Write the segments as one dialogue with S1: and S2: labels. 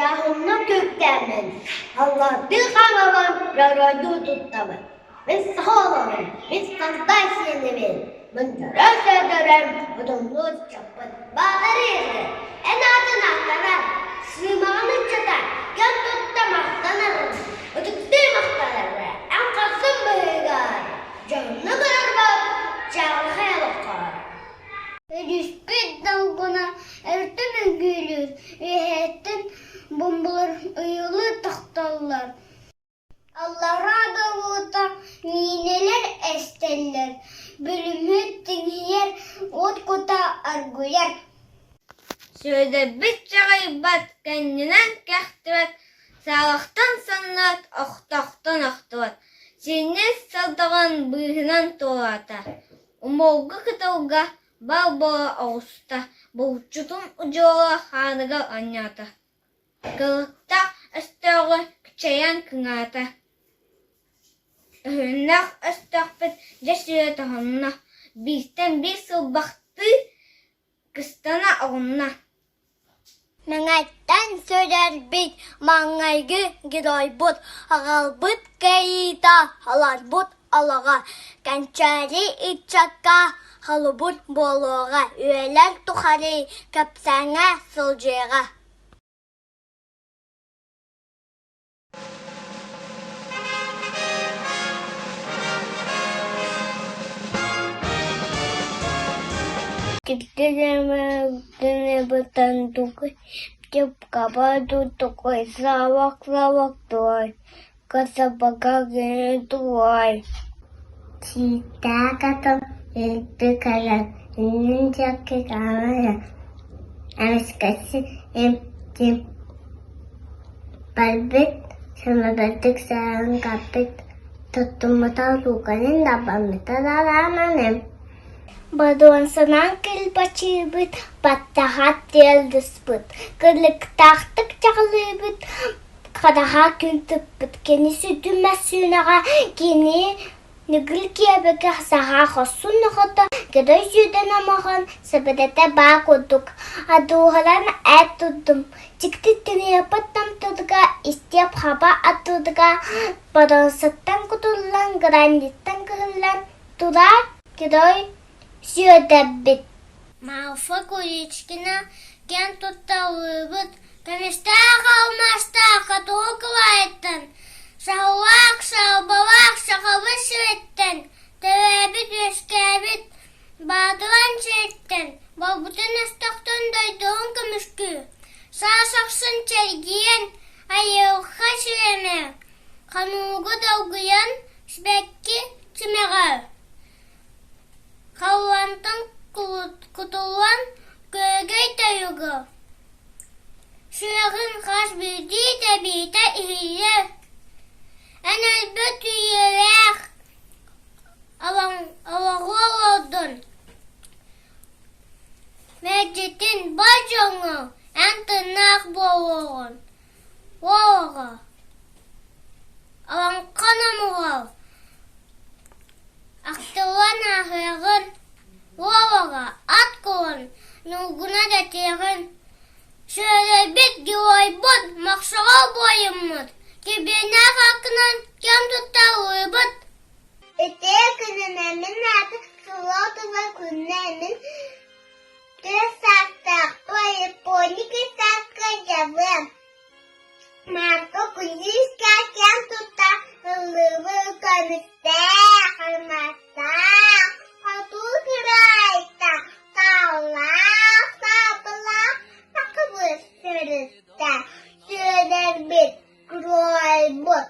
S1: Ыйааһынна күртээммин, Аллардыы хаамабын, Дьоруойдуу туттабын. Мин саха оҕолорун, мин Сардай сиэнэбин, Мындыра сөдөрөм, Утумнуур чаппыт Баатар ийэтигэр эн аатын ааттанар, Сыымаҕын ыччата кэм тутта махтанар, Ытыктыы махтанар эн хорсун быһыыгар, Дьоһунну көрөрбөт чаҕылхай олоххор.
S2: Өрүспүт долгуна өртөн үҥкүүлүүр, үөһэттэн бомбалар ыйылыы тахталлар. Аллараа да уута миинэлэр эстэллэр, бүлүмүт тиҥийэр, уот кута аргыйар.
S3: Сүөдэрбит чаҕыйбат, кэннинэн кэхтибэт, саалахтан саннаат, охтохтон охтубат, синньиэс сылдаҕын быыһынан туораата Умуолга кытылга бал буола оҕуста, булчутун удьуора хааныгар анньаата, кылыктаах өстөөҕү кичэйэн кыҥаата. Өһүннээх өстөөхпүт дьэ сүрэ тоһунна, бииртэн биир сылбахтыы кыстана оҕунна.
S2: Мэҥэттэн сүрэрбит маҥнайгы геройбут, аҕалбыт кыайыыта, аларбыт олоҕо, кэнчээри ыччакка холобур буолуоҕа, үйэлэр тухары кэпсээҥҥэ сылдьыаҕа. Чиитаакатын илдьи кэлэн иннин диэки хааман эмискэччи им-тим Барбыт, сымабардык саһан каппыт, туттуммута лууканын дабаммыта дарааманым. Бодуонсанан килбачыыбыт, баттаха тыаллыспыт, кылыктаахтык чаҕылыыбыт, хараха күн тыкпыт, кини сүдү массыынаҕа кини Нүгүл киэбэкэ саха хорсун нохото герой сүүдэн омохон сэбэрэтэ баа курдук адууһалан ээт турдум дьикти тыҥыйаппыт томтуруга истиэп хаба атыырга боруонсаттан кутуллан граниттан кыһыллан турар герой сүөдэрбит
S3: Марфа Куличкина киэн тутталыыбыт Көмүстээх алмаастаах хотугу кылаайыттан, саһылаах, саалбалаах сахабыт сириттэн, төрөөбүт-үөскээбит Баатыран сириттэн, буолбутун өстөхтөн дойдуһун көмүскүү, саас ахсын чэлгийэн, айылҕа сирэмэ, хонууга долгуйан, сибэкки симэҕэр Халлаантан кутуллан күөгэй тойуга, сүрэҕин хас биирдии тэбиитэ иһиллэр, эн өлбөт үйэлээх олоҕу олордун, мэлдьитин бар дьоҥҥо эн тыыннаах буолуоҕун, уол оҕо Олоҥхо номоҕо Ахтыллан ааһыаҕын, уол оҕо ат кулун ньулгуна дэтиэҕин, Сүөрэйбит геройбут, мохсоҕол буойуммут, кибиэннээх аккынан кэм тутта ыллыыбыт.
S2: Үтүө күнүнэн мин аатым Солотова күннэ мин түөрт саастаахпын Япония сааска дьабыам Марко Кузьминскай киэн тутта ыллыыбын көмүстээх, алмаастаах, хотуу кыраайта, тааллаах, саабылаах сахабыт сириттэ, сүөдэрбит, круойбут,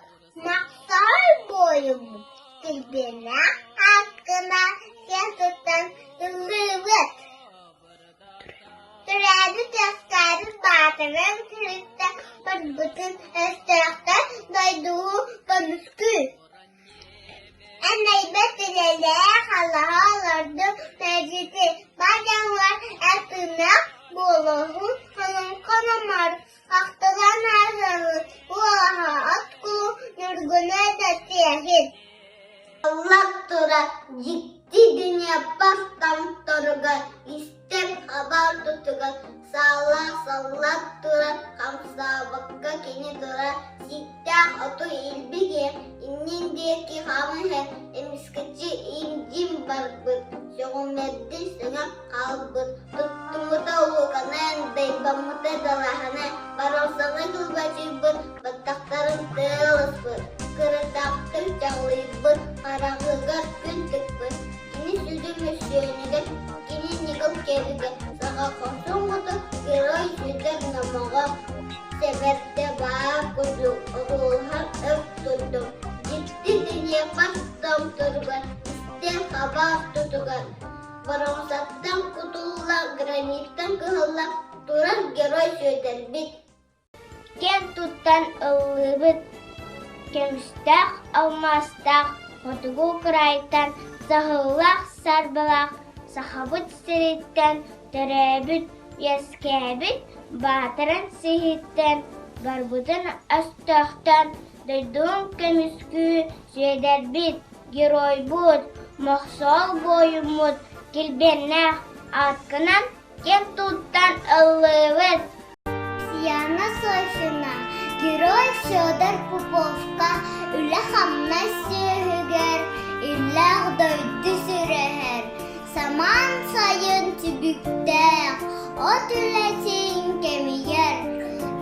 S2: махсай буойуммут, килбиэннээх ааккына киэн туттан ыллыыбыт. Төрөөбүт-үөскээбит Баатарам сириттэн барбытын өстөөхтөр дойдугу көмүскүү Эн эйбэт үлэлээх алаһа олордум мэлдьити бар дьоҥҥор эр тыыннаах буолуоҕун олоҥхо номор ахтылан ааһыаҕын уолаһа от кулу ньургуна дэтиэхин
S1: Аллах турар дьикти Днепр томторугар истэн хабар тутугар саалаах саллан турар хамсаабакка.
S2: кини турар, сииктээх оту илбик иһэн, иннин диэки хааман иһэн, эмискэччи им-дьим барбыт, сөҕүмэрдик сөҥөн хаалбыт, туттуммута улууканан, дайбаммыта далаһанан, барахсаҥҥа кылбачыйбыт, баттахтарын тыалыспыт, кырытахтык чаҕылыйбыт, хараҕыгар күн тыкпыт, кини сүдү мөссүөнүгэр, кини ньыгыл кэбигэр, саха хорсун хотун герой сүтэр номоҕо, сэбэрдэ баар курдук оҕуолуһар өр турдум, дьикти Днепр томторугар, истэн хабаах тутугар, Боруонсаттан кутулла, граниттан кыһылла турар герой Сүөдэрбит.
S3: Киэн туттан ыллыыбыт, көмүстээх алмаастаах хотугу кыраайтан саһыллаах сарбалаах Сахабыт сириттэн төрөөбүт, үөскээбит Баатырын сиһиттэн барбытын өстөөхтөн дойдуҥ көмүскүү Сүөдэрбит, геройбут, мохсоҕол буойуммут килбиэннээх ааккынан киэн туттан ыллыыбыт.
S2: Сияна Сосина, герой Федор Поповка үлэ-хамнас сүөһүгэр иллээх дойду сүрэһэр, самаан сайын түбүктээх, от үлэтин кэмигэр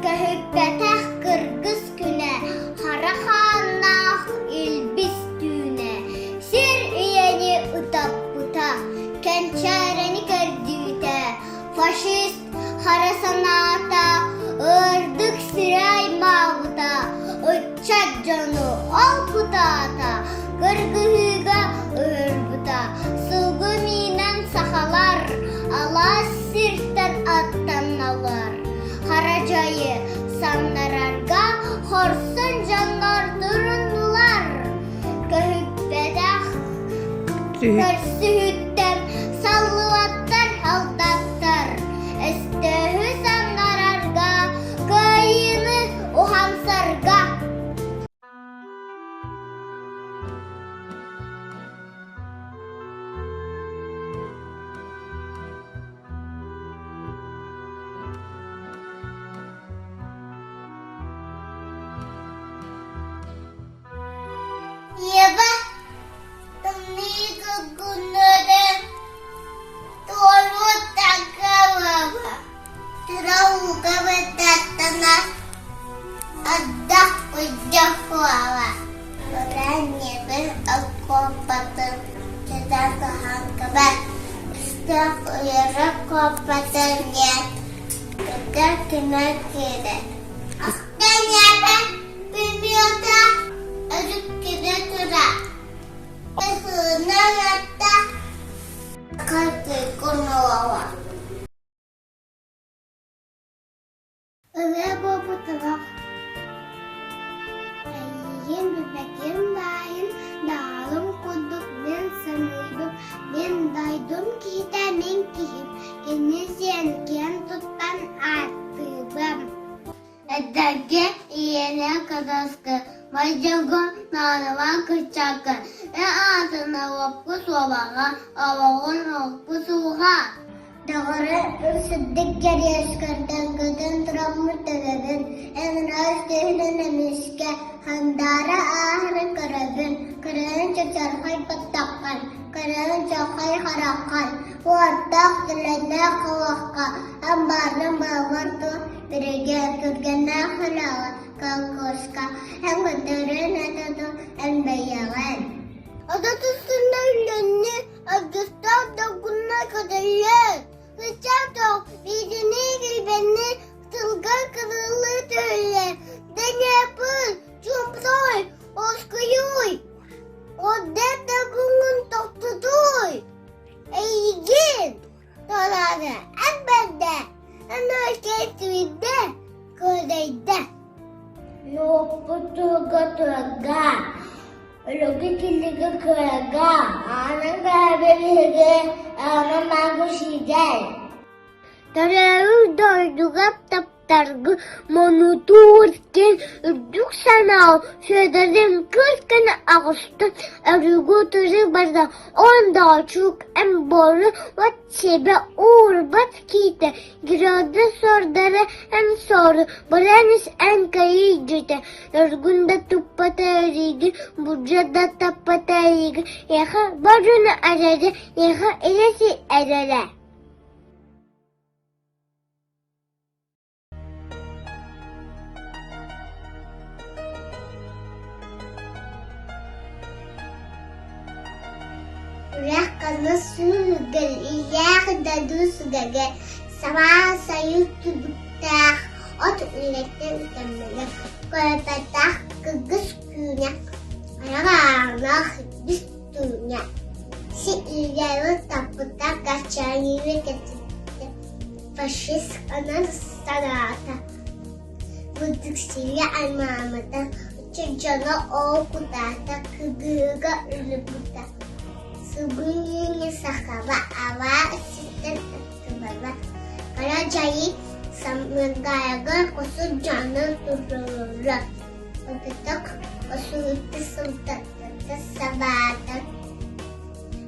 S2: көһүппэтэх кыргыс күнэ, хара хааннаах илбис түүнэ, сир ийэни ытаппыта, кэнчээрэни кэрдиитэ, фашист хара санаата ырдык сири аймаабыта, ыччат дьону ол кутаата, кыргыһыыга ыһырбыта, сылгы миинэн сахалар алаас сиртэн аттаналлар, хара дьайы самнарарга хорсун дьоннор туруннулар, көһүппэтэх Көрсүһүттэн саллыбаттар алдаттар, өстөөһү самнарарга, кыайыыны уһансарга. Ева Тымныы кургуннары туоруур такалаба, тура ууга баттаттана ардах күрдьэх буола. Уран ньиэбин окуопатын сытар хаһааҥкабар өстөөх уйара куоппатын диэн көтөр түмэр киирэр. Ахта ньиэбэ пулемета өрүккүнэ турар.
S1: Ырыа буолбутугар эйигин билбэтим баайын даҕалым курдук мин саныыбын мин дойдум киһитэ мин киһим кини сиэн киэн туттан ааттыыбын
S2: Эдэргэ ийэлээх кытаска, майдьаҥҥа наадалаах кырчаакка, эн аатына уоппу суобаҕа, олоҕун олоппу сууха. Доҕоро сырдык кэриэскэртэн көтөн тураммыт төбөбүн, эн ыраас түһүнэн эмискэ хандаара ааһарын көрөбүн, көрөбүн чачархай баттаххын, көрөбүн чоххой хараххын, уоттаах төлөннөөх куохха, амбаарым бааллар дуо Биригэ түргэннээх үлэҕэ колхозка эн көтөрүн этэ дуу эн бэйэҕин. Одотуссунна үллэнни аргыстаах долгунна көтөллөр. Ыччат тоҕ биитини килбэнни тылга кырылыы түһүллэр. Дэнэппин, чуумпутой, оскуйуй. Оддет догуҥун тохтутуй. Эйигин Толоро эн бэрдэ, эн кэтвидэ, кыдайда.
S1: Нуоппутуга турга, өлөгү киллиги кыага, аанан каабелиһиги, аана магу сидел.
S3: Төрөөбүт дойдуга таптаргы монутуур кин үрдүк.
S1: санаа Федорым кыыс гына оҕуста, өрүүгү утары барда, ондоочук эмбору от себе уурбат киитэ, гроза сордара эн сору, баран ис эн кэйиийдьитэ, Ньургун да туппата эриигин, Будьа да таппата эйигин, эйиэхэ барыны эрэрэ, эйиэхэ илэси эрэрэ. Үрэх каны сүүргэл, илээх дойду сүгэгэ, сабаа сайын түбүктээх, от үлэттэн үтэммэгэ, көрөппөтөх кыргыс күүнэ, араҕаанах ис түүнэ, си илгэри таппыта качайыны кэтиттэ, фашист анан санаата, Быдык-сири аймааммыта, ыччат дьоно ол кутаата кыгыыга ылбыта. Сыбыыны сахаба алаа сиртэн ыттыбата. Кыра дьайыы самыгайга косу дьоно турулла. Опыток осууту сылтаттата сабаата.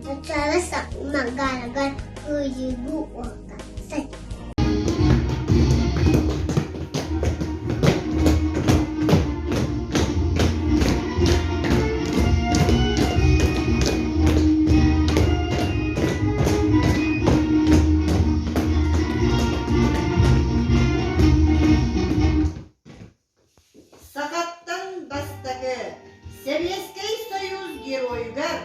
S1: Начало самагарыгар кыайыгы уокка
S4: Сахаттан бастакы Сэбиэскэй Союз Геройугар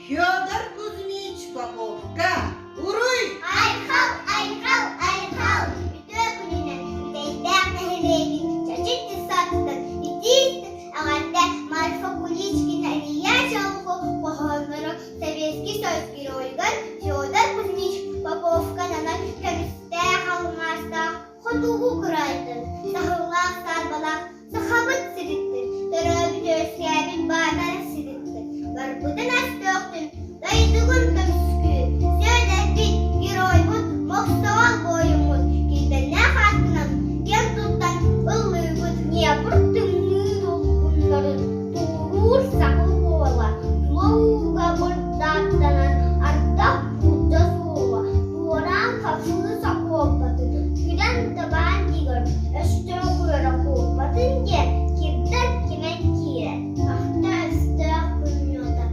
S4: Федор Кузьмич Поповка уруй!
S2: Айхал, айхал, айхал! Үтүө күнүнэн Бүтэйдээх нэһилиэгин Чачык десантыттан итииттэн эҕэрдэ Марфа Куличкина Илья Чолоху хоһоонноро Советский Союз Геройугар Федор Кузьмич Поповка ананан көмүстээх алмаастаах Хотугу кыраайтан саһыллаах саарбалаах Сахабыт сириттэн төрөөбүт үөскээбит баатара сириттэн барбытын өстөөхтүн дойдугун көмүскүү Сүөдэрбит, геройбут, мохсоҕол буойуммут килбэннээх аатынан киэн туттан ыллыыбыт Днепр тымныы долгуннарын туоруур саха уола тула ууга бырдааттанан ардах курда суола туораан хапсыы сокуолбатын күдэн табаан дигэр өстөөх үөрэ куоппатын диэн кирдэр кимэн киирэр ахта өстөөх пулемета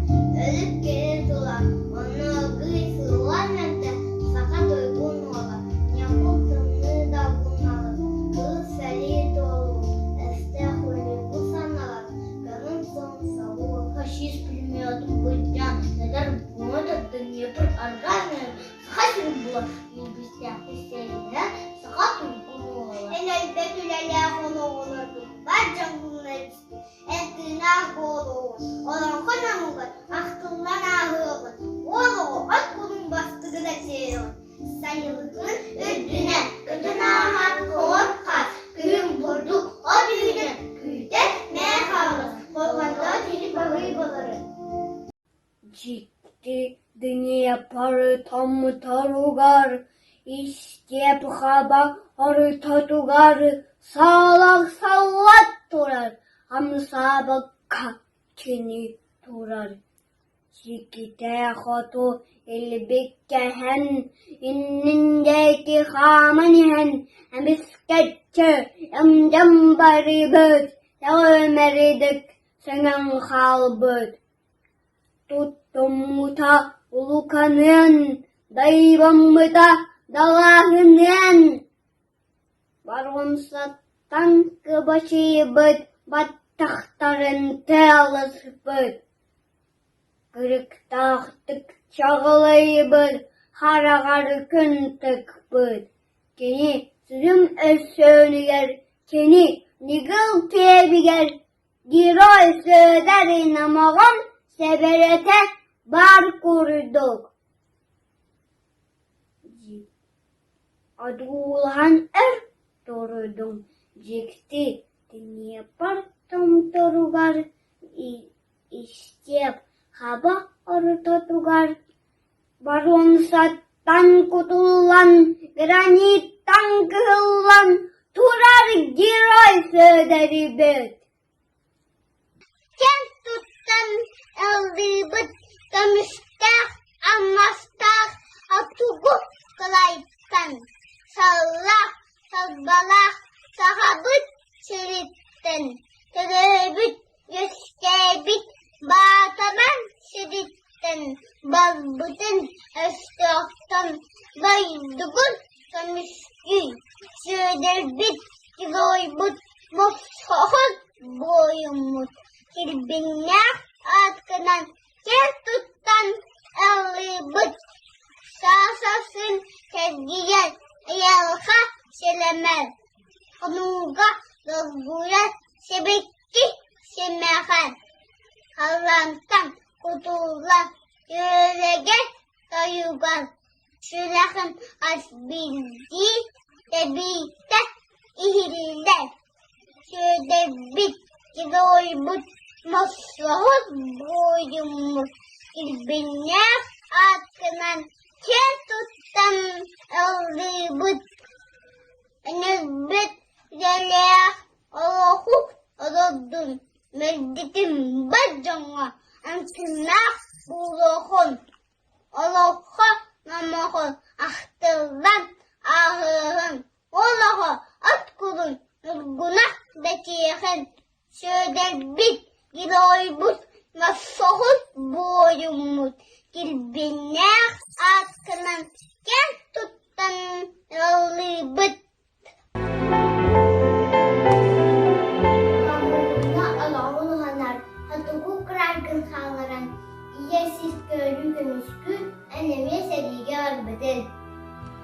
S2: өлүк кини тула онно ылгый сыыллан мэнтэ саха туйгун уола ньакул тымныы долгуннарын кыыс сэлии туолуу өстөөх өлүгү саналар көҥүл суон солуу фашист пулеметун былдьаан эдэр Буота Днепр арҕаа Саха сирин була илбистээх сэриилэрэ саха туйгун уола.
S3: Эн өлбөт үлэлээх олоҕуларгын бар дьоҥҥун илдьиттин, эн тыынаах буолуоҕун, олоҥхо намыгар ахтыллан ааһыаҕын, уол оҕо от кулун бастыгына сиэрэҕин, сайылыгын үрдүнэн көтөн ааһар хоҥор хаас, күһүн бурдук от үүнэн күүтэр мээ хаалар, хорҕонтоҕо кини баһыйбалары.
S5: Дьикти Днепр томторугар, истиэп хаба ортотугар саалаах саллаат турар, хамсаабакка кини турар. Сикитэ хоту илбиккэһэн, иннин диэки хааман иһэн, эмискэччи ымдьам барыбыт, сөҕүмэрдик сөҥөн хаалбыт. Туттуммута улуканыан, дайбаммыта далааһыныан, Боруонсаттан кыбачыйбыт баттахтарын тыалыспыт, кырыктаахтык чаҕылыйбыт хараҕар күн тыкпыт, кини сүрүн өссөөнүгэр, кини ньыгыл киэбигэр Герой Сүөдэр номоҕон сэбэрэтэ баар курдук Одуулаһан өр турдум, дьикти Днепр томторугар истиэп хаба ортотугар Боруонсаттан кутуллан, граниттан кыһыллан турар Герой Сүөдэрибит.
S1: киэн туттан ыллыыбыт көмүстээх алмаастаах хотугу кылайтан саллаах салбалаах Сахабыт сириттэн төрөөбүт үөскээбит Баатабан сириттэн барбытын өстөөхтөн дойдугун көмүскүү Сүөдэрбит геройбут мохсоҕол буойуммут килбиҥнээх ааккынан киэн туттан ыллыыбыт Саасасын сэргийэр айылҕа сэлэмэр хонууга долгуйар сибэкки симэҕэр халлаантан кутуллар күөрэгэй тойугар сүрэҕим хас биирдии тэбиитэ иһиллэр Сүөдэрбит геройбут мохсоҕол буойуммут килбиҥнээх ааккынан киэн туттан ыллыыбыт Өнөрбүт үлэлээх олоҕу олордун, мэлдьитин бар дьоҥҥо амсыҥнаах буолуоҕун Олоххо номоҕун ахтыллан ааһыаҕын, ол оҕо от курун ньургуна бэтиэхэн, Сүөдэрбит, геройбут, мохсоҕол буойуммут килбиэннээх ааккынан киэн туттан ыллыыбыт.
S2: Хомууна олоҕун уһанар, хотугу кыраайгын хаалларан, ийэ сис көөрүү көмүскүүр, эн эмиэ сэриигэ барбытын.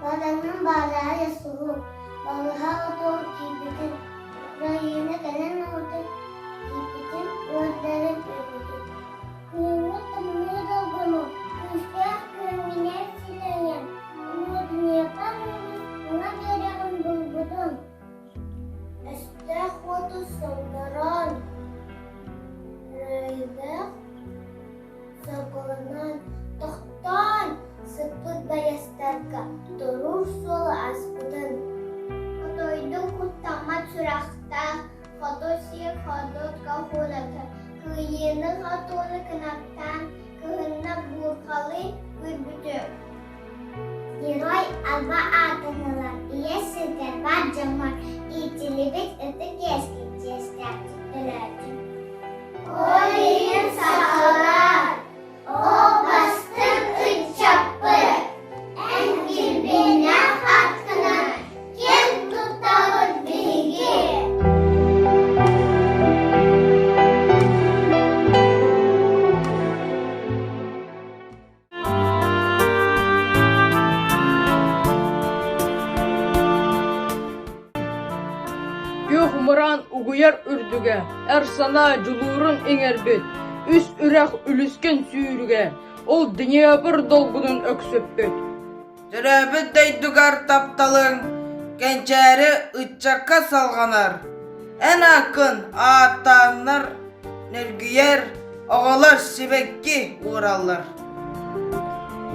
S1: Батаҥҥын баалаайа суһук, балыһа отуор киирбитин, Украина кэлэн ылбытын, киирбитин уордарын өлбүтүн. Күһүҥҥү тымныы долгуну күүстээх күөҥҥүнэн силэйэн, Днепр уҥа биэрэҕин булбутун. Өстөөх уоту соҥнорон, Райдаах соргуланан, тохтоон сыппыт байыастарга турур суолу аспытын.
S2: Хотойдук куттаммат сүрэхтээх хоту сир ходут кохуната кыайыыны-хотууну кынаттаан кыһынна буурҕалыы күүрбүтүм.
S1: Герой алба аатын ылар ийэ сиргэр бар дьоҥҥор иитиллибит ытык иэскин чиэстээхтик төлөөтүҥ.
S2: Ол иһин сахалар, ол бастыҥ ыччаппыт, эн килбиэннээх аткынан киэн туттабыт биһиги.
S6: Күөх мыраан угуйар үрдүгэ, эр санаа дьулуурун иҥэрбит, үс үрэх үлүскэн сүүрүгэ, ол Днепр долгунун өксөппүт.
S7: Төрөөбүт дойдугар тапталыҥ кэнчээри ыччакка салҕанар. Эн ааккын ааттааннар ньиргийэр, оҕолор сибэкки уураллар.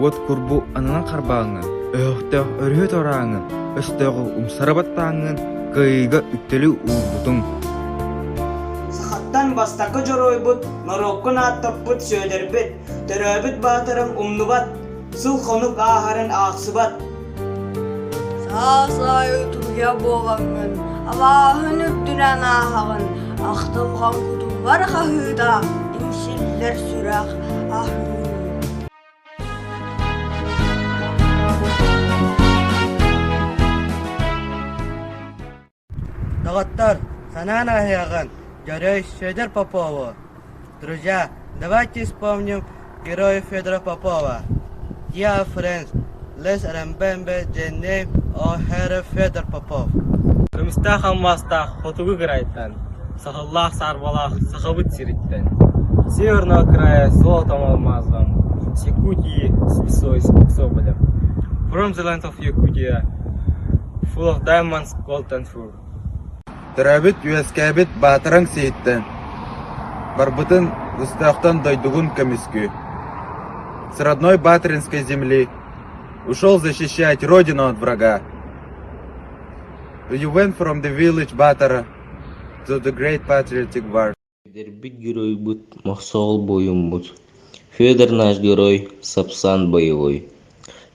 S8: Уот курбу ананан харбааҥҥын, өһөхтөөх өрүһү торааҥҥын, өстөөҕү умсара баттааҥҥын кыайыыга үктэли уурбутуҥ.
S9: Сахаттан бастакы дьоруойбут, норуоккун ааттаппыт Сүөдэрбит, төрөөбүт баатырын умнубат, сыл-хонук ааһарын аахсыбат.
S10: Саас аайы утуйа буолаҥҥын, абааһын үрдүнэн ааһаҕын, ахтылҕан кутуллар хаһыыта, иҥсиллэр сүрэх аһыы.
S11: Доҕоттор, санаан ааһыаҕын, Дьөрөй Федор Попову. Друзья, давайте вспомним героя Федора Попова. Dear friends, let's remember the name of hero Федор Попов.
S12: Көмүстээх алмаастаах хотугу кыраайтан, саһыллаах саарбалаах Сахабыт сириттэн, Северного края золотом алмазом, с Якутии с лисой соболем. From the land of Yakutia, full of diamonds, gold and fur.
S13: Төрөөбүт-үөскээбит баатараҥ сиһиттэн, барбытын өстөөхтөн дойдугун көмүскүү. С родной Батринской земли ушел защищать родину от врага. You went from the village Batara to the great patriotic war.
S14: Эдэрбит геройбут, мохсоҕол буойуммут, Федор наш герой, сапсан боевой,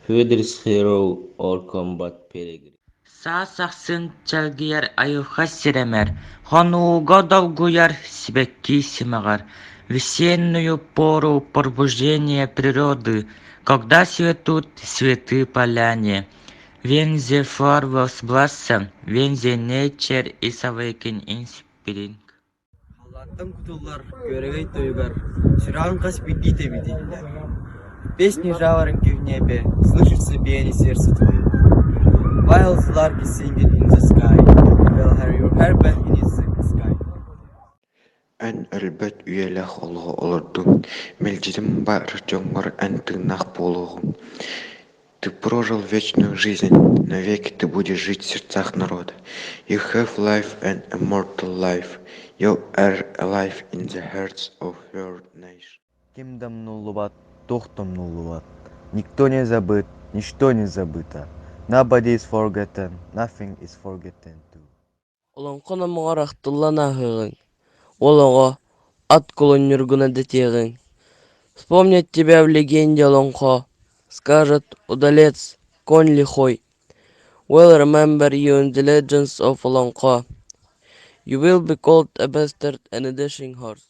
S14: Федор's hero or combat peregrine.
S15: Саас ахсын чэлгийэр айылҕа сирэмэр, хонууга долгуйар сибэкки симэҕэр, весеннюю пору пробуждения природы, когда цветут цветы поляне, when the flowers blossom, when the nature is awakening in spring.
S16: Халлаантан кутуллар күөрэгэй тойугар сүрэҕиҥ хас биирдии тэбиитэ иһиллэр. Песни жаворонки в небе слышится биение сердца твоего. While the lark is singing in the sky, will hear your heart in its sky.
S17: Эн өлбөт үйэлээх олоҕу олордуҥ, мэлдьитин баар дьоҥҥор эн тыыннаах буолуоҕуҥ. Ты прожил вечную жизнь, навеки ты будешь жить в сердцах народа. You have life and immortal life. You are alive in the hearts of your nation.
S8: Ким да умнуллубат, туох да умнуллубат. Никто не забыт, ничто не забыто. Nobody is forgotten, nothing is forgotten too.
S18: Олоҥхо номоҕор ахтыллан ааһыаҕыҥ, уол оҕо, ат кулун ньургуна дэтиэҕиҥ Вспомнят тебя в легенде олоҥхо, скажут: удалец, конь лихой. We'll remember you in the legends of олоҥхо. You will be called a bastard and a dashing horse.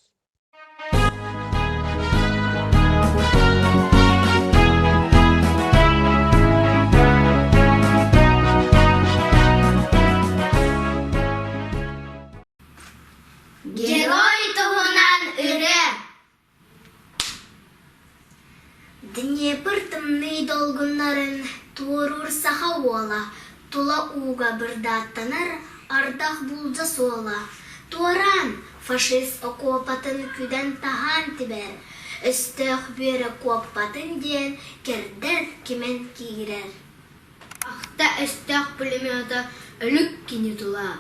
S3: Герой туһунан ырыа
S2: Днепр тымныы долгуннарын туоруур саха уола, тула ууга бырдааттанар ардах буулдьа суола, туораан, фашист окуопатын күдэн-таһаан тибэр, өстөөх бүөрэ куоппатын диэн кэрдэр кимэн киирэр
S5: Ахта өстөөх пулемета өлүк кини тула,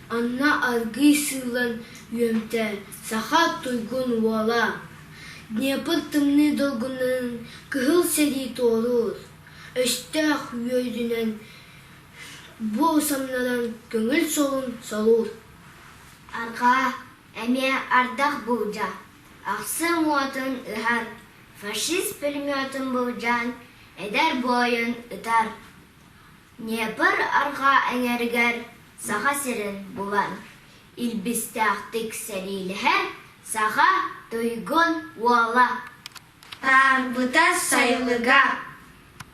S5: онно аргыый сыылан үөмтэ саха туйгун уола. Днепр тымныы долгуннарын кыһыл сэрии туоруур, өстөөх үөрүнэн бу самнаран көҥүл суолун солуур.
S2: Арҕаа эмиэ ардах буулдьа, ахсым уотун ыһар, фашист пулеметун былдьаан эдэр буойун ытар. Днепр арҕаа эҥэригэр Саха сирин булан, илбистээхтик сэриилэһэр саха туйгун уола.
S5: Атаарбыта сайылыга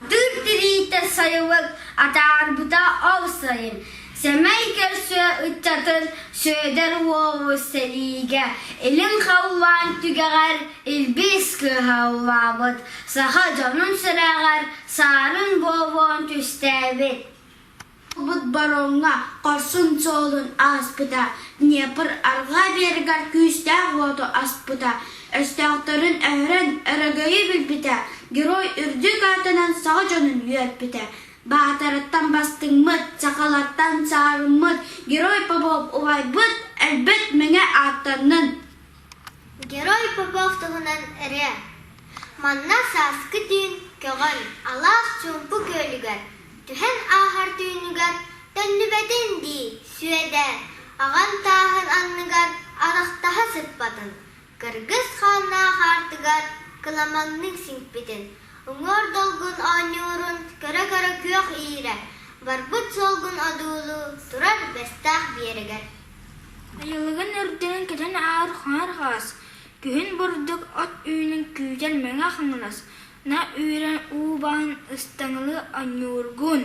S5: Тыр тириитэ сайылык атаарбыта ол сайын сэмэй көрсүө ыччатын Сүөдэр уолу сэриигэ илин халлаан түгэҕэр илбис кыһаллаабыт, саха дьонун сүрэҕэр саарын буолуон түстээбит
S19: Буолбут бароҥҥа хорсун суолун ааспыта, Днепр арҕаа биэрэгэр күүстээх уоту аспыта, өстөөхтөрүн өһөрөн өрөгөйү билбитэ, герой үрдүк аатынан саха дьонун үөрпүтэ. Баатарыттан бастыҥмыт, сахалартан саарыммыт, Герой Попов убайбыт өлбөт мэҥэ ааттаннын!
S3: Герой Попов туһунан ырыа Манна сааскы түүн көҕөн, алаас чуумпу күөлүгэр, түһэн ааһар түүнүгэр төннүбэтин дии, Сүөдэр, аҕам тааһын анныгар арахтаһа сыппатын, кыргыс хааннаах аартыгар кыламаннык сиҥпитин, уҥуор долгун оонньуурун көрө-көрө күөх иирэ, барбыт суолгун одуулуу турар бэстээх биэрэгэр.
S19: Айылыгын үрдүнэн көтөн аар хоҥор хаас, күһүн бурдук от үүнэн күүтэр Мэҥэ Хаҥалас, на үүрэн уу баһын ыстаҥалыы оонньуургун,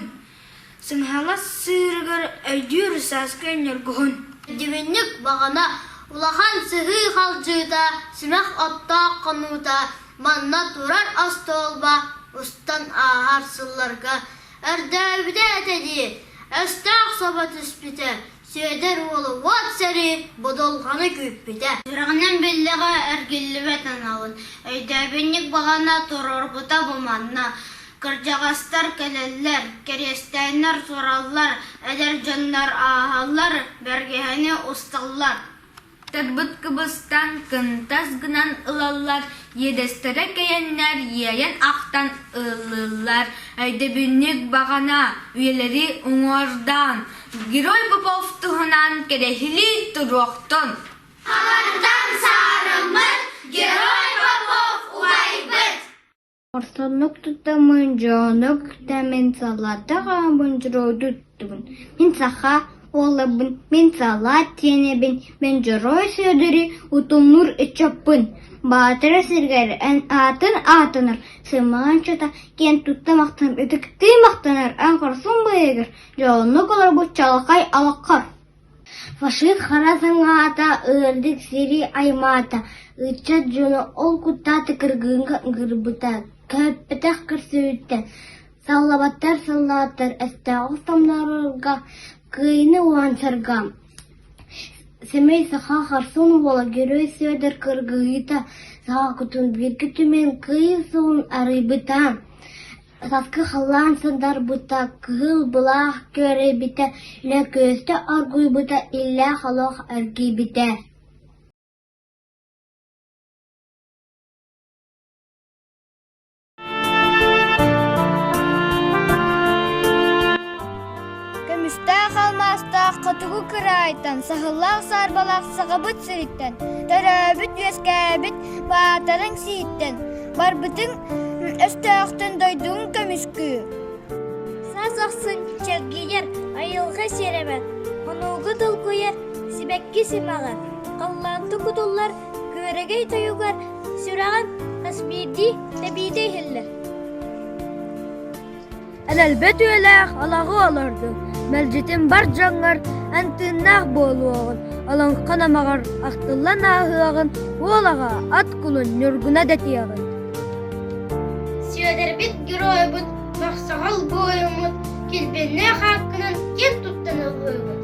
S19: Сыҥаһалас сыырыгар өйдүүр сааскы ньургуһун.
S3: Дьүһүннүк баҕана, улахан сыһыы халдьыыта, симэх оттоох хонуута, манна турар остуолба устан ааһар сылларга өрдөөбүтэ этэ дии, өстөөх собо түспүтэ, Сүөдэр уолу уот сэрии будулҕаны күүппүтэ.
S19: Сүрэҕинэн биллэҕэ эргиллибэт аналын, өйдөөбүнньүк баҕана туруорбута бу манна. Кырдьаҕастар кэлэллэр, кэриэстээннэр тураллар, эдэр дьоннор ааһаллар, бэргэһэни усталлар.
S20: Тарбыт кыбыстан, кынтас гынан ылаллар, иэдэстэрэ кэйэннэр иэйэн ахтан ыллыыллар. Өйдөбүнньүк баҕана, үйэлэри уҥуордаан, Герой Попов туһунан кэрэһилии туруохтун.
S3: Хабардан! махтаммыт Герой Попов убайбыт!
S1: Хорсуннук туттаммын, дьону кытта саллаата хааммын дьоруойдуу туттубун. Мин саха уолабын, мин саллаат сиэнэбин, мин Дьоруой Сүөдэри утумнуур ыччаппын. Баатара сиригэр эн аатын аатанар, сымаҕын чата киэн тутта махтанар, ытыктыы махтанар эн хорсун быыһыгар, дьолуннук олорбут чалахай алаххар. Фашист хара саҥаата ыардык сири аймаата, ыччат дьону ол куттаата кыргыыҥҥа ыҥырбыта, көһүппэтэх көрсүбүттэр, саллабаттар саллааттар өстөөҕү самнарарга, кыайыыны уһансарга Сэмэй саха хорсун уола Герой Сүөдэр кыргыһыыта саха кутун бииргэ түмэн кыайыы суолун арыйбыта. Саскы халлаан сындарбыта, кыһыл былаах күөрэйбитэ, лөкүөстэ оргуйбута, иллээх олох эргийбитэ.
S5: Көмүстээх алмаастаах хотугу кыраайтан, саһыллаах саарбалаах саҕабыт сириттэн, төрөөбүт-үөскээбит баатарыҥ сииттэн, барбытыҥ өстөөхтөн дойдуҥ көмүскүү.
S3: Саас ахсын чэлгийэр айылҕа сиэрэмэ, хонууга долгуйар сибэкки симэҕэ, халлаанты кутуллар күөрэгэй тойугар сүрэҕин хас биирдии тэбиитэ иһиллэр.
S5: Элэлбэт үйэлээх олоҕу олордуҥ, мэлдьитин бар дьоҥҥор эн тыыннаах буолуоҕун, олоҥхо номоҕор ахтыллан ааһыаҕын, уол аҕа ат кулун ньургуна дэтиэҕин.
S3: Сүөдэрбит геройбут, махсаҕал буойуммут, килбиэннээх ааккынан киэн туттан ыллыыбыт.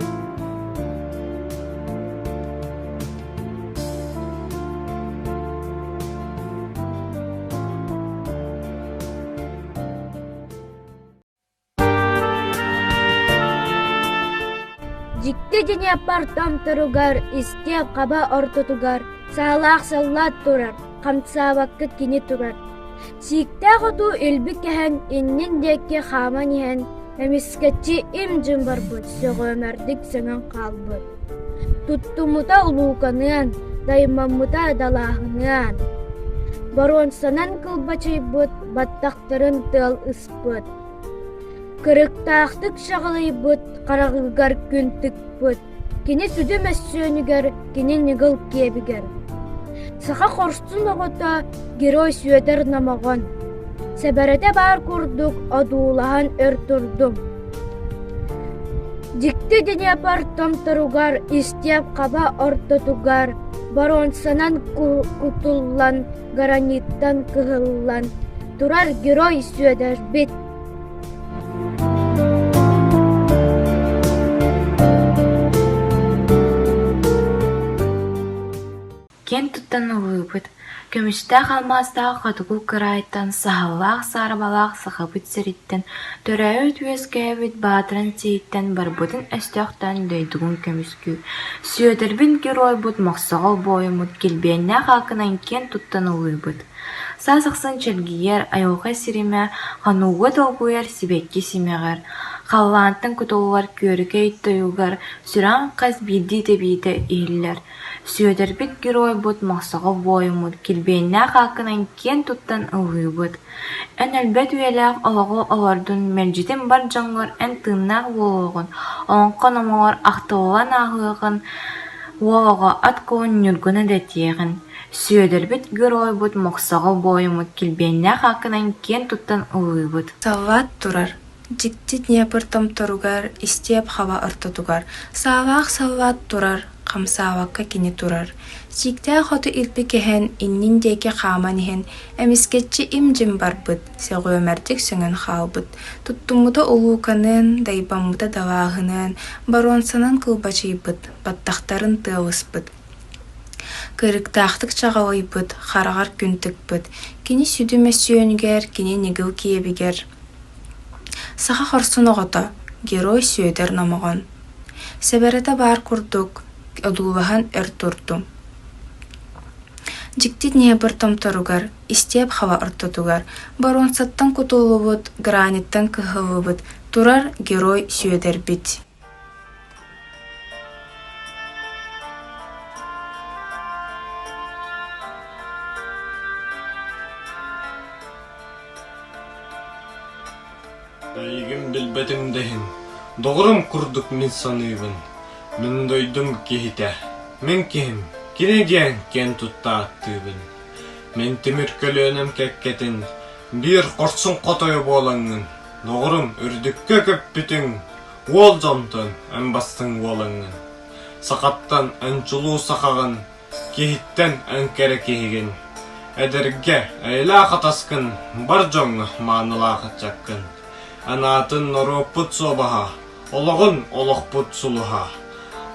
S5: Дьикти Днепр томторугар истиэп хаба ортотугар саалаах саллаат турар, хамсаабакка кини турар. Сииктээх оту илби кэһэн иннин диэки хааман иһэн, эмискэччи им-дьым барбыт, сөҕүөмэрдик сөҥөн хаалбыт. Туттуммута улууканыан, даймаммыта далааһыныан. Боруонсанан кылбачыйбыт баттахтарын тыал ыспыт. Кырыктаахтык чаҕылыйбыт хараҕыгар күн тыкпыт, кини сүдү мөссүөнүгэр, кини ньыгыл киэбигэр. Саха хорсун оҕото Герой Сүөдэр Номоҕон сэбэрэтэ баар курдук одуулаһан өр турдум. Дьикти Днепр томторугар истиэп хаба ортотугар боруонсанан кутуллан граниттан кыһыллан турар Герой Сүөдэрбит.
S20: Киэн туттан ыллыыбыт, көмүстээх алмаастаах хотугу кыраайтан, саһыллаах саарбалаах Сахабыт сириттэн, төрөөбүт-үөскээбит Баатырын сириттэн барбытын өстөөхтөөн дойдугун көмүскүү, Сүөдэрбит геройбут Мохсоҕол буойуммут килбиэннээх аакынан киэн туттан ыллыыбыт. Саас ахсын чэлгийэр айылҕа сиримэ, хонууга долгуйар сибэкки симэҕэр, халлаантан кутуллар күөрэгэй тойугар сүрэҕиҥ хас биирдии тэбиитэ иһиллэр. Сүөдэрбит геройбут Мохсоҕол буойуммут килбиэннээх ааккынан киэн туттан ыллыыбыт. Эн өлбөт үйэлээх олоҕу олордун, мэлдьитин бар дьоҥҥор эн тыыннаах буолуоҕун, олоҥхо номоҕор ахтыллан ааһыаҕын, уол оҕо ат кулун ньургуна дэтиэҕин. Сүөдэрбит геройбут Мохсоҕол буойуммут килбиэннээх ааккынан киэн туттан ыллыыбыт.
S21: Саллаат турар, дьикти Днепр томторугар, истиэп хаба ортотугар, саалаах саллаат турар, хамсаабакка кини турар. Сииктээх оту илпи кэһэн, иннин диэки хааман иһэн, эмискэччи им-дьим барбыт, сөҕүөмэрдик сөҥөн хаалбыт. Туттуммута улууканыан, дайбаммыта далааһыныан, боруонсанан кылбачыйбыт, баттахтарын тыалыспыт. Кырыктаахтык чаҕылыйбыт, хараҕар күн тыкпыт, кини сүдү мөссүөнүгэр, кини ньыгыл киэбигэр Саха хорсун оҕото, Герой Сүөдэр Номоҕон Сэбэрэтэ баар курдук, одуулаһан өр турдум. Дьикти Днепр томторугар, истиэп хаба ортотугар, боруонсаттан кутуллубут, граниттан кыһыллыбыт турар Герой Сүөдэрбит.
S4: Эйигин билбэтим да иһин, доҕорум курдук мин саныыбын. Мин дойдум киһитэ, мин киһим, кини диэн киэн тутта ааттыыбын. Мин тимир көлүөнэм кэккэтин, биир хорсун хотойо буолаҥҥын, доҕорум үрдүккэ көппүтүҥ, уол дьонтон эн бастыҥ буолаҥҥын. Сахаттан эн чулуу сахаҕын, Киһиттэн эн кэрэ киһигин, эдэргэ эйэлээх атаскын, бар дьоҥҥо маанылаах ыччаккын. Анаатын норуоппут суобаһа, олоҕун олохпут сулуһа.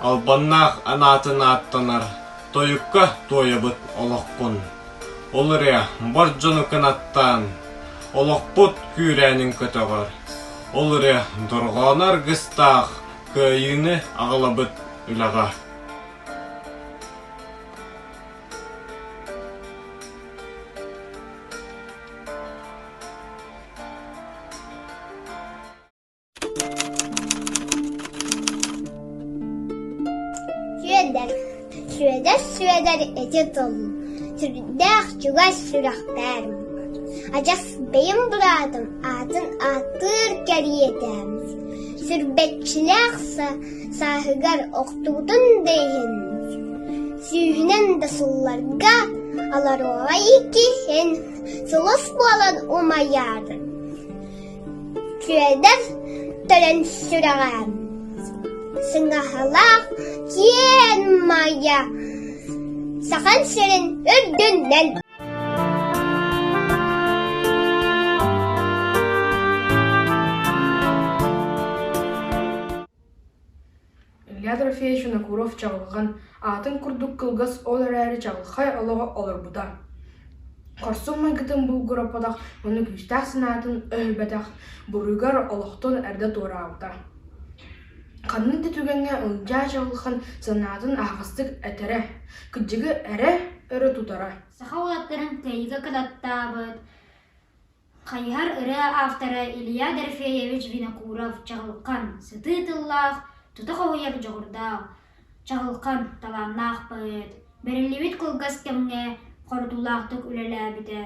S4: Албаннаах анаатын ааттанар, тойукка туойабыт олохпун. Ол эрэ бар дьону кынаттаан, олохпут күүрээнин көтөҕөр. Ол эрэ дорҕооно аргыстаах кыайыыны аҕалабыт үлэҕэ.
S2: Сүөдэр, Сүөдэр, Сүөдэр ити тыл сүрдээх чугас сүрэхпэр. Адьас бэйэм быраатым аатын ааттыыр кэриэтэ. Сүрбэччилээх сааһыгар охтубутун да иһин, сүүһүнэн да сылларга олоруоҕа иккиһин сулус буолан умайар. Сүөдэр төлөн сүрэҕэ сыҥаһалаах киэн мая Сахан сирин үрдүнэн
S22: Илья Дорофеевич Винокуров чаҕылҕан, аатын курдук кылгас ол эрээри чаҕылхай олоҕу олорбута. Хорсун майгытын булгураппатах уонна күүстээх санаатын өһүрбэтэх буруйугар олохтон эрдэ туораабыта. Ханнык да түгэҥҥэ Ылдьаа Чаҕылхан санаатын аһаҕастык этэрэ, кырдьыгы эрэ өрө тутара.
S19: Саха уолаттарын кыайыыга кынаттаабыт Хайыһар ырыа автора Илья Дорофеевич Винокуров чаҕылхан, сытыы тыллаах, тута хоһуйар дьоҕурдаах, чаҕылхан, талааннаах поэт, бэриллибит кылгас кэмҥэ хорутуулаахтык үлэлээбитэ,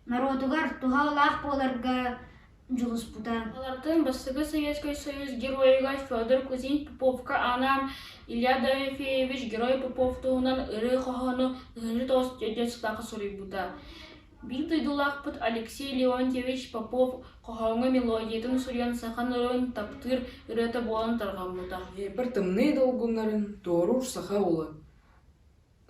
S19: норуотугар туһалаах буоларга дьулуспута.
S23: Алартан бастакы Советскай Союз геройугар Федор Кузьмич Поповка анаан Илья Дорофеевич Герой Попов туһунан ырыа-хоһоону 1904 суруйбута. Биир дойдулаахпыт Алексей Леонтьевич Попов хоһооҥҥо мелодиятын суруйан саха норуотун таптыыр ырыата буолан тарҕаммыта.
S24: Днепр тымныы долгуннарын туоруур саха уола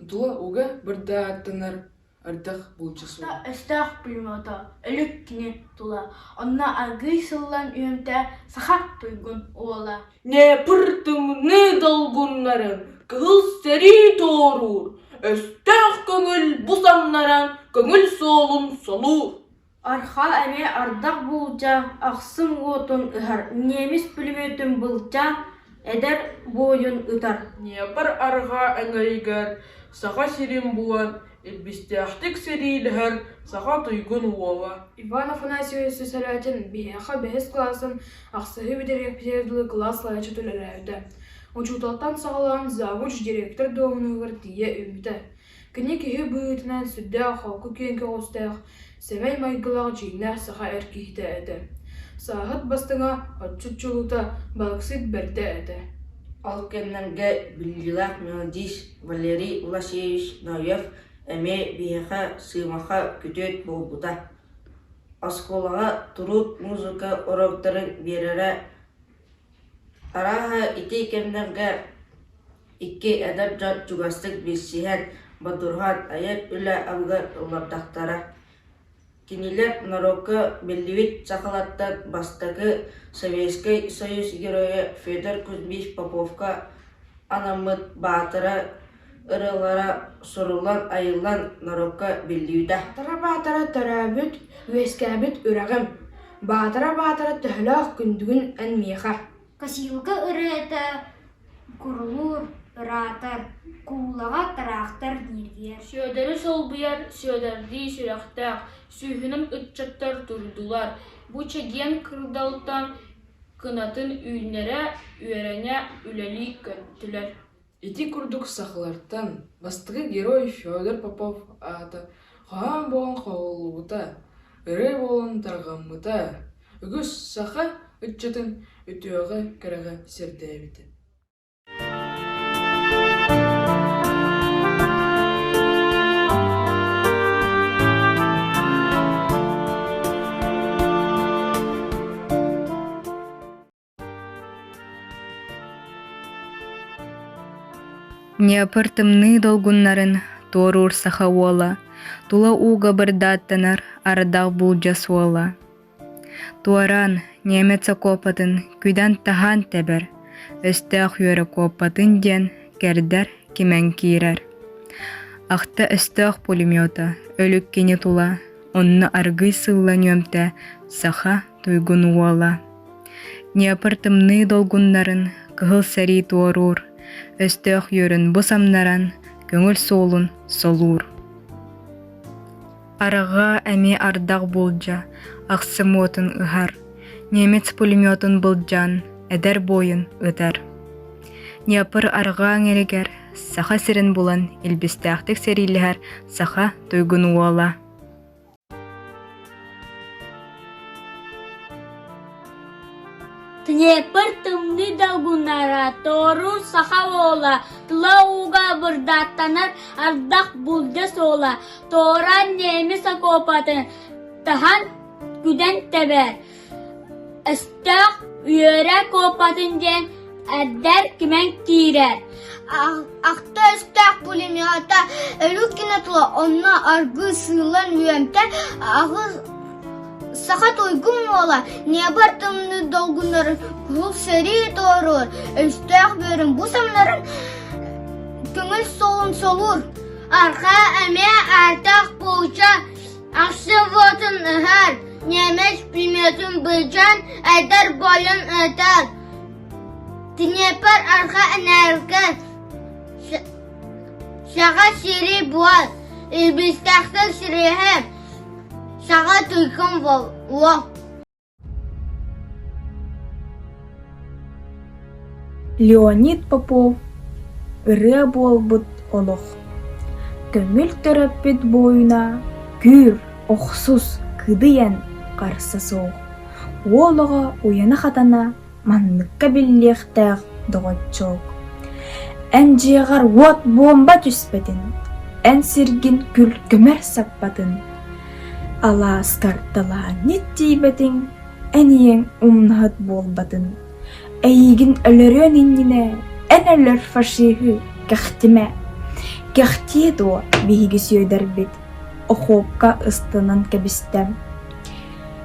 S24: Тула уга бырдааттанар ардах булча суох.
S25: Өстөөх пулемета өлүк кини тула, онно аргыый сыллан үөмтэ саха туйгун уола.
S6: Днепр тымныы долгуннарын кыһыл сэрии туоруур, өстөөх көҥүл бу самнаран көҥүл суолун солуур.
S5: Архаа эмиэ ардах буулдьа ахсым уотун ыһар, немец пулеметун былдьаан эдэр буойун ытар.
S6: Днепр арҕаа эҥэригэр Саха сирин булан, илбистээхтик сэриилэһэр саха туйгун уола.
S22: Иван Афанасьевич Сысолятин биһиэхэ бэһис кылаастан ахсыһы бүтэрээппитигэр дылы кылаас салайааччыта үлэлээбитэ. Учууталтан саҕалаан завуч, директор дуоһунаһыгар тиийэ үүммүтэ. Кини киһи быһыытынан сүрдээх холку киэҥ көҕүстээх, сэмэй майгылаах дьиҥнээх саха эр киһитэ этэ. Сааһыт бастыҥа, отчут чулуута, балыксыт бэрдэ этэ.
S7: Ол кэмнэргэ биллиилээх мелодист Валерий Власьевич Ноев эмиэ биһиэхэ Сыымаха күтүөт буолбута. Оскуолаҕа туруут музыка уруоктарын биэрэрэ Арааһа, ити кэмнэргэ икки эдэр дьон чугастык билсиһэн, бодоруһан, айар үлэ абыгар ыллардахтара. Кинилэр норуокка биллибит сахалартан бастакы Советскай Союз Геройа Федор Кузьмич Поповка анаммыт «Баатара» ырыалара суруллан, айыллан норуокка биллибитэ.
S22: Баатара-баатара төрөөбүт, үөскээбит үрэҕим, Баатара-баатара төһөлөөх күндүгүн эн миэхэ
S19: Косилка ырыата курулуур, ыраатар, куулаҕа тыраахтар ньиргийэр.
S23: Сүөдэри солбуйар Сүөдэрдии сүрэхтээх, сүүһүнэн ыччаттар турдулар, бу чэгиэн кырдалтан кынатын үүннэрэ, үөрэнэ, үлэлии көттүлэр.
S24: Ити курдук сахалартан бастакы герой Федор Попов аата хоһоон буолан хоһуллубута, ырыа буолан тарҕаммыта. Үгүс саха. ыччатын үтүөҕэ-кэрэҕэ сирдээбитэ.
S9: Днепр тымныы долгуннарын туоруур саха уола, тула ууга бырдааттанар ардах буулдьа суола. Туораан, немец окуопатын күдэн-таһаан тэбэр, өстөөх үөрэ куоппатын диэн кэрдэр кимэн киирэр. Ахта өстөөх пулемета өлүк кини тула, онно аргыый сылла нүөмтэ саха туйгун уола. Днепр тымныы долгуннарын кыһыл сэрии туоруур, өстөөх үөрүн бу самнаран, көҥүл суолун солуур. Арҕаа эмиэ ардах буулдьа, ахсым уотун ыһар, немец пулеметун былдьаан, эдэр буойун ытар. Днепр арҕаа эҥэригэр Саха сирин булан илбистээхтик сэриилэһэр саха туйгун уола.
S10: Днепр тымныы долгуннара, туоруур саха уола, тыла ууга бырдааттанар ардах булдьа суола, туораан немец окуопатын таһан күдэн тэбэр, Өстөөх үөрэ куоппатын диэн эрдэр кимэн киирэр.
S3: Ахта өстөөх пулемета өлүк гына тула онно аргы сыылан үөмтэ аҕыс саха туйгун уола небар тымныы долгуннарын куһул сэрии туоруур өстөөх бөрүн бу самнарын көҥүл суолун солуур
S10: Арҕаа эмиэ аатах булча Ахсым уотун ыһар, немец пулеметун былдьаан, эдэр буойун ыытар. Днепр арҕаа энээргэ саха сири буол, илбистээхтик сириэһэ, саха туйгун буолуо.
S21: Леонид Попов «Ырыа буолбут олох» Көҥүл төрөппүт буойуна күүр, охсус, кыдыйан харса суох, уол оҕо уйана-хатана манныкка биллиэхтээх доҕоччуок. Эн дьиэҕэр уот буомба түспэтин, эн сиргин күл көмөр саппатын, алааскар талаанньыт тиийбэтиҥ, эн ийэҥ умнаһыт буолбатын. Эйиигин өлөрүөн иннинэ эн өлөр фашиһы кэхтимэ. Кэхтиэ дуо биһиги Сүөдэрбит, охуопка ыстанан кэбистэ.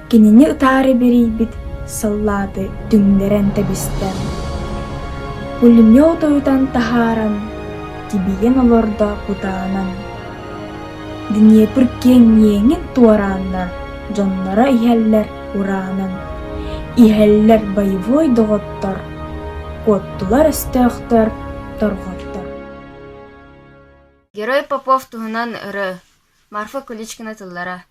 S21: Кинини ытаары бэрийбит саллааты түҥнэрэн кэбистэ. Пулемет ойутан таһааран, тибийэн олордо кутаанан. Днепр киэҥ иэҥин туорааннар, дьонноро иһэллэр ураанан. Иһэллэр боевой доҕоттор, куоттулар өстөөхтөр, торҕоттор.
S11: Герой Попов туһунан ырыа Марфа Куличкина тыллара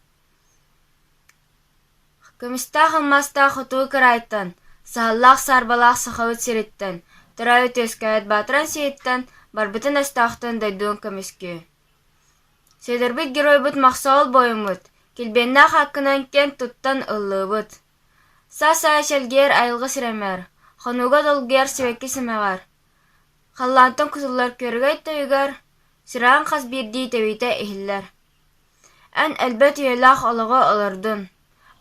S11: Көмүстээх алмаастаах хотугу кыраайтан, саһыллаах-саарбалаах Сахабыт сириттэн, төрөөбүт-үөскээбит Баатыран сириттэн барбытын өстөөхтөн дойдугун көмүскүү. Сүөдэрбит геройбут Мохсоҕол буойуммут, килбиэннээх ааккынан киэн туттан ыллыыбыт. Саас-саас чэлгийэр айылҕа сирэмэр, хонууга долгуйар сибэкки симэҕэр, халлаантан кутуллар күөрэгэй тойугар, сүрэҕиҥ хас биирдии тэбиитэ иһиллэр. Эн элбэх үйэлээх олоҕу олордун,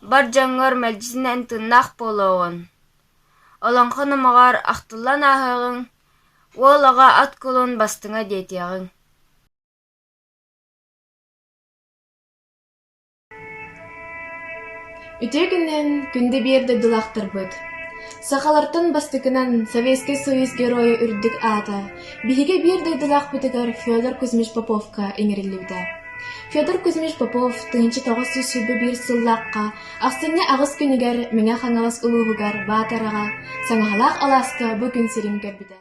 S11: бар дьоҥҥор мэлдьитин эн тыыннаах буолуоҕун. Олоҥхо номоҕор ахтыллан ааһыаҕыҥ, уол оҕо ат кулун бастыҥа диэтиэҕиҥ.
S20: Үтүө күнүнэн күндү биир дойдулаахтарбыт! Сахалартан бастакынан Советскай Союз Геройа үрдүк аата биһиги биир дойдулаахпытыгар Федор Кузьмич Поповка иҥэриллибитэ. Федор Кузьмич Попов 1921 сыллаахха ахсынньы аҕыс күнүгэр Мэҥэ Хаҥалас улууһугар Баатараҕа Саҥаһалаах алааска бу күн сирин көрбүтэ.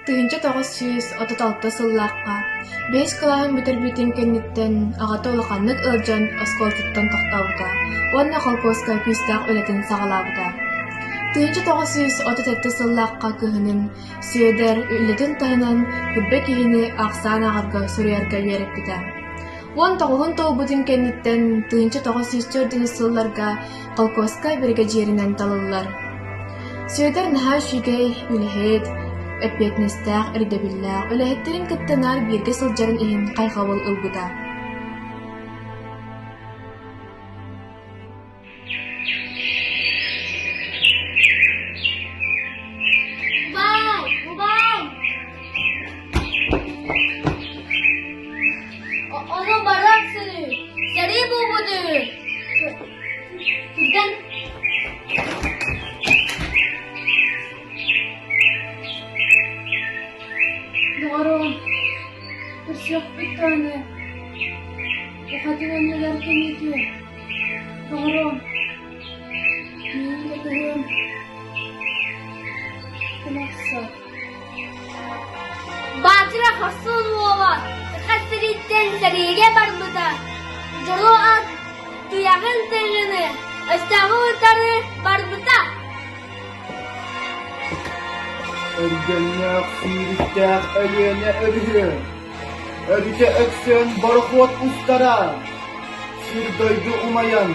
S20: 1936 сыллаахха бэһис кылааһын бүтэрбитин кэнниттэн аҕата улаханнык ыалдьан оскуолатыттан тохтообута уонна холкуоска күүстээх үлэтин саҕалаабыта. 1937 сыллаахха кыһынын Сүөдэр үлэтин таһынан кырба киһини ахсаан ааҕарга суруйарга үөрэппитэ.
S21: Уон тоҕуһун туолбутун кэнниттэн 1994 сылларга холкуоска биригэдьииринэн талыллар. Сүөдэр наһаа үчүгэй, үлэһит, эппиэтинэстээх, ирдэбиллээх, үлэһиттэрин кытта наар бииргэ сылдьарын иһин хайҕабыл ылбыта.
S10: Убаай! Убаай! Ону барар сирий, сэрии буолбут үһү. Түргэн
S12: Доҕоруом, көрсүөхпүт даҕаны, бухатын оннугар кэҥэтиэ. Доҕоруом, миигин кэтэһиэм, кымахсар.
S10: Баатыра хорсун уола Саха сириттэн сэриигэ барбыта. Дьону ат туйаҕын тыҥыны, өстөөҕү утары барбыта.
S13: Өргөннөөх сүүрүктээх Өлүөнэ өрүһү, өрүтэ өксөөн борохуот устара, сир-дойду умайан,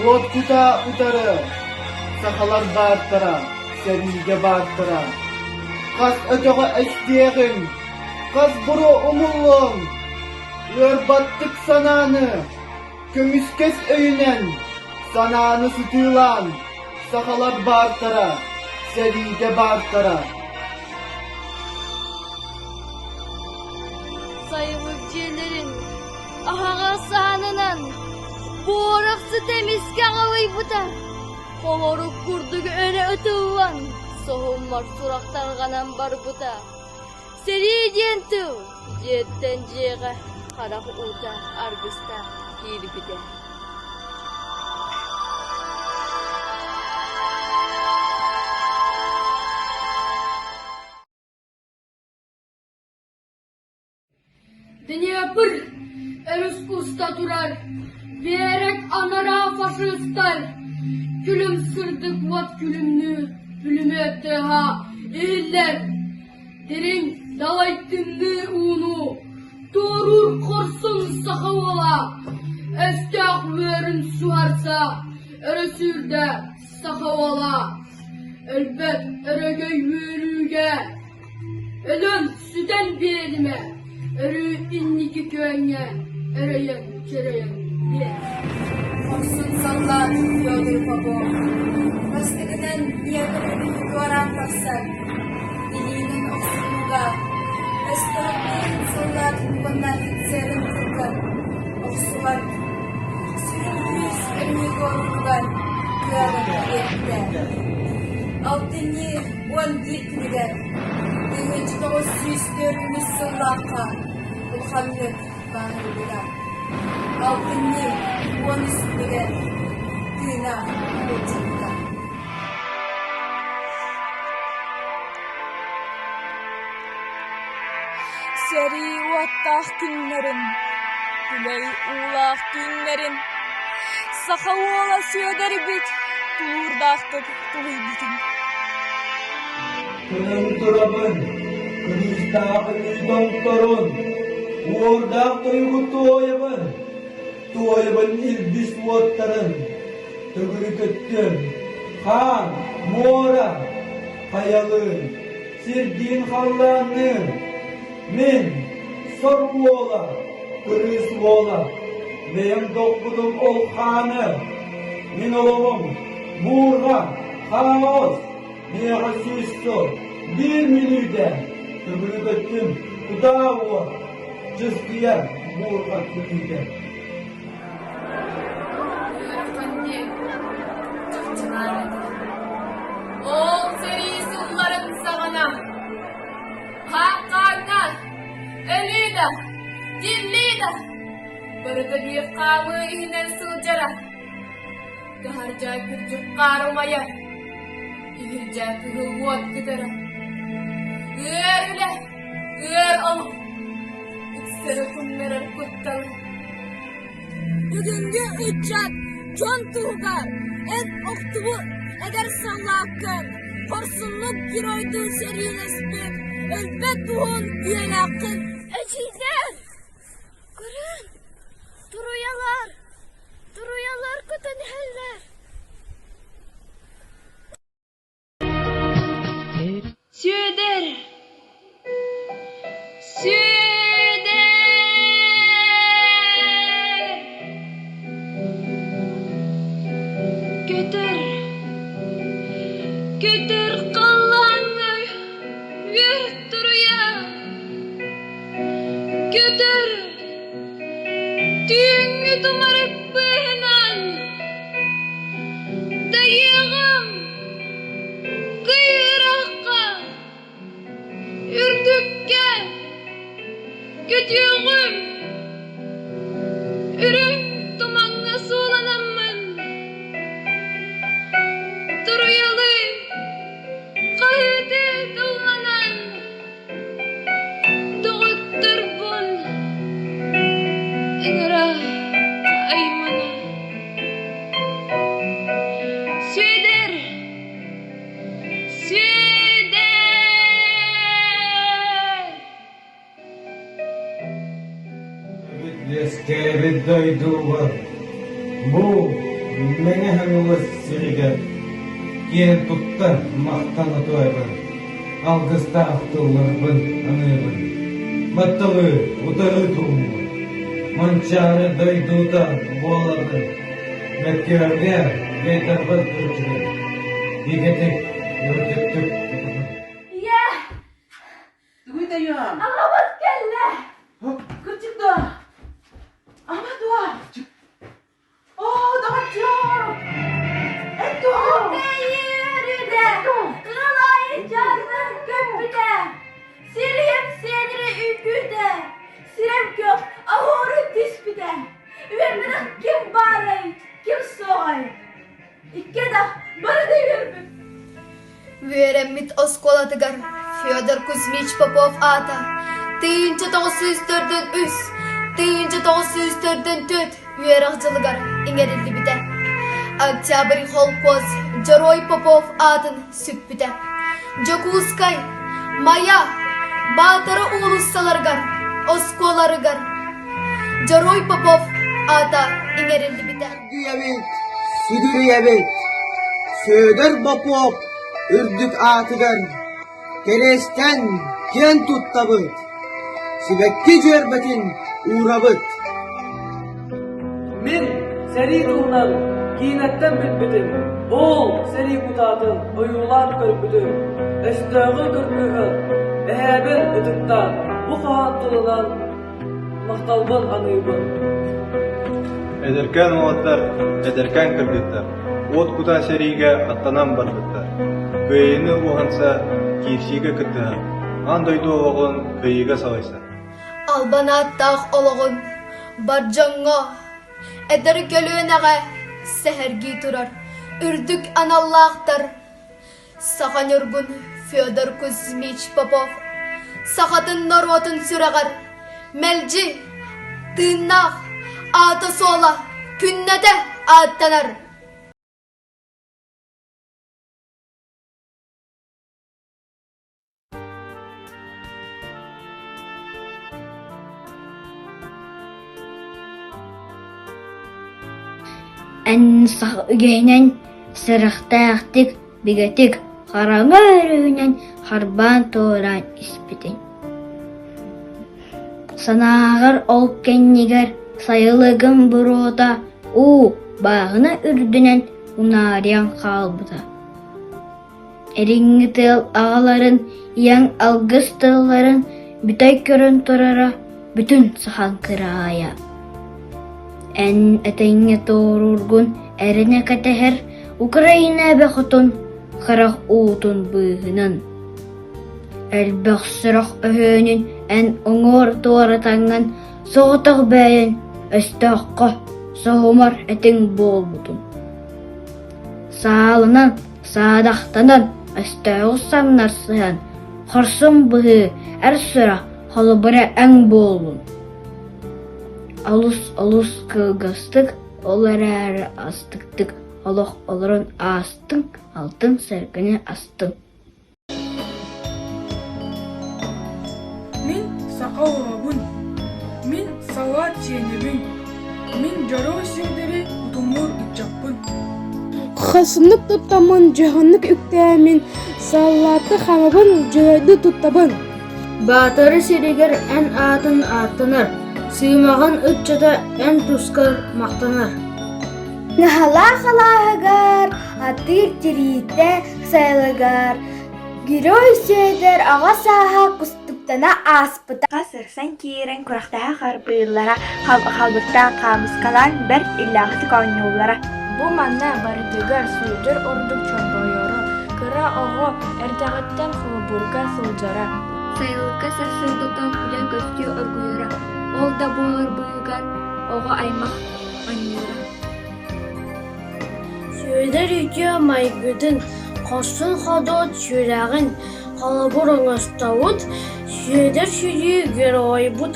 S13: уот кутаа утары, сахалар баартара, сэриигэ баартара. Хас өтөҕө эстиэҕиҥ, хас буруо умуллуоҥ, ыарбаттык санааны, Көмүскэс өйүнэн, санааны сытыылаан, сахалар баартара, сэриигэ баартара.
S10: Сайылык дьиэлэрин аһаҕас аанынан буорах сыта эмискэ аҕылыйбыта. Холорук курдук өрө ытыллан, соһуммар сурах тарҕанан барбыта. Сэрии диэн тыл дьиэттэн дьиэҕэ харах уута аргыстаах киирбитэ.
S12: Днепр өрүс уста турар, биэрэк анараа фашистар күлүм сырдык уот күлүмнүү пулемет тыаһа иһиллэр. Дириҥ далай тымныы ууну туоруур хорсун саха уола өстөөх үөрүн суһарса өрө сүүрдэ саха уола өлбөт өрөгөй үөрүүгэ Өлөн, сүтэн биэримэ, өрүү инники күөҥҥэ өрөйөн-чөрөйөн биэр.
S14: Хорсун саллаат Федор Попов бастакынан Днепр өрүһү туораан тахсан, илиинэн охсуһууга өстөөхтүүн саллаат уонна офицерын кытта охсуһан, сүрүн күүс өрүһү туоруургар кыаҕын биэрбитэ. Алтынньы 11 күнүгэр 1944 сыллаахха улаханнык бааһырбыта. Алтынньы 13 күнүгэр тыына былдьаппыта.
S15: Сэрии уоттаах күннэрин, күлэй уулаах түүннэрин саха уола Сүөдэрбит тулуурдаахтык тулуйбутун.
S13: Кынан турабын, кырыыстаах өлүү томторун, уордаах тойугу туойабын, туойабын илбис уоттарын, төгүрүк өттүм, хаан, муора, хайалыын, сирдиин халлаанныын, мин, сор уола, кырыыс уола, бэйэм дохпутум ол хааны, мин олоҕум, буурҕа, хаос, миэхэ 100 сыл, биир мүнүүтэ, төгүрүк өттүм, кутаа уот, чыскыйар буурҕа күлүүтэ.
S15: Ыарахан диэн чахчылаан этэ. Ол сэрии сылларын саҕана хаан-хааҥҥа өлүү да, тиллии да барыта биир хаамыы иһинэн сылдьара. Таһырдьа күрдьүк хаар умайар, иһирдьэ кыһыл уот кытара. Ыар үлэ, ыар олох, ыксары хуннарар куттал.
S16: Бүгүҥҥү ыччат дьон туһугар эн охтубут эдэр саллааккын, хорсуннук геройдуу сэриилэспит өлбөт уһун үйэлээххин.
S10: Эдьиийдэр, көрүҥ! Туруйалар! Туруйалар көтөн иһэллэр!
S15: Сүөдэр! Сүөдэр! Көтөр! Көтөр халлааҥҥа үөр туруйа! Көтөр! Түүҥҥү тумарык быыһынан Дайыаҕым! Кыйырахха! Үрдүккэ! Көтүөҕүм! Үрүҥ тумаҥҥа сууланаммын Туруйалыы, хаһыытыы тылланан Доҕотторбун ыҥыра аймана Сүөдэр! Сүөдэр!
S1: Үөскээбит дойдубар бу Мэҥэ Хаҥалас сиригэр киэн тутта махтана туойабын, алгыстаах тылларбын аныыбын. Батталы утары тууммут, Манчаары дойдута буолабын, мөккүөргэ бэйдарбын кырдьыгын, бигэтик үрдүктүк тутабын.
S10: Ийээ!
S4: Тугуй тойон?
S10: Аҕабыт кэллэ!
S4: Кырдьык дуо? Ама дуо? Оо, доҕоччуок! Эн дуо?
S10: Үөрүүдэ! Ыал аайы дьарынан көппүтэ! Сириһим сиэнирэ үҥкүүтэ! Сирэм көх оһуору түспүтэ! Үөрмэтэх ким баарай, ким суоҕай? Икки да бары да үөрбүт.
S14: Үөрэммит оскуолатыгар Федор Кузьмич Попов аата 1943 1944 үөрэх дьылыгар иҥэриллибитэ. Октябрь холкуос Дьоруой Попов аатын сүкпүтэ. Дьокуускай, Майа, Баатара уулуссаларыгар, оскуоларыгар Дьоруой Попов аата иҥэриллибитэ.
S8: Сүгүрүйэбит, сүгүрүйэбит, Сүөдэр Бопуоп үрдүк аатыгар кэриэстэн киэн туттабыт, сибэкки дьүөрбэтин уурабыт.
S17: Мин сэрии туһунан киинэттэн билбитим, ол сэрии кутаатын ойуулаан көрбүтүм, өстөөҕү кыргыһын, эһээбин ытыктаан, бу хоһоон тылынан Махталбын аныыбын.
S18: Эдэркээн уолаттар, эдэркээн кыргыттар уот кутаа сэриигэ аттанан барбыттар. Кыайыыны уһанса, киирсиигэ кыттыһан, аан дойду олоҕун кыайыыга салайсар.
S14: Албан ааттаах олоҕун бар дьоҥҥо, эдэр көлүөнэҕэ сэһэргии турар үрдүк аналлаахтар Саха Ньургун Федор Кузьмич Попов сахатын норуотун сүрэҕэр мэлдьи тыыннаах аата-суола күннэтэ ааттанар.
S19: Эн саха үгэһинэн сэрэхтээхтик, бигэтик, хараҥа өрүһүнэн харбаан туораан испитиҥ. Санааҕар ол кэннигэр сайылыгым буруота уу бааһына үрдүнэн унаарыйан хаалбыта. Эриҥҥи тыал аҕаларын, ийэҥ алгыс тылларын бүтэй көрөн турара бүтүн сахан кыраайа. Эн этэҥҥэ туоруургун эрэнэ кэтэһэр Украина эбэ хотун харах уутун быыһынан. Элбэх сорох өһүөнүн эн уҥуор туоратаҥҥын соҕотох бэйэҥ өстөөххө соһумар этиҥ буолбутун. Саалынан Саадахтанан, өстөөҕү самнарсыһан, хорсун быһыы, эр сүрэх холобура өҥ буоллун. Олус-олус кылгастык, ол эрээри астыктык олох олорон аастыҥ, алтын сэргэни астыҥ.
S24: Мин саха оҕобун, мин салаат сиэнэбин.
S22: Мин дьоруой сирдэри утумнуур ыччаппын.
S2: Хорсуннук туттаммын, дьоһуннук үктээммин, саллаатты хаҥабын, дьоһойду туттабын.
S10: Баатара сиригэр эн аатын ааттанар, сыымаҕын ыччата эн тускар махтанар.
S3: Наһалаах алааһыгар, атыыр тириитэ сайылыгар, Герой Сүөдэр аҕа сааһа кустуктана ааспыта.
S5: Сырсан киирэн курэхтэһэ харбыыллара, халбыктаан хаамыскалаан бэрт иллээхтик оонньууллара.
S19: Бу манна барытыгар Сүөдэр ордук чорбойоро, кыра оҕо эрдэҕиттэн холобурга сылдьара.
S6: Сайылыкка сарсыардаттан күлэн көстүү оргуйара, ол да буолар быыһыгар оҕо аймах оонньуура.
S10: Сүөдэр үтүө майгытын, хорсун-хоодуот сүрэҕин холобур оҥостобут, Сүөдэр сүдү геройбут.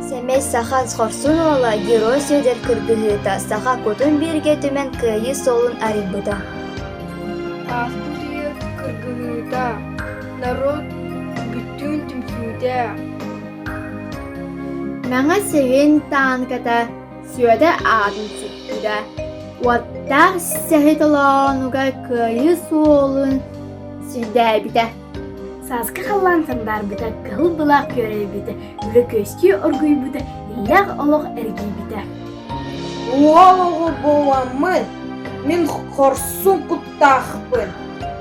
S7: Сэмэй саха хорсун уола Герой Сүөдэр кыргыһыыта саха кутун бииргэ түмэн кыайыы суолун арыйбыта.
S22: Ааспыт үйэ кыргыһыыта, норуот бүттүүн түмсүүтэ.
S7: Мэҥэ сирин таанката Сүөдэр аатын сүкпүтэ, уоттаах сэһи толоонугар кыайыы суолун сирдээбитэ.
S10: Сааскы халлаан сандаарбыта, кыһыл былаах күөрэйбитэ, үлэ күөстүү оргуйбута, иллээх олох эргийбитэ.
S25: Уол оҕо буоламмын, мин хорсун куттаахпын,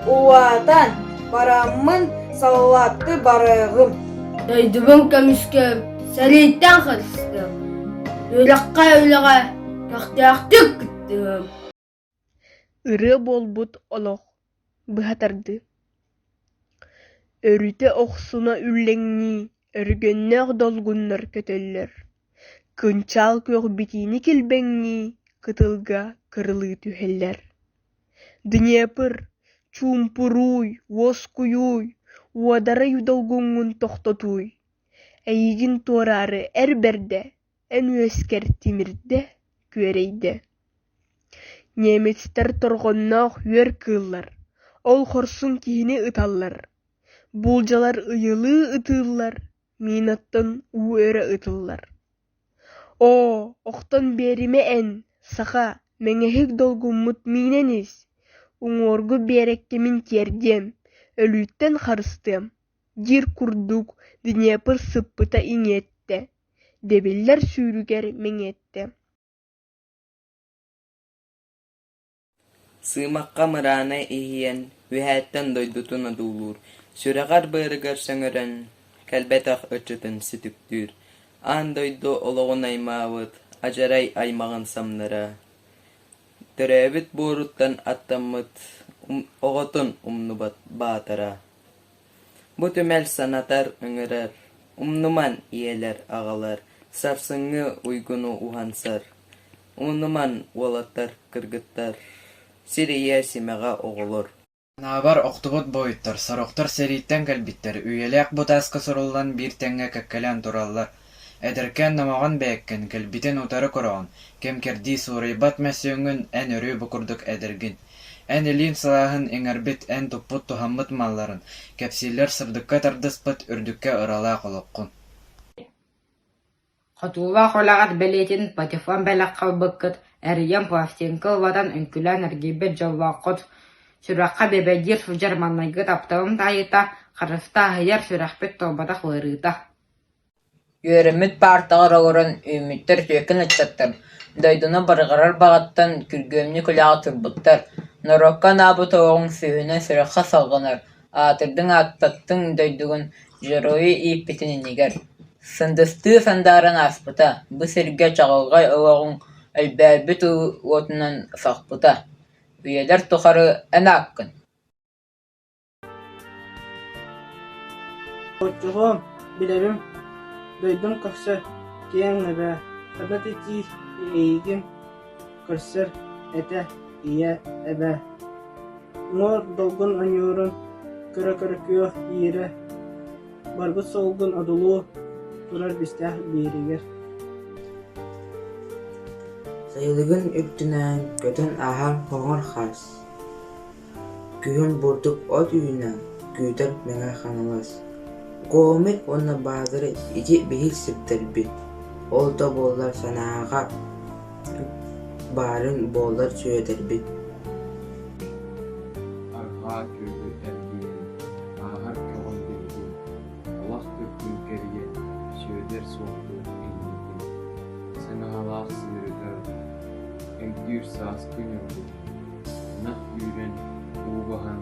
S25: улаатан бараммын саллаатты барыаҕым.
S10: Дойдубун көмүскүөм, сэрииттэн харыстыам, үөрэххэ үлэҕэ көхтөөхтүк кыттыам.
S26: Ырыа буолбут олох быһа тардыы Өрүтэ охсуна үллэҥнии, өргөннөөх долгуннар көтөллөр, кынчаал күөх битиини килбэҥнии, кытылга кырылыы түһэллэр. Днепр, чуумпурууй, уоскуйууй, уодарай долгуҥҥун тохтотууй, эйигин туораары эр бэрдэ, эн үөскэр тимирдэ, күөрэйдэ. Немецтэр торҕонноох үөр кыыллар, ол хорсун киһини ыталлар, буулдьалар ыйылыы ытыыллар, минаттан уу өрө ытыллар. Оо, охтон биэримэ эн, саха, мэҥэһик долгуммут миинэн ис, уҥуоргу биэрэккэ мин тиэрдиэм, өлүүттэн харыстыам, диир курдук Днепр сыппыта иҥиэттэ, дэбиллэр сүүрүгэр мэҥиэттэ.
S27: Сыымахха мыраана иһийэн, үөһэттэн дойдутун одуулуур, сүрэҕэр-быарыгар сөҥөрөн, кэлбэтэх ыччатын сүтүктүүр, аан дойду олоҕун аймаабыт адьарай аймаҕын самнара, төрөөбүт буоруттан аттаммыт оҕотун умнубат баатара. Бу түмэл санатар, ыҥырар, умнуман ийэлэр, аҕалар, сарсыҥҥы уйгуну уһансар, умнуман уолаттар, кыргыттар, сир ийэ симэҕэ оҕолор.
S28: Анаабар охтубут буойуттар, сорохтор сэрииттэн кэлбиттэр, үйэлээх бу тааска суруллан биир тэҥҥэ кэккэлээн тураллар. Эдэркээн номоҕон бэйэккин, кэлбитин утары көрөҕүн, кэм-кэрдии суурайбат мөссүөҥҥүн эн өрүү бу курдук эдэргин. Эн илиин сылааһын иҥэрбит, эн туппут туһаммыт малларын, кэпсииллэр сырдыкка тардыспыт, үрдүккэ ыралаах олоххун.
S29: Хотуулаах үлэҕит бэлиэтин патефон бэлэххэ ылбыккыт, эрийэн пластинка ыллатан үҥкүүлээн эргийбит дьоллооххут, сүрэххэ бүөбэйдиир сылдьар маҥнайгы тапталым таайыыта, харыстаа аһыйар сүрэхпит туолбатах ыарыыта
S30: Үөрэммит паартаҕар олорон үүммүттэр үтүөкэн ыччаттар, дойдуну барҕарар баҕаттан күргүөмнүк үлэҕэ турбуттар, норуокка анаабыт олоҕуҥ сүүһүнэн сүрэххэ салҕанар, аатырдыҥ ааттаттыҥ дойдугун дьоруойу ииппитин иннигэр. Сындыстыы сандааран ааспыта, бу сиргэ чаҕылҕай олоҕуҥ өлбөөрбүт уотунан сахпыта, үйэлэр тухары эн ааккын
S31: Оччоҕо билэбин, дойдум көхсө киэҥ эбээ, ханна тиий эйигин көрсөр этэ ийэ эбээ Уҥуор долгун ойуурун көрө-көрө күөх иирэ барбыт суолгун одулуу турар бистээх биэригэр
S32: Сайылыгын үрдүнэн көтөн ааһар хоҥор хаас Күһүн бурдук от үүнэн, күүтэр Мэҥэ Хаҥалас, Гомель уонна Баатара ити биһик сирдэрбит. Ол да буоллар санааҕа баарын буоллар Сүөдэрбит
S1: Арҕаа күөлү эргийэн, ааһар көҕөн биһигин, Талах төрдүн кэрийэн, Сүөдэр суохтуур иннитин, Сыҥаһалаах сыырыгар, өйдүүр сааскы ньургун, Ынах үүрэн, уу баһан,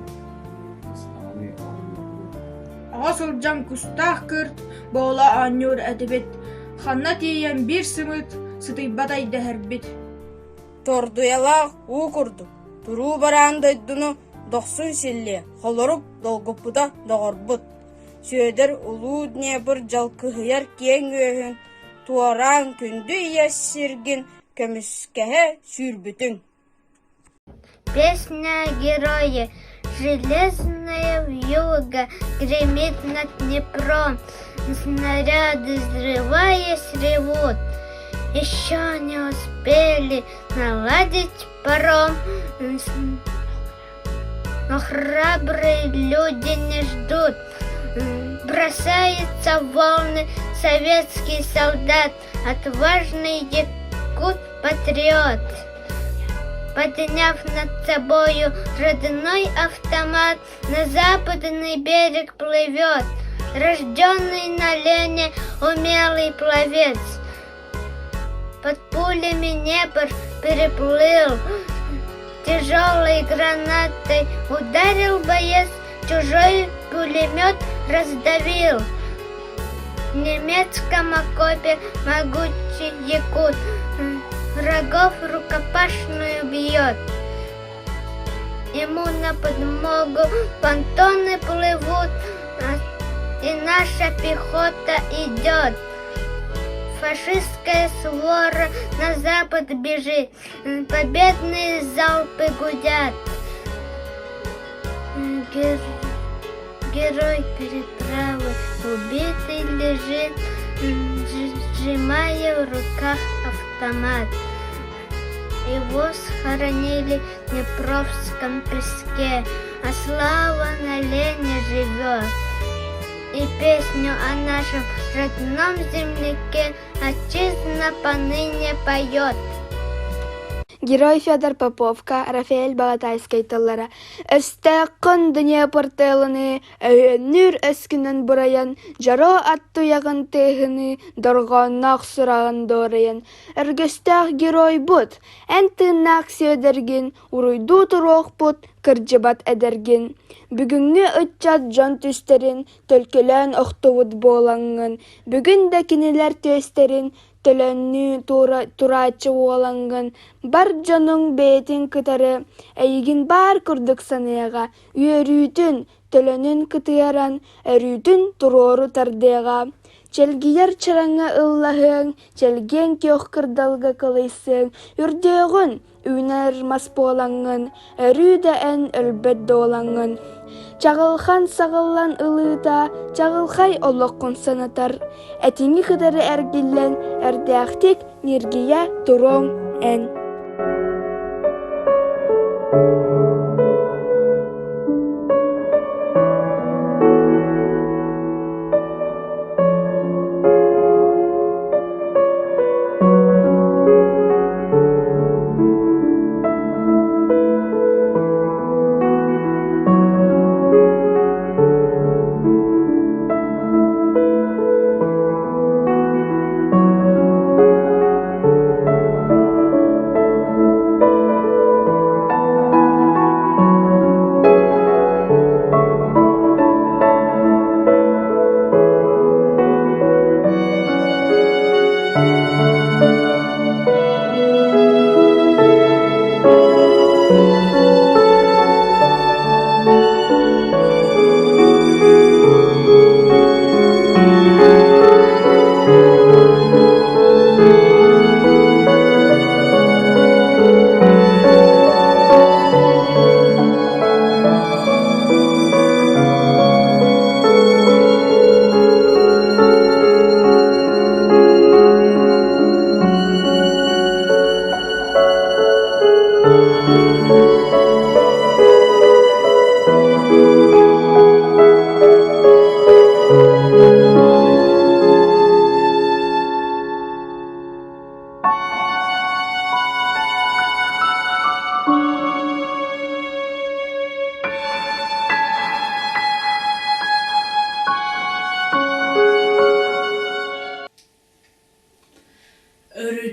S1: ыстаҥалыы оонньуургун
S19: Оҕо сылдьан кустаах кырт буола оонньуур этибит, ханна тиийэн биир сымыыт сытыйбатай дэһэрбит.
S25: Тордуйалаах уу курдук, туруу бараан дойдуну дохсун силлиэ, холорук долгуппута доҕорбут. Сүөдэр улуу Днепр дьалкыһыйар киэҥ үөһүн туораан күндү ийэ сиргин көмүскэһэ сүүрбүтүҥ.
S3: Песня о герое. Железная вьюга гремит над Днепром, Снаряды, взрываясь, ревут. Еще не успели наладить паром, Но храбрые люди не ждут. Бросается в волны советский солдат, Отважный якут-патриот. Подняв над собою родной автомат, На западный берег плывет, Рожденный на Лене умелый пловец. Под пулями Днепр переплыл, Тяжелой гранатой ударил боец, Чужой пулемет раздавил. В немецком окопе могучий якут Врагов рукопашную бьет. Ему на подмогу понтоны плывут, И наша пехота идет. Фашистская свора на запад бежит, Победные залпы гудят. Герой переправы убитый лежит, сжимая в руках автомат. Его схоронили в Днепровском песке, а слава на Лене живет. И песню о нашем родном земляке отчизна поныне поет.
S6: Герой Федор Поповка, Рафаэль Балатайскай тыллара Өстөөххүн Днепр тыалыныы өйөннүүр өскүнэн бурайан, дьоро ат туйаҕын тыаһыныы дорҕоонноох сураҕын дуорайан, өргөстөөх геройбут, эн тыыннаах Сүөдэргин уруйдуу туруохпут кырдьыбат эдэргин. Бүгүҥҥү ыччат дьон түстэрин төлкөлөөн охтубут буолаҥҥын, бүгүн да кинилэр түөстэрин төлөннүү турааччы уолаҥҥын, бар дьонуҥ бэйэтин кытары эйигин баар курдук саныаҕа, үөрүүтүн, төлөнүн кытыаран, өрүүтүн туруору тардыаҕа. Чэлгийэр чараҥҥа ыллаһыаҥ, чэлгиэн күөх кырдалга кылыйсыаҥ, үрдүөҕүн, үүнэр мас буолаҥҥын, өрүү да эн өлбөт дуолаҥҥын. Чаҕылхан саҕыллан ылыыта чаҕылхай олоххун санатар, этиҥи кытары эргиллэн эрдээхтик ньиргийэ туруоҥ эн.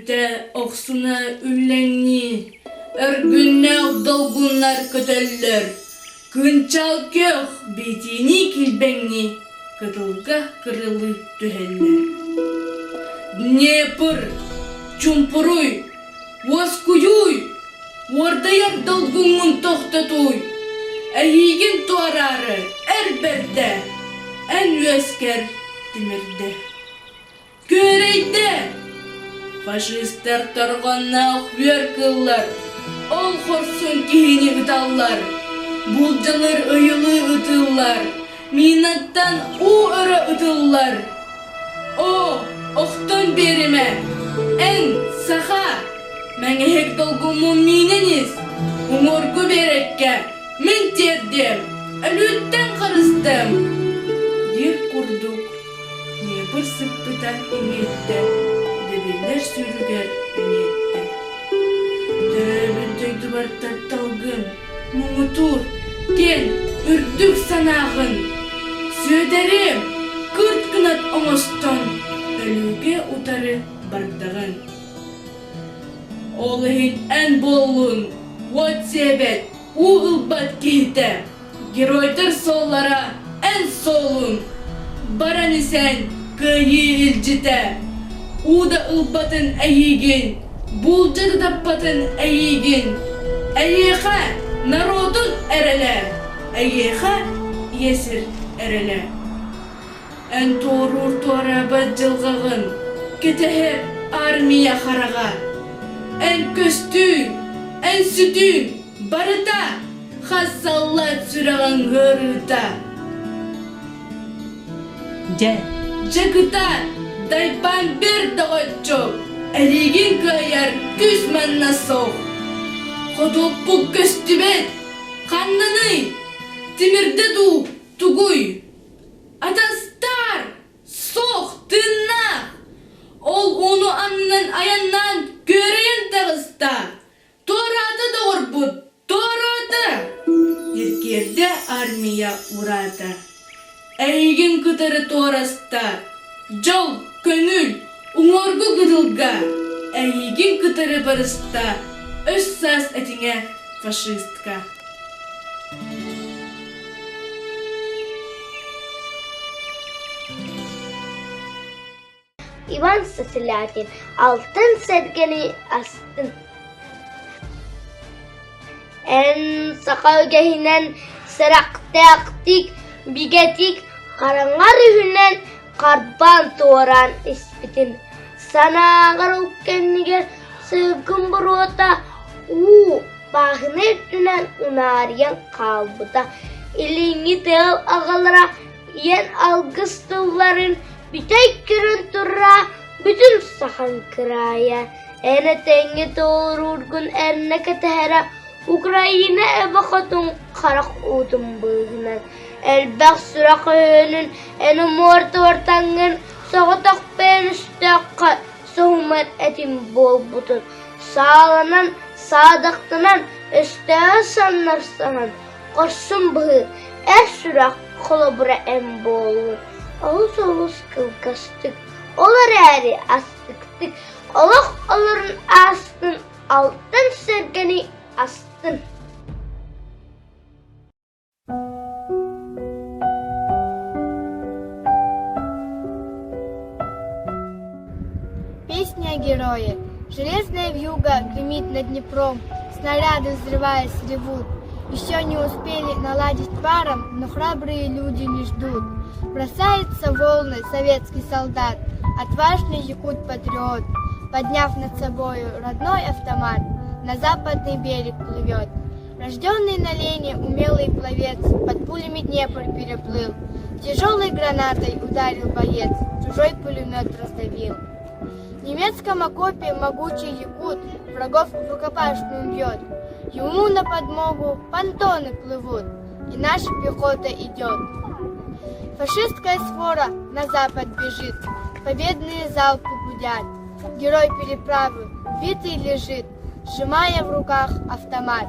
S19: Өрүтэ охсуна үллэҥнии, өргүннээх долгуннар көтөллөр, кынчаал күөх биитиинии килбэҥнии кытылга кырылыы түһэллэр. Днепр, чумпуруй, уоскуйууй, уордайар долгуҥҥун тохтотууй, эйиигин туораары эр бэрдэ, эн үөскэр тимирдэ. Күөрэйдэ! Фашистар торҕонноох үөр кыллар, ол хорсун киһини ыталлар, булдьалар ыйылыы ытыллар, минаттан уу өрө ытыллар. Оо, охтон биэримэ! Эн, саха! Мэҥэһик долгуммун миинэн ис, уҥуоргу биэрэккэ мин тиэрдиэм, өлүүттэн харыстыам! диир курдук Днепр сыппыта иҥиэттэ, дэбиллэр сүүрүгэр иҥиэттэ. Төрөөбүт дойдубар тапталгын, муҥутуур, киэҥ, үрдүк санааҕын, Сүөдэрим, кырт кынат оҥостон, өлүүгэ утары бардаҕын. Ол иһин эн буоллун, уот сиэбэт, уу ылбат киһитэ. Геройдар суоллара эн суолуҥ, баран исэн кыайыы илдьитэ. Уу да ылбатын эйиигин, буулдьа да таппатын эйиигин. Эйиэхэ норуотун эрэлэ, эйиэхэ ийэ сир эрэлэ. Эн туоруур туораабат дьылҕаҕын кэтэһэр армия хараҕа. Эн көстүүҥ, эн сүтүүҥ барыта хас саллаат сүрэҕиҥ ыарыыта.
S4: Дьэ,
S19: Дьэ кытаат, дайбаан бэр доҕоччук, эйигин кыайар күүс манна суох. Хотуоппук көстүбэт, ханнаный, тимирдэ дуу, тугуй? Атастаар! Суох, тыыннаах! Ол ууну аннынан айаннаан күөрэйэн таҕыста. Туораата доҕорбут, туораата! Ньиргиэрдэ армия ураата. Эйигин кытары туораста. Дьол, көҥүл, уҥуоргу кытылга. Эйигин кытары барыста. Өс саас этиҥэ фашистка.
S3: Иван Сысолятин алтан сэргэни астын. Эн саха үгэһинэн сэрэхтээхтик, бигэтик хараҥар үһүнэн харбаан туораан испитин. Санааҕар ол кэннигэр сыгын буруота уу бааһына үрдүнэн унаарыйан хаалбыта. Илиҥҥи тыал аҕалара ийэн алгыс тылларын бүтэй көрөн турара бүтүн сахан кыраайа. Эн этэҥҥэ туоруургун эрнэ кэтэһэрэ Украина эбэ хотун харах уутун быыһынан элбэх сүрэх өһүөнүн эн умуор туортаҥҥын соҕотох бэйэн өстөөххө соһумар этим буолбутун сааланан саадахтанан өстөөҕү самнарсаһан хорсун быһыы эр сүрэх холобура эн буоллун олус олус кылгастык ол эрээри астыктык олох олорун аастын алтан сэргэни астын
S6: Песня о герое. Железная вьюга гремит над Днепром, снаряды, взрываясь, ревут. Еще не успели наладить паром, но храбрые люди не ждут. Бросается в волны советский солдат, отважный якут-патриот, подняв над собою родной автомат, на западный берег плывет. Рожденный на Лене умелый пловец под пулями Днепр переплыл. Тяжелой гранатой ударил боец, чужой пулемет раздавил. В немецком окопе могучий якут врагов в рукопашную бьет. Ему на подмогу понтоны плывут, и наша пехота идет. Фашистская свора на запад бежит, победные залпы гудят. Герой переправы битый лежит, сжимая в руках автомат.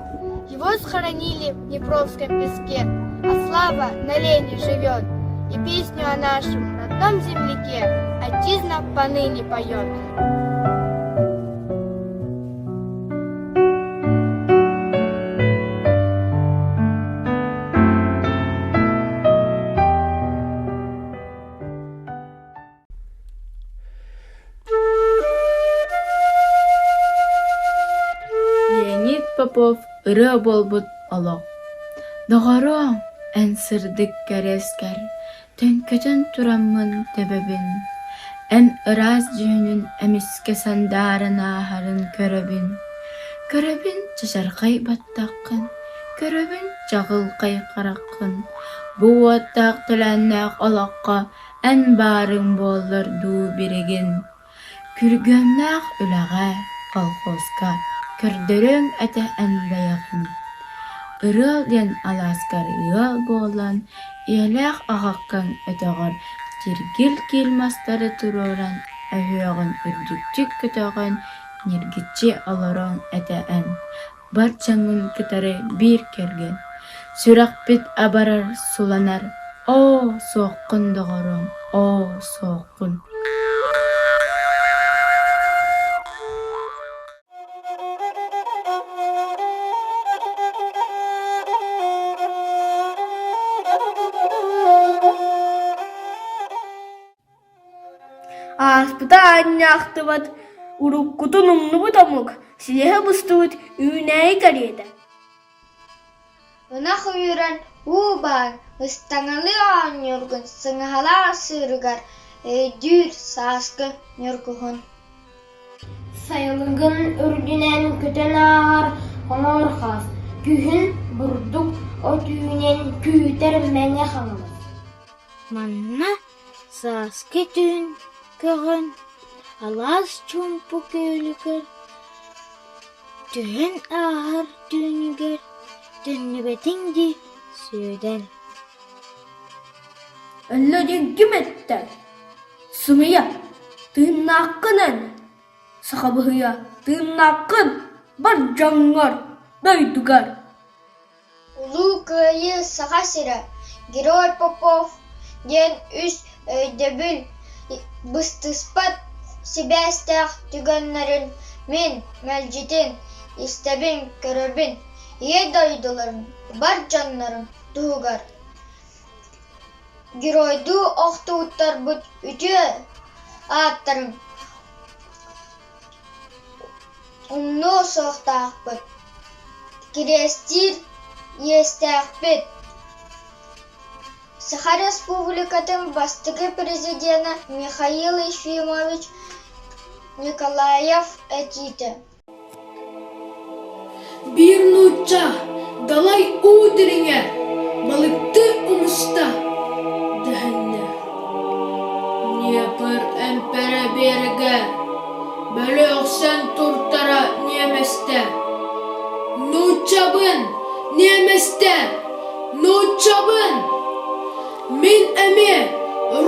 S6: Его схоронили в Днепровском песке, а слава на Лене живет. И песню о нашем родном земляке отчизна поныне поет.
S4: Попов ырыа буолбут олох. Доҕоруом, эн сырдык кэриэскэр төҥкөтөн тураммын тэбэбин, эн ыраас дьүһүнүн эмискэ сандааран ааһарын көрөбүн, көрөбүн чачархай баттаххын, көрөбүн чаҕылхай хараххын, бу уоттаах төлөөннөөх олоххо эн баарыҥ буоллар дуу билигин Күргүөмнээх үлэҕэ, колхозка көрдөрүөҥ этэ эн бэйэҕин. Ырыал диэн алааскар ыал буолан, ийэлээх аҕаккаҥ өтөҕөр тиргил киил мастары туруоран, өһүөҕүн үрдүктүк көтөҕөн ньиргиччи олоруоҥ этэ эн, бар дьоҥҥун кытары биир кэргэн. Сүрэхпит абарар, суланар, оо, суоххун доҕоруом, оо, суоххун
S8: Ааспыта аанньаахтыбат, уруккутун умнубут омук, силиһэ быстыбыт үүнээйи кэриэтэ.
S3: Ынах үүрэн уу баар, ыстаҥалыы оонньуургун сыҥаһалаах сыырыгар өйдүүр сааскы ньургуһун
S9: Сайылыгын үрдүнэн көтөн ааһар хоҥор хаас, күһүн бурдук от үүнэн күүтэр Мэҥэ Хаҥалас
S19: Манна сааскы түүн көҕөн, алаас чуумпу күөлүгэр түһэн ааһар түүнүгэр төннүбэтиҥ дии Сүөдэр
S8: Өллө диэн ким эттэ? Сымыйа, тыыннааххын эн, саха быһыйа, тыыннааххын бар дьоҥҥор, дойдугар
S3: Улуу Кыайыы Саха сирэ, Герой Попов диэн үс өйдөбүл быстыспат сибээстээх түгэннэрин мин мэлдьитин истэбин, көрөбүн, Ийэ дойдуларын, бар дьоннорун туһугар геройдуу охтубуттарбыт үтүө ааттарын Умнуо суохтаахпыт, кириэстиир иэстээхпит. Саха Республикатын бастакы президенэ Михаил Ефимович Николаев этиитэ
S8: Биир нуучча далай уу дириҥэ балыктыы умуста дэһэннэр. Днепр эмпэрэ биэрэгэ бөлүөхсэн туртара ньиэмэстэ. Нууччабын, ньиэмэстэ, нууччабын! Мин эмиэ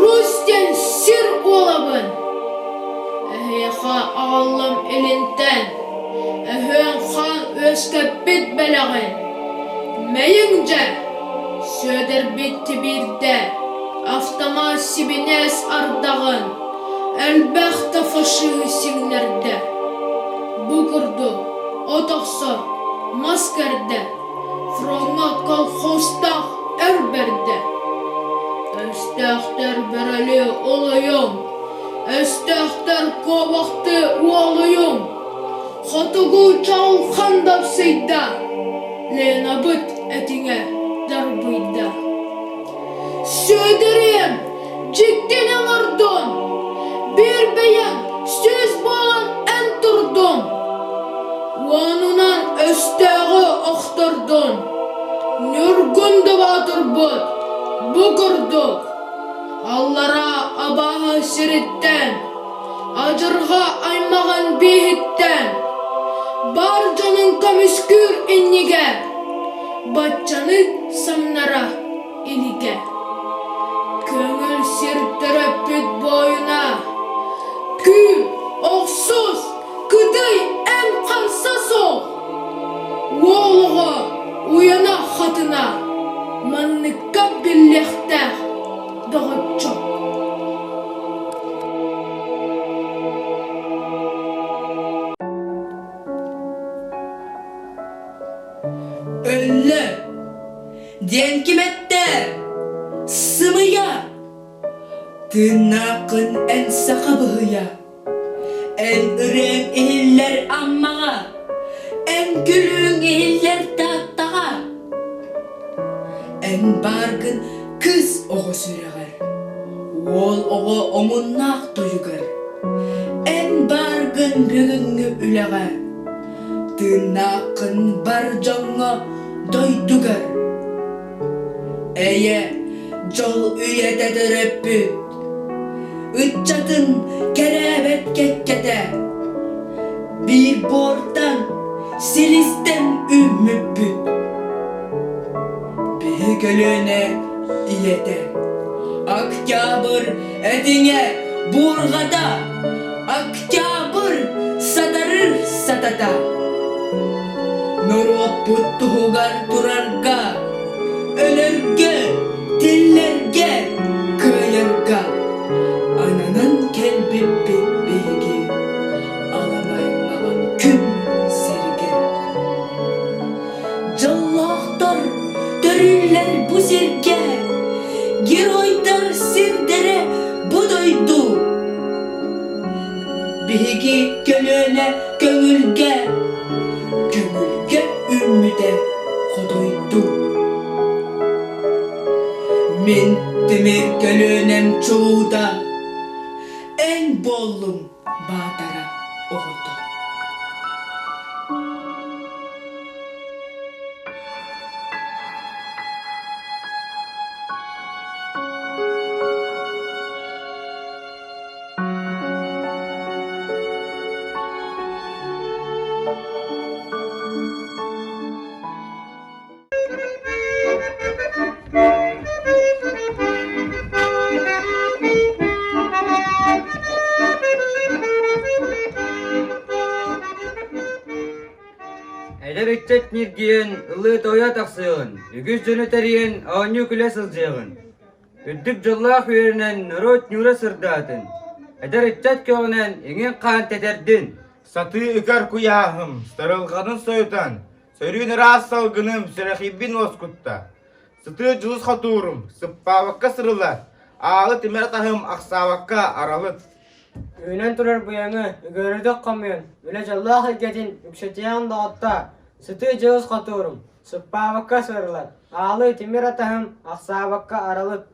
S8: Русь диэн сир уолабын. Эһиэхэ аҕаллым илинтэн, өһүөн хаан үөскэппит бэлэҕин. Мэйиҥ дьэ, Сүөдэрбит тибиирдэ, автомат сибинээс ардаҕын, элбэх да фашиһы сиҥнэрдэ. Бу курдук от охсор, мас кэрдэ, фроҥҥа колхозтаах эр бэрдэ. Өстөөхтөр бөрөлүү улуйуҥ, өстөөхтөр куобахтыы уолуйуҥ, хотугу чаҕылхан дапсыйда, Ленабыт этиҥэ дарбыйда. Сүөдэриэм, дьиктини оҥордун, биир бэйэҥ сүүс буолан эн турдун, уонунан өстөөҕү охтордун, Ньургун да боотурбут бу курдук аллараа абааһы сириттэн, адьырҕа аймаҕын бииһиттэн, бар дьонун көмүскүүр иннигэр баччаны самнара илигэ. Көҥүл сир төрөппүт буойуна, күүр, охсус, кыдый эн хамса суох! Уол оҕо уйана хатына, манныкка биллиэхтээх доҕоччук.
S11: Өллө диэн ким эттэ? Сымыйа! Тыыннааххын эн саха быһыйа. Эн ырыаҥ иһиллэр Аммаҕа. Эн күлүүҥ иһиллэр Тааттаҕа, Эн бааргын кыыс оҕо сүрэҕэр, Уол оҕо омуннаах тойугар, Эн бааргын бүгүҥҥү үлэҕэ, Тыыннааххын бар дьоҥҥо дойдугар. Эйэ, дьол үйэтэ төрөппүт, Ыччатын кэрээбэт кэккэтэ, Биир буортан, силистэн үүммүппүт. Биһи көлүөнэ ийэтэ, Октябрь этиҥэ буурҕата, Октябрь сатарыр сатата. Норуоппут туһугар турарга, өлөргө, тиллэргэ, кыайарга ананан кэлбиппит биһиги аламай маҕан күн сиригэр. Дьоллоохтор төрүүллэр бу сиргэ, геройдар сирдэрэ бу дойду. Биһиги көлүөнэ көҥүлгэ, көҥүлгэ үүммүтэ хотойду. Мин тимир көлүөнэм чулуута, эн буоллуҥ баатара оҕото.
S2: Эдэр ыччат ньиргийэн, ылыы-тойо тахсыаҕын, үгүс дьону тэрийэн, оонньуу-күлэ сылдьыаҕын. Үрдүк дьоллоох үөрэнэн норуот ньуура сырдаатын, эдэр ыччат көҕүнэн иҥин-хаан тэтэрдин.
S12: Сатыы ыкар куйааһым, сарылҕанын сойутан, сөрүүн ыраас салгыным сэрэхийбин уоскутта. Сытыы дьулус хотуурум, сыппаабакка сырылар, аалы тимир атаһым ахсаабакка аралыт.
S13: Үүнэн турар быйаҥы үгүөрүтүк хомуйан, үлэ дьоллоох эйгэтин үксэтиэҕин доҕоттоор, сытыы дьылыс хотуурум, сыппаабакка сырылар, аалыы тимир атаһым, ахсаабакка аралыт.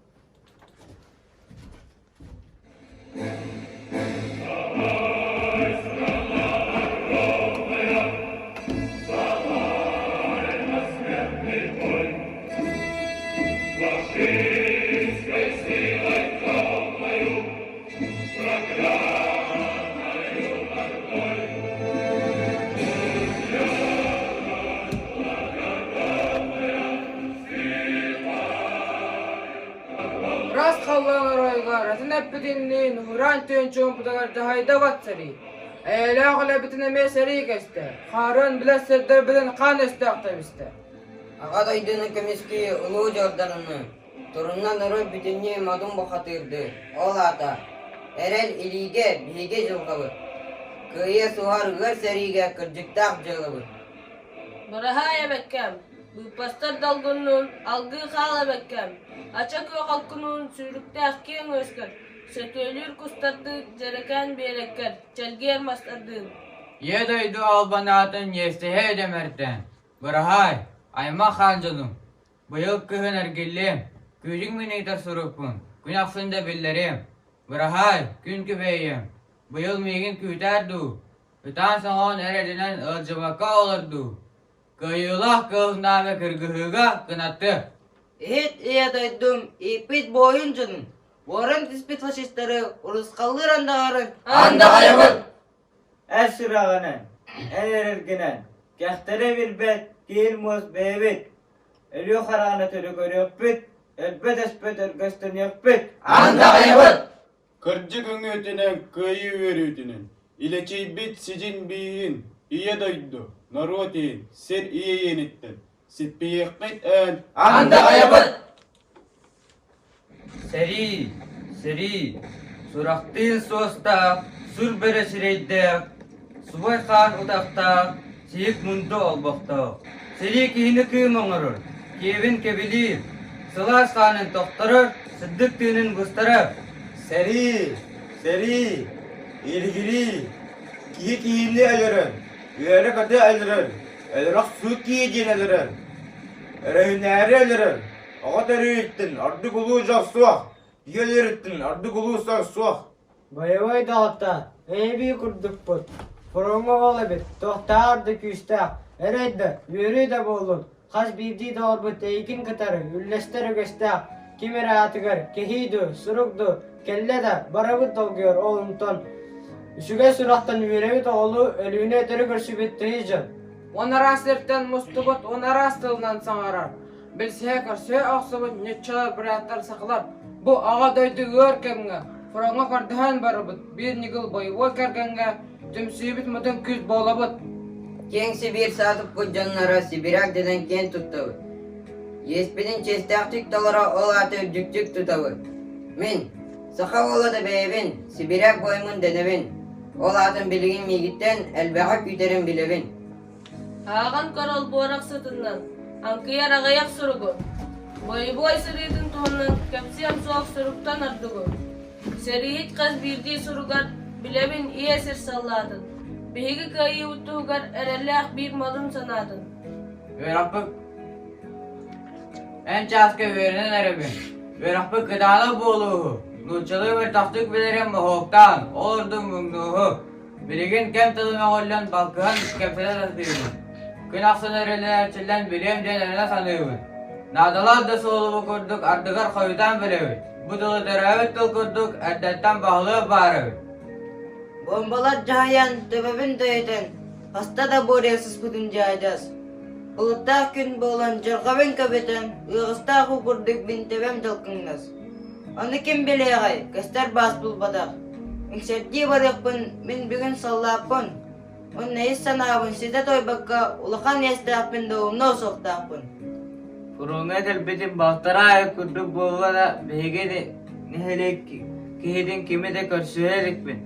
S2: Ыраас халлаан оройугар атын эппитинниин уһураан түөн чуумпутугар дьаһайда бат сэрии. Эйэлээх үлэбитин эмиэ сэрии кэстэ, хаарыан билэр сирдэрбитин хаан өстөөх тэбистэ.
S14: Аҕа дойдуну көмүскүү улуу дьордоруну, Турунна норуот бүтүннүү модун бухатыырдыы, ол аата, эрэл илиигэ биһиги дьылҕабыт, кыайыа суоһар ыар сэриигэ кырдьыктаах дьыалабыт.
S8: Быраһаай эбэккэм, быыппастар долгуннуун алгыы хаал эбэккэм, ача күөх алкынуун сүүрүктээх киэҥ үөскэр, сөтүөлүүр кустардыы дьэрэкээн биэрэккэр, чэлгиэр мастардыын.
S2: Ийэ дойду албан аатын иэстэһэ өдемөртөн, быраһаай, аймах хаан дьонум, Быйыл кыһын эргиллиэм, күүтүҥ мин ыытар сурукпун, күн ахсын да биллэриэм. Быраһаай, күн күбэйиэм, быйыл миигин күүтээр дуу, ытаан-соҥоон эрэлинэн ыалдьыбакка олор дуу. Кыайыылаах кыыл нааме кыргыһыыга кынаттыа.
S14: Иһит ийэ дойдум ииппит буойун дьонун, уоран түспүт фашистары урусхаллыыр андаҕарын
S2: Андаҕайабыт!
S15: Эр сүрэҕинэн, эн эрэлгинэн, кэхтэри билбэт киил муос бэйэбит, өлүү хараҕын өтөрү көрүөхпүт, өлбөт-өспөт өргөстөнүөхпүт.
S12: Андаҕайабыт! Кырдьык үҥүүтүнэн, кыайыы үөрүүтүнэн, илэчийбит сидьин бииһин, Ийэ дойду, норуот иһин, сир ийэ иэниттэн, сиппийиэхпит эн
S2: Андаҕайабыт! Сэрии, сэрии, сурахтыын суостаах, сур бөрө сирэйдээх, субай хаан утахтаах, сиик мунду олбохтоох. Сэрии киһини кыым оҥорор, киэбин кэбилиир, сылаас хаанын тохторор, сырдык тыынын быстарар.
S12: Сэрии, сэрии, илигирии, киһи киһини өлөрөр, үөрэ-көтө өлөрөр. Өлөрөх суу киһи диэн өлөрөр, өрөһүнээри өлөрөр, оҕо төрүүрүттэн ордук улуу дьол суох, киһи өлөрүттэн ордук улуу сор суох.
S13: Боевой доҕоттоор, эйэбии курдукпут, фроҥҥа ол эбит, туохтааҕар да күүстээх, эрэй да, үөрүү да буоллун, хас биирдии доҕорбут эйигин кытары үллэстэр үгэстээх, ким эрэ аатыгар кэһии дуу, сурук дуу кэллэ да, барыбыт долгуйар ол онтон үчүгэй сурахтан үөрэбит оҕолуу өлүүнү өтөрү көрсүбүт тыйыс дьон.
S2: Уон араас сиртэн мустубут, уон араас тылынан саҥарар, билсиһэ-көрсүһэ охсубут ньуччалар, буряттар, сахалар бу Аҕа дойду ыар кэмҥэ фроҥҥа көрдөһөн барбыт биир ньыгыл бойобуой кэргэҥҥэ түмсүүбүт мутун күүс буолабыт.
S14: Киэҥ Сибиир саатыппыт дьонноро сибиряк дэнэн киэн туттабыт. Иэспитин чиэстээхтик толоро ол ааты үрдүктүк тутабыт. Мин, саха уола да бэйэбин, сибиряк буоймун дэнэбин. Ол аатын билигин миигиттэн элбэҕи күүтэрин билэбин.
S8: Ааҕан көр олбуорах сытынан, аҥкыйар аҕыйах суругу, бойобуой сырыытын туһунан кэпсиэм суох суруктан ордугу. Сэрииһит хас биирдии суругар билэбин ийэ сир саллаатын, биһиги кыайыыбыт туһугар эрэллээх биир модун санаатын.
S2: Үөрэхпит Эн чааска үөрэнэн эрэбин. Үөрэхпит кытаанах буолууһу, нууччалыы мөлтөхтүк билэрим моһуоктаан, ол ордук муҥнууһу. Билигин кэм тылым өҕүллэн балкыһан кэпсэтэ сатыыбын. Күн ахсын эрэллэн билиэм диэн эрэнэ саныыбын. Наадалаах да суолу курдук ардыгар хойутаан билэбит. Бу тылы төрөөбүт тыл курдук эрдэттэн баһылыах баар эбит.
S5: Бомбалар дьаһайан, төбөбүн дөйүтэн, хаста да буорайа сыспытым дьаадьас. Былыттаах күн буолан дьарҕабын көбүтэн, ыаҕастаах уу курдук мин төбөм дьалкыҥнас. Ону ким билиэҕэй, көстөр баас булбатах. Үҥсэрдии барыахпын мин бүгүн саллааппын, уонна ис санаабын ситэ туойбакка улахан иэстээхпин да умнуо суохтаахпын.
S15: Фроҥҥа кэлбитим балтараа ый курдук буолла да, биһиги нэһилиэк киһитин кими да көрсүһэ иликпин.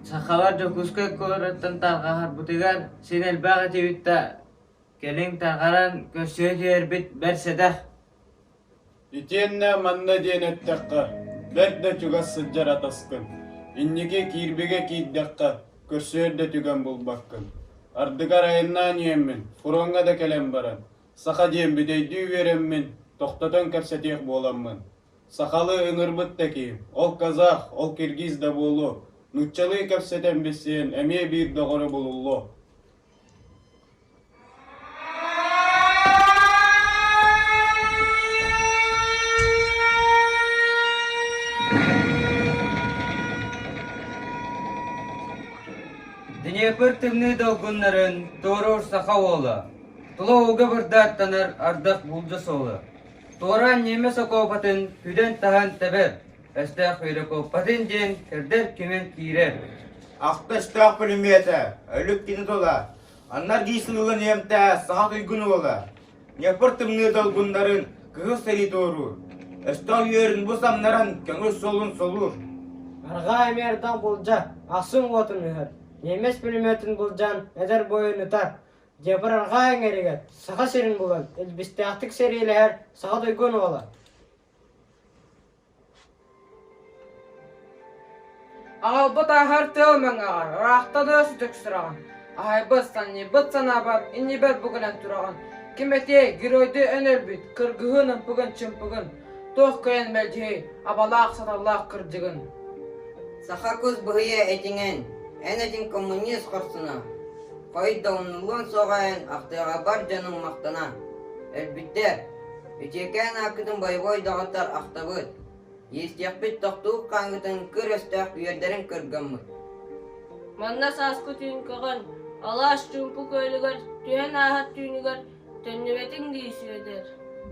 S15: Сахалар Дьокуускай куораттан тарҕаһарбытыгар син элбэх этибит да, кэлин тарҕаран көрсүһэ түһэрбит бэрт сэдэх.
S7: Итиэннэ манна диэн эттэххэ, бэрт да чугас сылдьар атаскын, инники киирбигэ киирдэххэ, көрсүөр да түгэн булбаккын. Ардыгар айаннаан иһэммин, фроҥҥа да кэлэн баран, саха диэн бүтэйдии үөрэммин, тохтотон кэпсэтиэх буоламмын. Сахалыы ыҥырбыт да киһим, ол казах, ол киргиз да буолуо, нууччалыы кэпсэтэн билсиэн эмиэ биир доҕоро булуллуо.
S2: Днепр тымныы долгуннарын туоруур саха уола, тула ууга бырдааттанар ардах булдьа суола. Туораан ньиэмэс окуопатын күдэн-таһан тэбэр, өстөөх үөрэ диэн кэрдэр кимэн киирэр.
S12: Ахта өстөөх пулеметэ, өлүк кини тула, аннар дии сыылын иэмтээ саха туйгун уола. Днепр тымныы долгуннарын кыһыл сэрии туоруур, өстөөх үөрүн бу самнаран көҥүл суолун солуур.
S13: Арҕаа эмиэртэн булдьа, ахсым уотун ыһар, ньиэмэс пулеметын былдьаан эдэр буойун ытар, Днепр арҕаа эҥэригэр Саха сирин булан илбистээхтик сэриилэһэр саха туйгун уола.
S2: Аҕалбыт ааһар тыал мэҥэҕэр, ыраахта да сүтүк сүрэҕин, аһайбыт, санньыйбыт санаабар иннибэр бу гынан тураҕын. Ким этиэй, геройдуу эн өлбүт, кыргыһыын ымпыгын-чымпыгын, туох кыайан мэлдьиһий, абалаах-саталлаах кырдьыгын.
S14: Саха кус быһыйа этиҥэн, эн этиҥ коммунист хорсуна, хойут да умнуллуон суоҕа эн ахтыаҕа бар дьонуҥ махтана. Өлбүттэр, Үтүөкээн ааккытын бойобуой доҕоттор ахтабыт, иэстиэхпит тохтуур хааҥҥытын кыр өстөөх үөрдэрин кыргаммыт.
S8: Манна сааскы түүн көҕөн, алаас чуумпу күөлүгэр түһэн ааһар түүнүгэр төннүбэтиҥ дии Сүөдэр.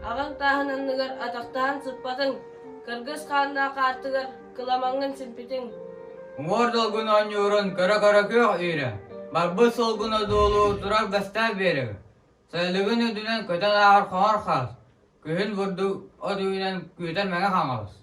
S8: Аҕаҥ тааһын анныгар атахтаһан сыппатыҥ, кыргыс хааннаах аартыгар кыламаҥҥын симпитиҥ.
S2: Уҥуор долгун оонньуурун көрө-көрө күөх үүрэ, барбыт суолгун одуулуу турар бэстээх биэрэгэ. Сайылыгын үрдүнэн көтөн ааһар хоҥор хаас, күһүн бурдук от үүнэн күүтэр Мэҥэ Хаҥалас.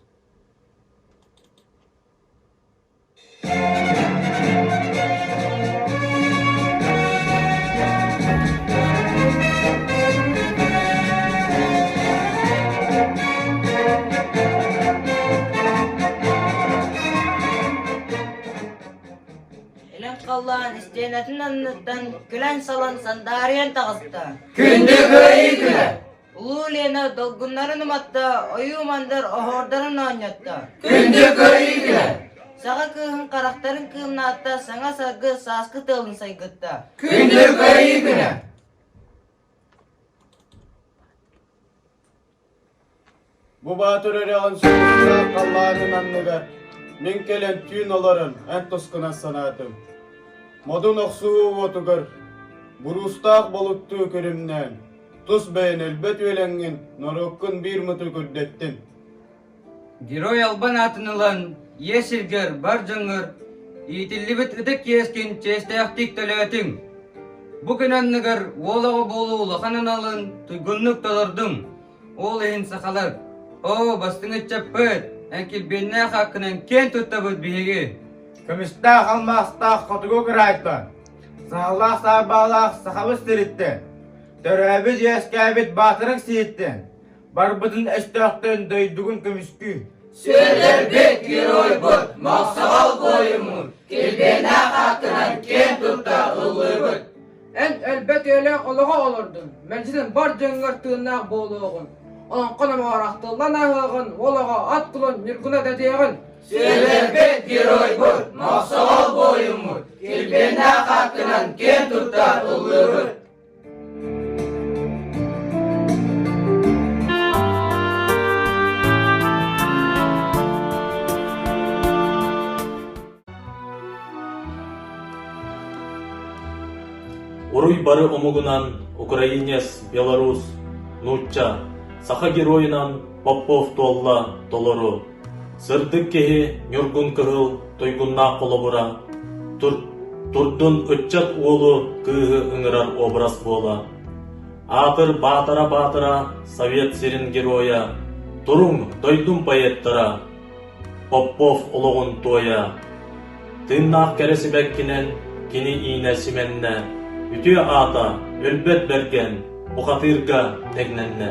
S5: Илин. халлаан истиэнэтин анныттан күлэн-салан сандаарыйан таҕыста.
S2: Күндү Кыайыы күнэ!
S5: Улуу Лена долгуннарын уматта, ойуу-мандар оһуордарын оонньотто.
S2: Күндү Кыайыы күнэ!
S5: Саха кыыһын харахтарын кыымнаатта, саҥа саргы сааскы тыалын сайгытта.
S2: Күндү Кыайыы күнэ!
S7: Бу баатыр үрэҕин сулустаах халлаанын анныгар мин кэлэн түүн олорон эн тускунан санаатым. Модун охсуһуу уотугар буруустаах болуттуу күрүмнээн, тус бэйэн өлбөт үөлэҥҥин норуоккун биир мутук үрдэттин.
S2: Герой албан аатын ылан, ийэ сиргэр, бар дьоҥҥор иитиллибит ытык иэскин чиэстээхтик төлөөтүҥ. Бу күн анныгар уол оҕо буолуу улахан аналын туйгуннук толордуҥ. Ол иһин сахалар, оо, бастыҥ ыччаппыт, эн килбиэннээх ааккынан киэн туттабыт биһиги.
S12: Көмүстээх алмаастаах хотугу кыраайтан, саһыллаах саарбаалаах сахабыт сириттэн, төрөөбүт үөскээбит баатырык сириттэн, Барбытын өстөөхтөн дойдугун көмүскүү.
S2: Сүөдэрбит, геройбут, мохсоҕол буойуммут, килбиэннээх ааккынан киэн тутта ыллыыбыт.
S13: Эн өлбөт үйэлээх олоҕу олордун, мэлдьитин бар дьоҥҥор тыыннаах буолуоҕун. Олоҥхо номоҕор ахтыллан ааһыаҕын, уол оҕо ат кулун ньургуна дэтиэҕин.
S2: Сүөдэрбит, геройбут, мохсоҕол буойуммут, килбиэннээх ааккынан киэн тутта ыллыыбыт.
S10: Уруй бары омугунан украинец, белорус, нуучча, саха геройунан Попов туолла толору. Сырдык киһи Ньургун Кыһыл туйгуннаах холобура, турдун ыччат уолу кыыһы ыҥырар образ буола. Аатыр баатара-баатара Совет сирин геройа, туруҥ, дойдум поэттара, Попов олоҕун туойа. Тыыннаах кэрэ сибэккинэн кини иинэ симэннэ, үтүө аата өлбөт бэргэн бухатыырга тэҥнэннэ.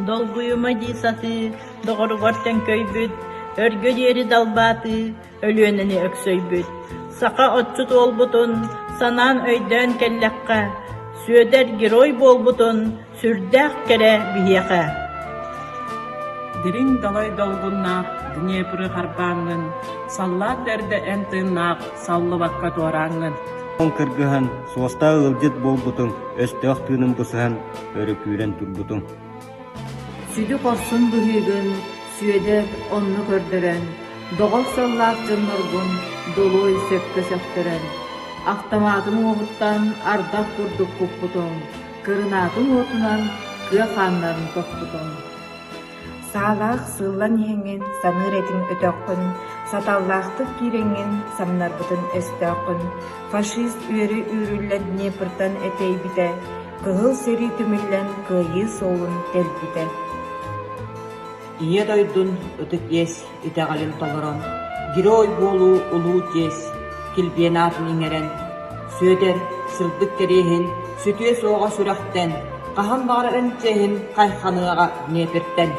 S16: Долгуйума дии сатыы, доҕоругар төҥкөйбүт, өргө диэри далбаатыы, Өлүөнэни өксөйбүт. Саха отчут уолбутун санаан өйдөөн кэллэххэ, Сүөдэр герой буолбутун сүрдээх кэрэ биһиэхэ.
S17: Дириҥ далай долгуннаах Днепры харбааҥҥын, саллаат эрдэ эн тыыннаах саллыбакка туорааҥҥын.
S18: Кыргыһан, суостаах ыалдьыт буолбутуҥ, өстөөх тыынын бысыһан, өрө күүрэн турбутуҥ.
S20: Сүдү хорсун быһыыгын Сүөдэр онно көрдөрөн, доҕор сыллаах дьонноргун долуой сөпкө сөхтөрөн, автоматын уоһуттан ардах курдук куппутуҥ, кырынаатын уотунан кыа хааннарын тохпутуҥ.
S21: Саалаах сыыллан иһэҥҥин саныыр этиҥ өтөххүн, саталлаахтык киирэҥҥин самнарбытын өстөөххүн, фашист үөрү үүрүллэн Днепртан этэйбитэ, кыһыл сэрии түмүллэн кыайыы суолун тэлбитэ.
S22: Ийэ дойдун ытык иэс итэҕэлин толорон, герой буолуу улуу чиэс килбиэн аатын иҥэрэн, Сүөдэр сырдык кэриэһин сүтүө суоҕа сүрэхтэн, хаһан баҕарар эн чиэһин хайханыаҕа Днепртэн.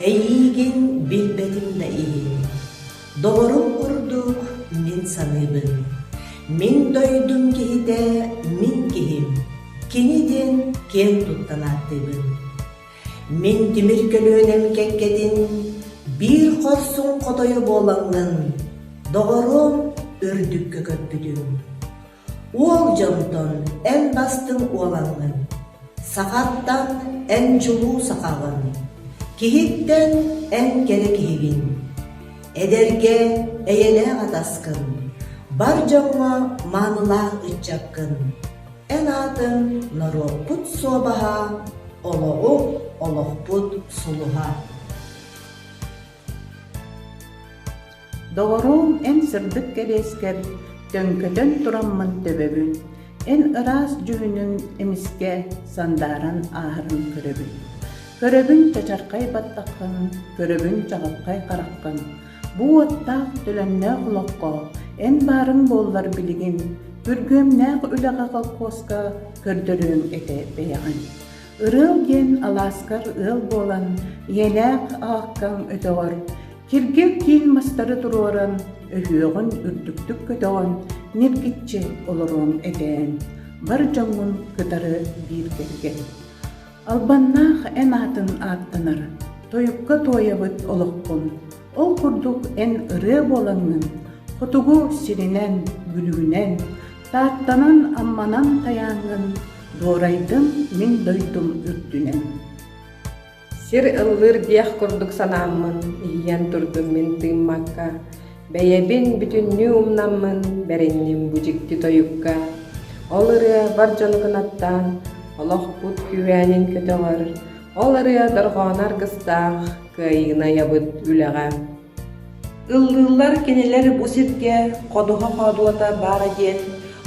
S23: Эйиигин билбэтим да иһин, доҕорум курдук мин саныыбын. Мин дойдум киһитэ мин киһим, кини диэн киэн туттан ааттыыбын. Мин тимир көлүөнэм кэккэтин биир хорсун хотойо буолаҥҥын, доҕоруом үрдүккэ көппүтүҥ. Уол дьонтон эн бастыҥ уолаҥҥын, сахаттан эн чулуу сахаҕын, киһиттэн эн кэрэ киһигин. Эдэргэ эйэлээх атаскын, бар дьоҥҥо маанылаах ыччаккын. Эн аатыҥ норуоппут суобаһа, олоҕу олохпут сулуһа.
S24: Доҕоруом, эн сырдык кэриэскэр,
S1: Төҥкөтөн тураммын төбөбүн, эн ыраас дьүһүнүҥ эмискэ сандааран ааһарын көрөбүн. Көрөбүн чачархай баттаххын, көрөбүн чаҕылхай хараххын. Бу уоттаах төлөннөөх олоххо эн баарыҥ буоллар билигин, күргүөмнээх үлэҕэ колхуоска көрдөрүөҥ этэ бэйэҕин. Ырыал диэн алааскар ыал буолан, ийэлээх аҕаккаҥ өтөҕөр Киргил киин мастары туруоран, өһүөҕүн үрдүктүк көтөҕөн, ньиргиччи олоруоҥ этээн, бар дьоҥҥун кытары биир кэргэн. Албаннаах эн аатын ааттанар, тойукка туойабыт олоххун, ол курдук эн ырыа буолаҥҥын, хотугу сиринэн, Бүлүүнэн, Тааттанан, Амманан тайааҥҥын, дуорайдым мин дойдум үрдүнэн.
S4: Сир ыллыыр диэх курдук санааммын, иһийэн турдум мин тыыммакка, бэйэбин бүтүннүү умнаммын бэринним бу дьикти тойукка. Ол ырыа бар дьону кынаттаан, олохпут күүрээнин көтөҕөр, ол ырыа дорҕооно аргыстаах, кыайыыны айабыт үлэҕэ.
S6: Ыллыыллар кинилэр бу сиргэ ходуһа хоодуота баара диэн,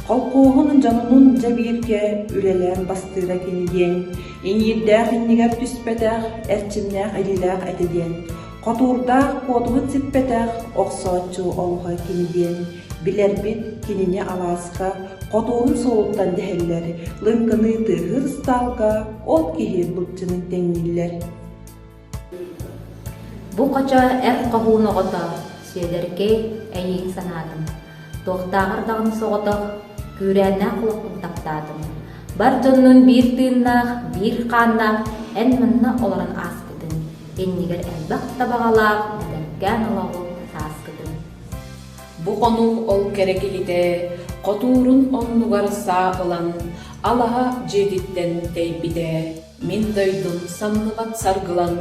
S6: холкуоһун дьонунуун дьэ бииргэ үлэлээн бастыыра кини диэн, иҥиирдээх иннигэр түспэтэх, эрчимнээх илиилээх этэ диэн, хотуурдаах куотуһун сиппэтэх охсооччу олуһа кини диэн, билэрбит кинини алааска хотуурун суолуттан дэһэллэр, лыҥкыныы тыаһыыр ыстаалга ол киһи былчыҥын тэҥнииллэр.
S24: Бу хочо эр хоһуун оҕото, Сүөдэркэй эйиигин санаатым, туохтааҕар даҕаны соҕотох, күүрээннээх олохпун таптаатым. Бар дьоннуун биир тыыннаах, биир хааннаах эн манна олорон ааспытыҥ, иннигэр элбэх табаҕалаах эдэркээн олоҕу сааскытын.
S25: Бу хонуу ол кэрэ киһитэ хотуурун оннугар саа ылан алаһа дьиэтиттэн тэйбитэ. Мин дойдум самныбат саргылан,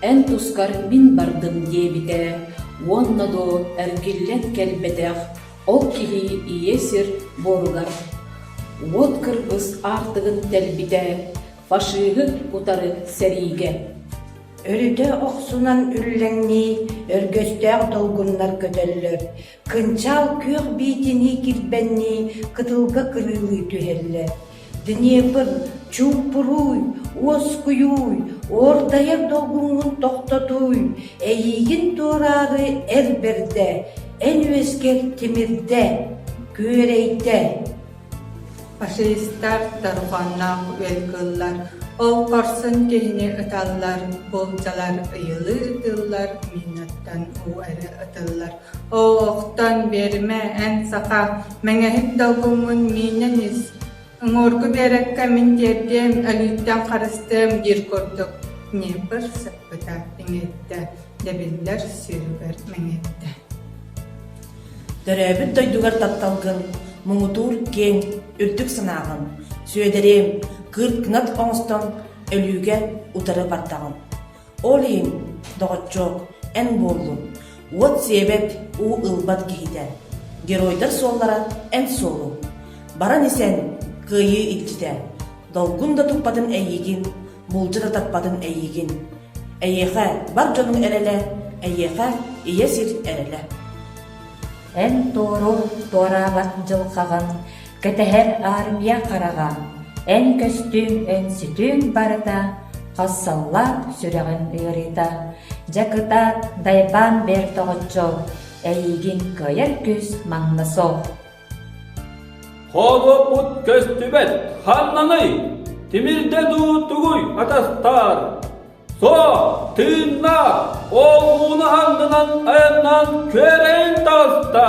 S25: эн тускар мин бардым диэбитэ уонна доо эргиллэн кэлбэтэх ол киһи ийэ сир буоругар уот кыргыс аартыгын тэлбитэ фашиһы утары сэриигэ.
S26: Өрүтэ охсунан үллэҥнии өргөстөөх долгуннар көтөллөр, кынчаал күөх биитинии килбэннии кытылга кырыылыы түһэллэр. Днепр, чуумпурууй, уоскуйууй, уордайар долгуҥҥун тохтотууй, эйиигин туораары эр бэрдэ, эн үөскэр тимирдэ, күөрэйдэ.
S27: Фашистар дорҕоонноох үөл кыыллар, ол хорсун киһини ыталлар, булчалар ыйылыы ытыыллар, минаттан уу эрэ ытыллар. Оо, охтон биэримэ, эн саха, мэҥэһик долгуҥҥун миинэн ис, уҥуоргу биэрэккэ мин тиэрдиэм, өлүүттэн харыстыам диир курдук Днепр сыппыта иҥиэттэ, дэбиллэр сүүһүгэр мэҥиэттэ.
S6: Төрөөбүт дойдугар тапталгын, муҥутуур киэҥ, үрдүк санааҕын, Сүөдэриэм, кыырт кынат оҥостон өлүүгэ утары бардаҕын. Ол иһин, доҕоччуок, эн буоллун, уот сиэбэт, уу ылбат киһитэ. Геройдар суоллара эн суолуҥ. Баран исэн, кыайыы илдьитэ. Долгун да туппатын эйиигин, булдьа да таппатын эйиигин. Эйиэхэ бар дьонуҥ эрэлэ, эйиэхэ ийэ сир эрэлэ.
S28: Эн туору туораабат дьылҕаҕын кэтэһэр армия хараҕа, эн көстүүҥ, эн сүтүүҥ барыта хас саллаат сүрэҕин ыарыыта. Дьэ кытаат, дайбаан бэр доҕоччуок, эйиигин кыайар күүс манна суох.
S29: Холоппут көстүбэт, ханнаный? Тимирдэ дуу тугуй атастаар? Суох, тыыннаах, ол ууну аннынан айаннаан күөрэйэн таҕыста.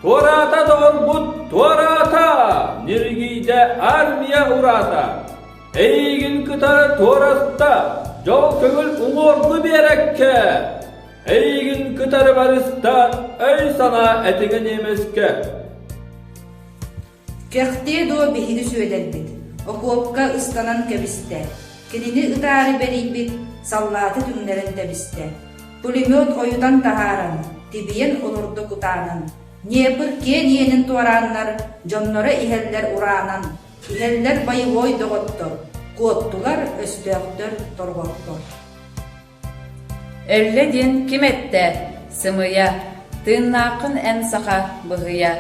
S29: Туораата доҕорбут, туораата, ньиргийдэ армия ураата. Эйигин кытары туораста, дьол көҥүл уҥуоргу биэрэккэ. Эйигин кытары барыста өй-санаа этиҥэ немецкэ.
S21: Кэхтиэ дуо биһиги Сүөдэрбит, окуопка ыстанан кэбистэ, кинини ытаары бэрийбит саллааты түҥнэрэн тэбистэ, пулемет ойутан таһааран, тибийэн олордо кутаанан, Днепр киэн иэнин туорааннар, дьонноро иһэллэр ураанан, иһэллэр боевой доҕоттор, куоттулар өстөөхтөр торҕоттор.
S30: Өллө диэн ким эттэ? Сымыйа, тыыннааххын эн саха быһыйа.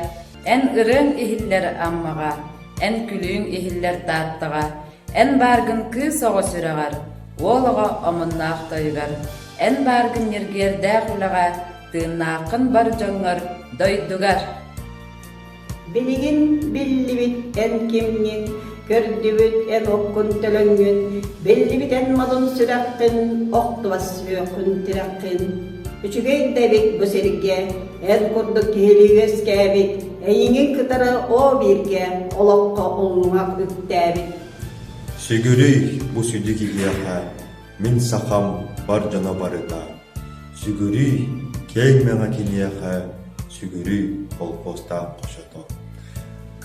S3: Эн ырыаҥ иһиллэр Аммаҕа, эн күлүүҥ иһиллэр Тааттаҕа, эн бааргын кыыс оҕо сүрэҕэр, уол оҕо омуннаах тойугар, эн бааргын ньиргиэрдээх үлэҕэ, тыыннааххын бар дьоҥҥор, дойдугар.
S5: Билигин биллибит эн кимҥин, көрдүбүт эн оккун төлөҥҥүн, биллибит эн модун сүрэххин, охтубас сүөххүн тирэххин. Үчүгэй да эбит бу сиргэ, эн курдук киһилии үөскээбит, эйигин кытары оо бииргэ олоххо уллуҥах үктээбит.
S7: Сүгүрүй бу сүдү киһиэхэ, мин сахам бар дьоно барыта. Сүгүрүй киэҥ мэҥэ киниэхэ, сүгүрүй колхуостаах хочото.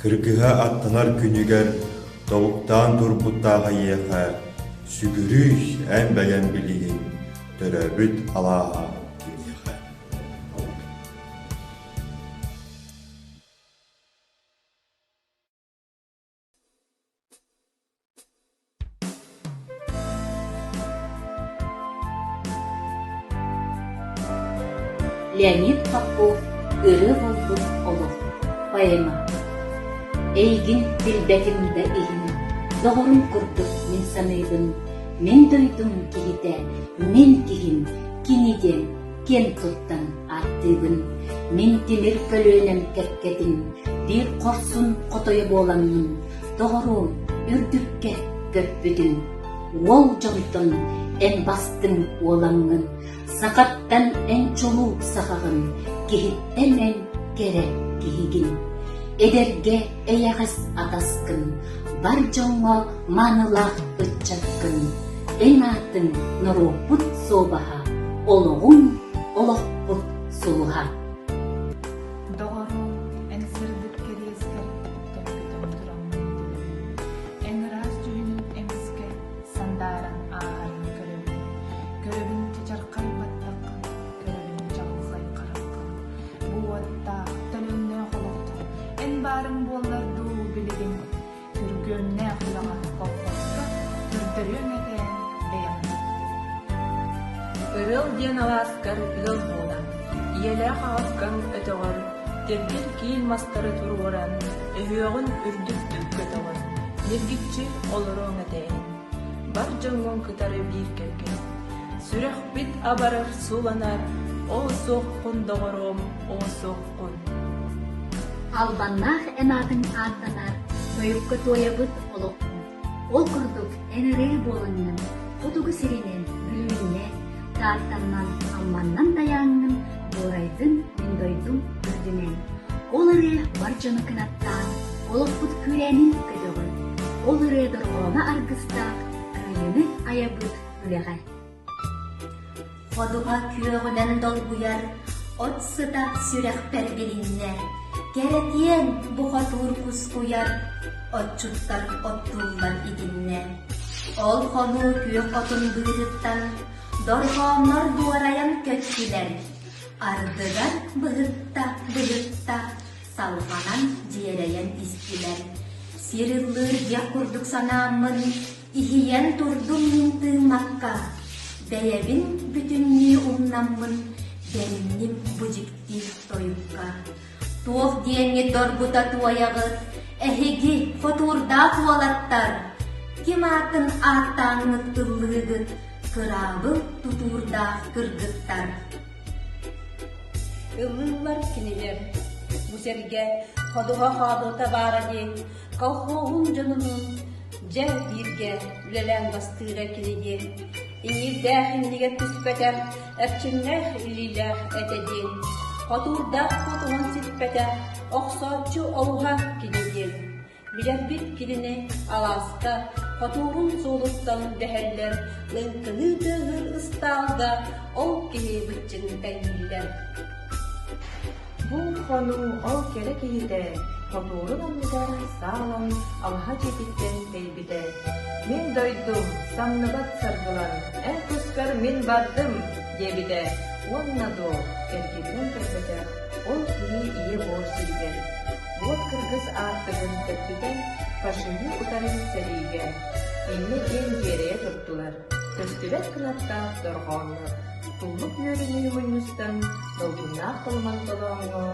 S7: Кыргыһа аттанар күнүгэр тобуктаан турбуттаах эйиэхэ, сүгүрүй эн бэйэҥ билигин төрөөбүт алааһа киниэхэ.
S24: Леонид Попов «Ырыа буолбут олох» поэма Эйигин билбэтим да иһин, доҕорум курдук мин саныыбын, мин дойдум киһитэ, мин киһим, кини диэн киэн туттан ааттыыбын. Мин тимир көлүөнэм кэккэтин, биир хорсун хотойо буоламмын, доҕоруом, үрдүккэ көппүтүм. Уол дьонтон эн бастыҥ уолаҥҥын, сахаттан эн чулуу сахаҕын, киһиттэн эн кэрэ киһигин. Эдэргэ эйэҕэс атаскын, бар дьоҥҥо маанылаах ыччаккын. Эн аатыҥ норуоппут суобаһа, олоҕуҥ олохпут сулуһа.
S27: Доҕоруом, эн сырдык кэриэскэр тэппитим тураммын билэбин. Эн ыраас дьүһүнүн эмискэ сандааран ааһарын көрөбүн. Көрөбүн чачархай баттаххын, көрөбүн чаҕылхай хараххын. Бу уоттаах, төлөннөөх олоххо эн баарыҥ буоллар дуу билигин Күргүөмнээх үлэҕэ колхозка көрдөрүөҥ этэ бэйэҕин.
S8: Ырыал диэн алааскар ыал буолан, ийэлээх аҕаккаҥ өтөҕөр тиргил киил мастары туруоран, өһүөҕүн үрдүктүк көтөҕөн, ньиргиччи олоруоҥ этэ эн. Бар дьоҥҥун кытары биир кэргэн. Сүрэхпит абарар суланар, оо суоххун доҕоруом, оо суоххун.
S24: Албаннаах эн аатыҥ ааттанар, тойукка туойабыт олоххун. Ол курдук эн ырыа буолаҥҥын, хотугу сиринэн, Бүлүүннэн, Тааттаннан, Амманнан тайааҥҥын, дуорайдын мин дойдум үрдүнэн. Ол ырыа бар дьону кынаттаан, олохпут күүрээнин көтөҕөр. Ол ырыа дорҕооно аргыстаах, кыайыыны айабыт үлэҕэ.
S9: Ходуһа күөҕүнэн долгуйар, от сыта сүрэхпэр билиннэ, Кэрэтиэн бу хотуур кускуйар, отчуттар оттууллар итиннэ. Ол хонуу күөх отун быыһыттан дорҕооннор дуорайан көттүлэр, ардыгар быһытта-быһытта салҕанан дьиэрэйэн истилэр. Сир ыллыыр диэх курдук санааммын Иһийэн турдум мин тыыммакка, бэйэбин бүтүннүү умнаммын бэринним бу дьикти тойукка. Туох диэҥҥит доргута туойаҕыт, эһиги хотуурдаах уолаттар, ким аатын ааттааҥҥыт ыллыыгыт, кыраабыл тутуурдаах кыргыттар.
S11: Ыллыыллар кинилэр. Бу сэргэ ходуһа хоодуота баара диэн колхоһун дьонунуун дьэ бииргэ үлэлээн бастыыра кини диэн иҥиирдээх иннигэр түспэтэх эрчимнээх илиилээх этэ диэн хотуурдаах хотуһун сиппэтэх охсооччу олуһа кини диэн Билэрбит кинини алааска хотуурун суолуттан дэһэллэр, лыҥкыныы тыаһыыр ыстаалга ол киһи быччыҥ тэҥнииллэр.
S8: Бу хонуу ол кэрэ киһитэ хотуурун анныгар саалан алаһа дьиэтиттэн тэйбитэ. Мин дойдум, самныбат саргылан, эн тускар мин бардым, диэбитэ уонна дуо эргиллэн кэлбэтэх ол киһи ийэ буор сиригэр Уот кыргыс аартыгын тэппитэ фашиһы утары сэриигэ инньэ диэн дьиэрэйэ турдулар, көстүбэт кынаттаах дорҕооннор. Туллук үөрүнүү мунньустан, долгуннаах толомон толооҥҥо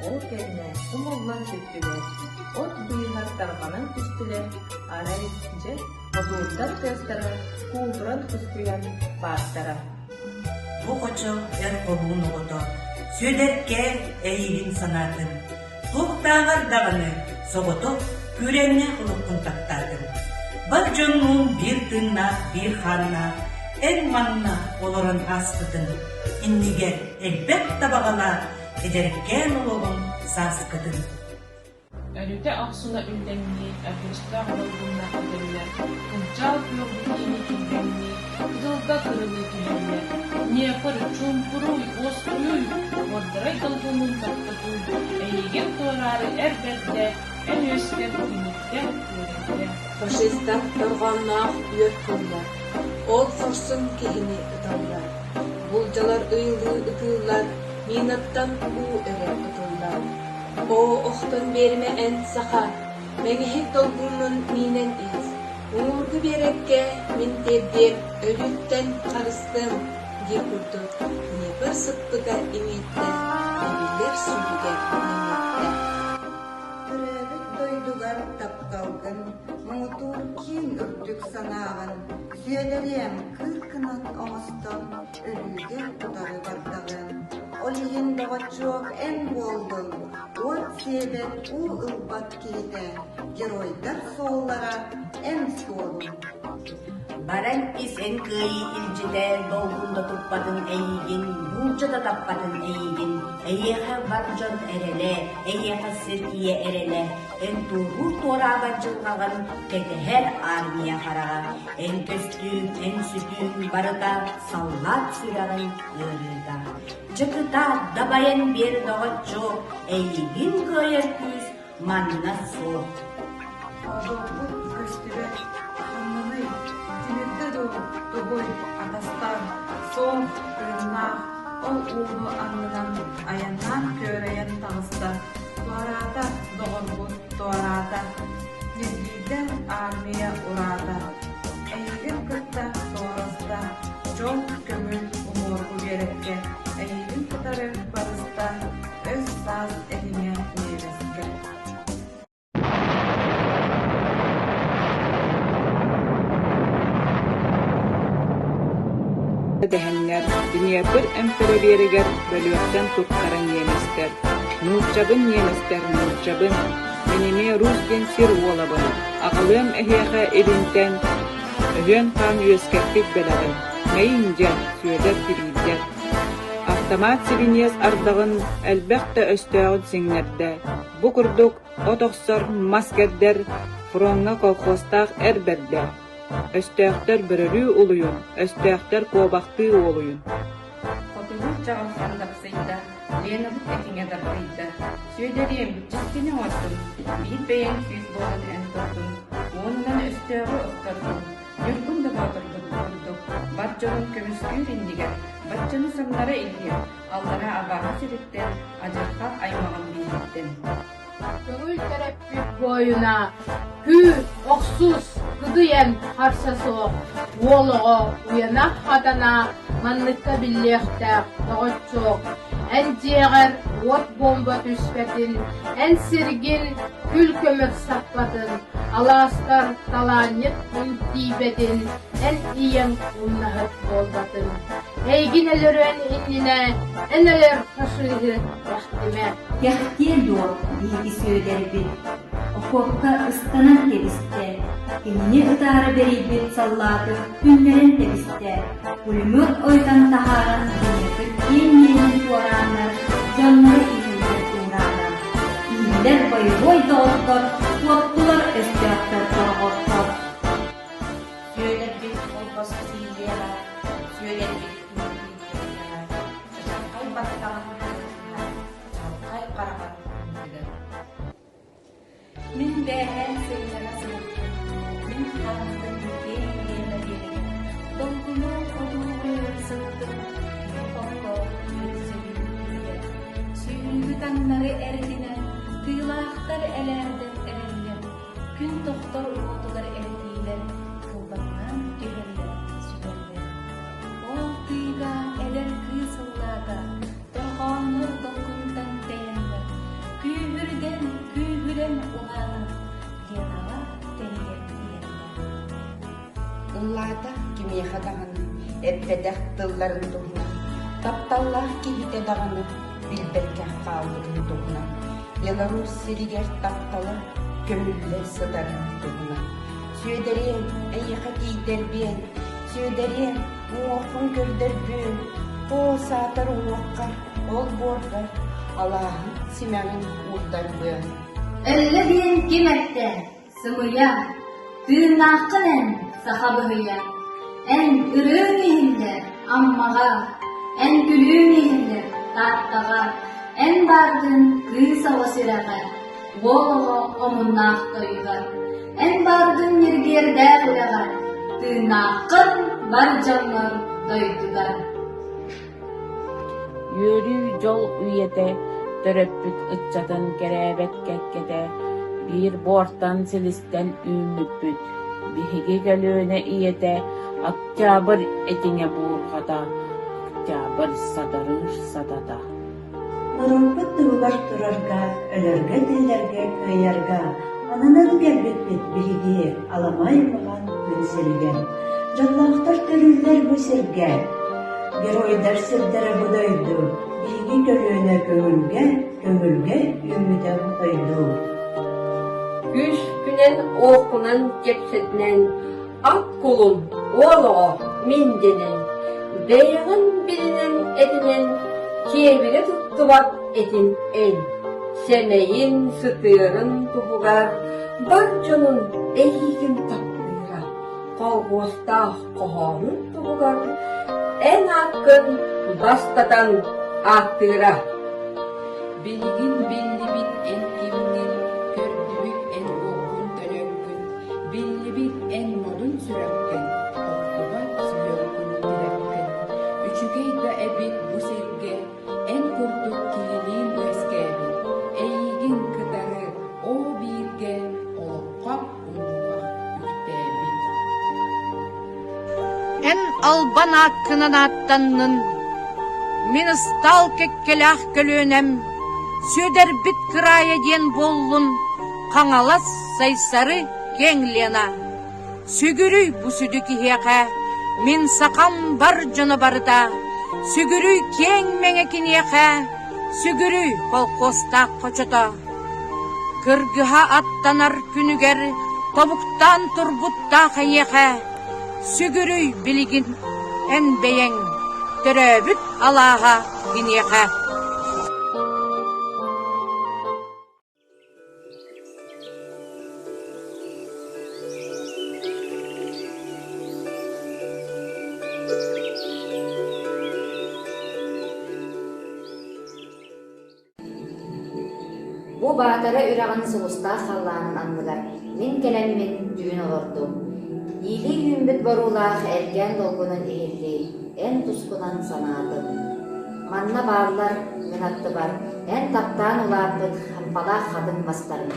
S8: ол кэннэ умуллан сүттүлэр, от быыһа тарҕанан түстүлэр, арай, дьэ, хотуурдар тыастара куутуран кускуйан баартара.
S23: Бу хочо эр хоһуун оҕото, Сүөдэркээн эйигин санаатын, Туохтааҕар даҕаны соҕотох күүрээннээх олоххун таптаатым. Бар дьоннуун биир тыыннаах, биир хааннаах эн манна олорон ааспытыҥ, иннигэр элбэх табаҕалаах эдэркээн олоҕуҥ сааскытын.
S2: Өрүтэ охсуна үллэҥнии, өргөстөөх долгуннар көтөллөр, кынчаал күөх битиини килбэҥнии, кытылга кырылыы түһэллэр. Днепр, чуумпуруй, уоскуйуй, уордарай долгунун тохтотууй, эйигин туораары эр бэрдэ, эн үөскэр тимирдэ, күөрэйдэ.
S10: Фашистар дорҕоонноох үөр кыллар, ол хорсун киһини ыталлар. Булдьалар ыйылыы ытыыллар, минаттан уу эрэ ытыллар. Оо, охтон биэримэ эн, саха, мэҥэһик долгуҥҥун миинэн ис, уҥуоргу биэрэккэ мин тиэрдиэм, өлүүттэн харыстыам диир курдук Днепр сыппыта иҥиэттэ, эбиллэр сүүрүгэ мэҥиэттэ.
S12: Төрөөбүт дойдугар тапталгын, муҥутуур киэҥ үрдүк санааҕын Сүөдэриэм, кыыр кынат оҥостон, өлүүгэ утары бардаҕын. Ол иһин, доҕоччуок, эн буоллун, уот сиэбэт, уу ылбат киһитэ, геройдар суоллара эн суолуҥ.
S23: Баран ис эн кыайыы илдьитэ, долгун да туппатын эйиигин, буулдьа да таппатын эйиигин, эйиэхэ бар дьон эрэлэ, эйиэхэ сир ийэ эрэлэ, эн туоруур туораабат дьылҕаҕын кэтэһэр армия хараҕа, эн көстүүҥ, эн сүтүүҥ барыта саллаат сүрэҕин ыарыыта. Дьыкытаат дабайан биэр доҕоччуок, эйигин кыайар күүс манна суох.
S27: Одуоппут көстүбэт, ханнаный, тимирдэ дуу, тугуй, атастар, суох, тыыннаах, ол ууну аннынан айаннаан күөрэйэн таҕыста, туораата, доҕорбут, туораата, ньиргийдэ армия ураата, эйигин кытта туораста, дьол көҥүл уҥуоргу биэрэккэ, эйигин кытары барыста, өс-саас этиҥэ ньиэмэскэ.
S20: Дэһэннэр Днепр эмпэрэлиэригэр бөлүөхтэн туттара ньиэмэстэр: «Нууччабын, ньиэмэстэр, нууччабын, мин эмиэ Русь диэн сир уолабын, аҕалыам эһиэхэ илинтэн өһүөн хаан үөскэппит бэлэҕин, мэйиҥ дьэ, Сүөдэр кириирдэ». Автомат сибиниэс ардаҕын элбэх да өстөөҕүн сиҥнэрдэ, бу курдук от охсор, мас кэрдэр, фроҥҥа колхозтаах эр бэрдэ. Өстөөхтөр бөрөлүү улуйун, өстөөхтөр куобахтыы уолуйун.
S3: Хотугу чаҕылхан дапсыйда, Ленабыт этиҥэ дарбыйда. Сүөдэриэм, дьиктини оҥордум, биир бэйэҥ күүс буолан эн турдун, уонунан өстөөҕү охтордум, Ньургун да боотурбут курдук, бар дьонун көмүскүүр иннигэр, баччаны самнара илигэр, аллараа абааһы сириттэн, адьырҕа аймаҕын бииһиттэн.
S13: Көҥүл төрөппүт буойуна, күүр, охсус, кыдый эн харса суох, уол оҕо уйана-хатана манныкка биллиэхтээх доҕоччуок, эн дьиэҕэр уот буомба түспэтин, эн сиргин күл-көмөр саппатын, алаастар талаанньыт күн тиийбэтин, эн ийэҥ умнаһыт буолбатын. Эйигин өлөрүөн иннинэ эн өлөр фашиһы эхтимэ.
S9: Кэхтиэ дуо биһиги Сүөдэрбит, окуопка ыстанан кэбистэ, кинини ытаары бэрийбит саллааты түннэрэн кэбистэ, пулемет ойутан таһааран Днепр киэҥ иэнин туорааннар дьоннору иһиллэр уураата. Иһиллэр боевой доҕоттор, куоттулар өстөөхтөр торҕоттор.
S3: Сүөдэрбит холбоско тиийиэҕэ, сүөдэрбит тиийиэҕэ, чачархай баттаҕын кырыытынан, чаҕылхай хараҕын үрдүгэр.
S14: Мин бээһээ сынньана сырыттым, мин хааммытым киэҥ Лена биэригэр, долгуну одуулуу сыттым, окко үксүбүн күүтэр. Сүүрүүгү таҥнары эрдинэн, тыылаахтар элээрдэн эрэллэр, күн тохтор уотугар эрдиилэр кылбаҥнаан түһэллэр, сүтэллэр. Ол тыыга эдэр.
S1: Эппэтэх тылларын туһунан тапталлаах киһитэ даҕаны билбэккэ хаалбытын туһунан Беларусь сиригэр таптала көмүллэ сытарын туһунан Сүөдэриэм, эйиэхэ тиийдэрбиэн, Сүөдэриэм, уҥуоххун көрдөрбүөн, Оо, саатар уҥуоххар, ол буоргар алааһын симэҕин уурдарбыан.
S9: Өллө диэн ким эттэ? Сымыйа, тыыннааххын эн, саха быһыйа, Эн ырыаҥ иһиллэр Аммаҕа, Эн күлүүҥ иһиллэр Тааттаҕа, Эн бааргын кыыс оҕо сүрэҕэ, Уол оҕо омуннаах тойуга, Эн бааргын ньиргиэрдээх үлэҕэ, Тыыннааххын бар дьоҥҥор дойдуга.
S2: Үөрүү, дьол үйэтэ төрөппүт ыччатын кэрээбэт кэккэтэ биир буортан силистэн үүммүппүт. Биһиги көлүөнэ ийэтэ Октябрь этиҥэ буурҕата, Октябрь сатарыыр сатата.
S4: Норуоппут туһугар турарга, өлөргө-тиллэргэ кыайарга ананан кэлбиппит биһиги аламай маҕан күн сиригэр. Дьоллоохтор төрүүллэр бу сиргэ, геройдар сирдэрэ бу дойду, биһиги көлүөнэ көҥүлгэ, көҥүлгэ үүммүтэ хотойдуу.
S15: Күүскүнэн, уоххунан кэпсэтинэн Ат кулун, уол оҕо, мин дэнэн, бэйэҕин билинэн этинэн, киэбирэ туттубат этин эн, сэмэйин, сытыарын туһугар бар дьонун эйиигин таптыыра, колхуостаах хоһоонун туһугар эн ааккын бастатан ааттыыра.
S10: Билигин биллибит эн кимҥин, көрдүбүт эн уоккун төлөҥҥүн, Биллибит эн модун сүрэххин, охтубат сүһүөххүн тирэххин. Үчүгэй да эбит бу сиргэ, эн курдук киһилиин үөскээбит, эйиигин кытары оо бииргэ олоххо уллуҥах үктээбит.
S16: Эн албан ааккынан ааттаннын, мин ыстаал кэккэлээх көлүөнэм, Сүөдэрбит кыраайа диэн буоллун, Хаҥалас, Сайсары, киэҥ Лена. Сүгүрүй бу сүдү киһиэхэ, мин сахам бар дьоно барыта, сүгүрүй киэҥ мэҥэ киниэхэ, сүгүрүй колхозтаах хочото. Кыргыһа аттанар күнүгэр тобуктаан турбуттаах эйиэхэ, сүгүрүй билигин эн бэйэҥ төрөөбүт алааһа киниэхэ.
S24: Бу Баатара үрэҕин сулустаах халлаанын анныгар мин кэлэммин түүн олордум. Иилии үүммүт боруулаах эргээн долгунун иһиллии, эн тускунан санаатым. Манна бааллар, мин аттыбар, эн таптаан улааппыт хампалаах хатыҥ мастарым,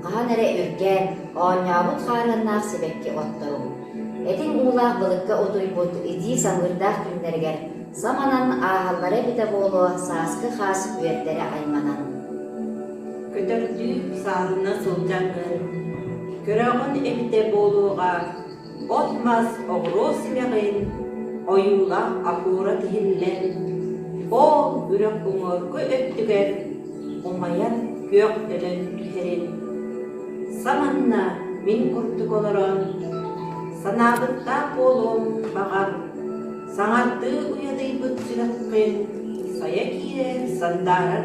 S24: хаһан эрэ үргээн, оонньообут хаарыаннаах сибэкки отторум. Этиҥ уулаах былыкка утуйбут итии самыырдаах күннэригэр саманан ааһаллара эбитэ буолуо сааскы хаас үөрдэрэ айманан.
S17: Көтөрдүү сааһына сылдьаҥҥын, көрөҕүн эбитэ буолуоҕа, от-мас оҕуруо симэҕин ойуулаах акуура тиһиллэн, ол үрэх уҥуоргу өттүгэр умайан күөх төлөн түһэрин. Саманна мин курдук олорон, санаабыттаах буолуом баҕар, саҥардыы уйадыйбыт сүрэххин сайа киирэр сандаарар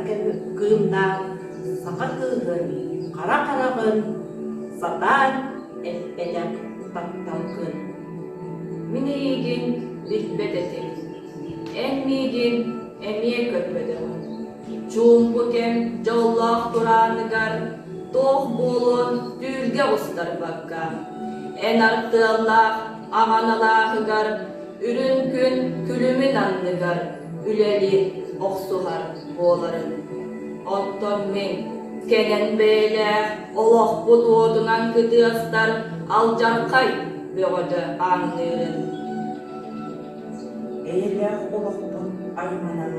S17: кыымнаах саха кыыһын хара хараҕын сатаан эппэтэх тапталгын.
S10: Мин эйиигин билбэт этим, эн миигин эмиэ көрбөтөҕүҥ. Чуумпу кэм дьоллоох турааныгар туох буолуон түүлгэ устарбакка, эн артыаллаах аҕан алааһыгар үрүҥ күн күлүмүн анныгар үлэлиир, охсуһар буоларын. Оттон мин кэнэн бэйэлээх олохпут уотунан кытыастар алдьархай бөҕөтө ааҥныырын.
S18: Эйэлээх олохпут айманан,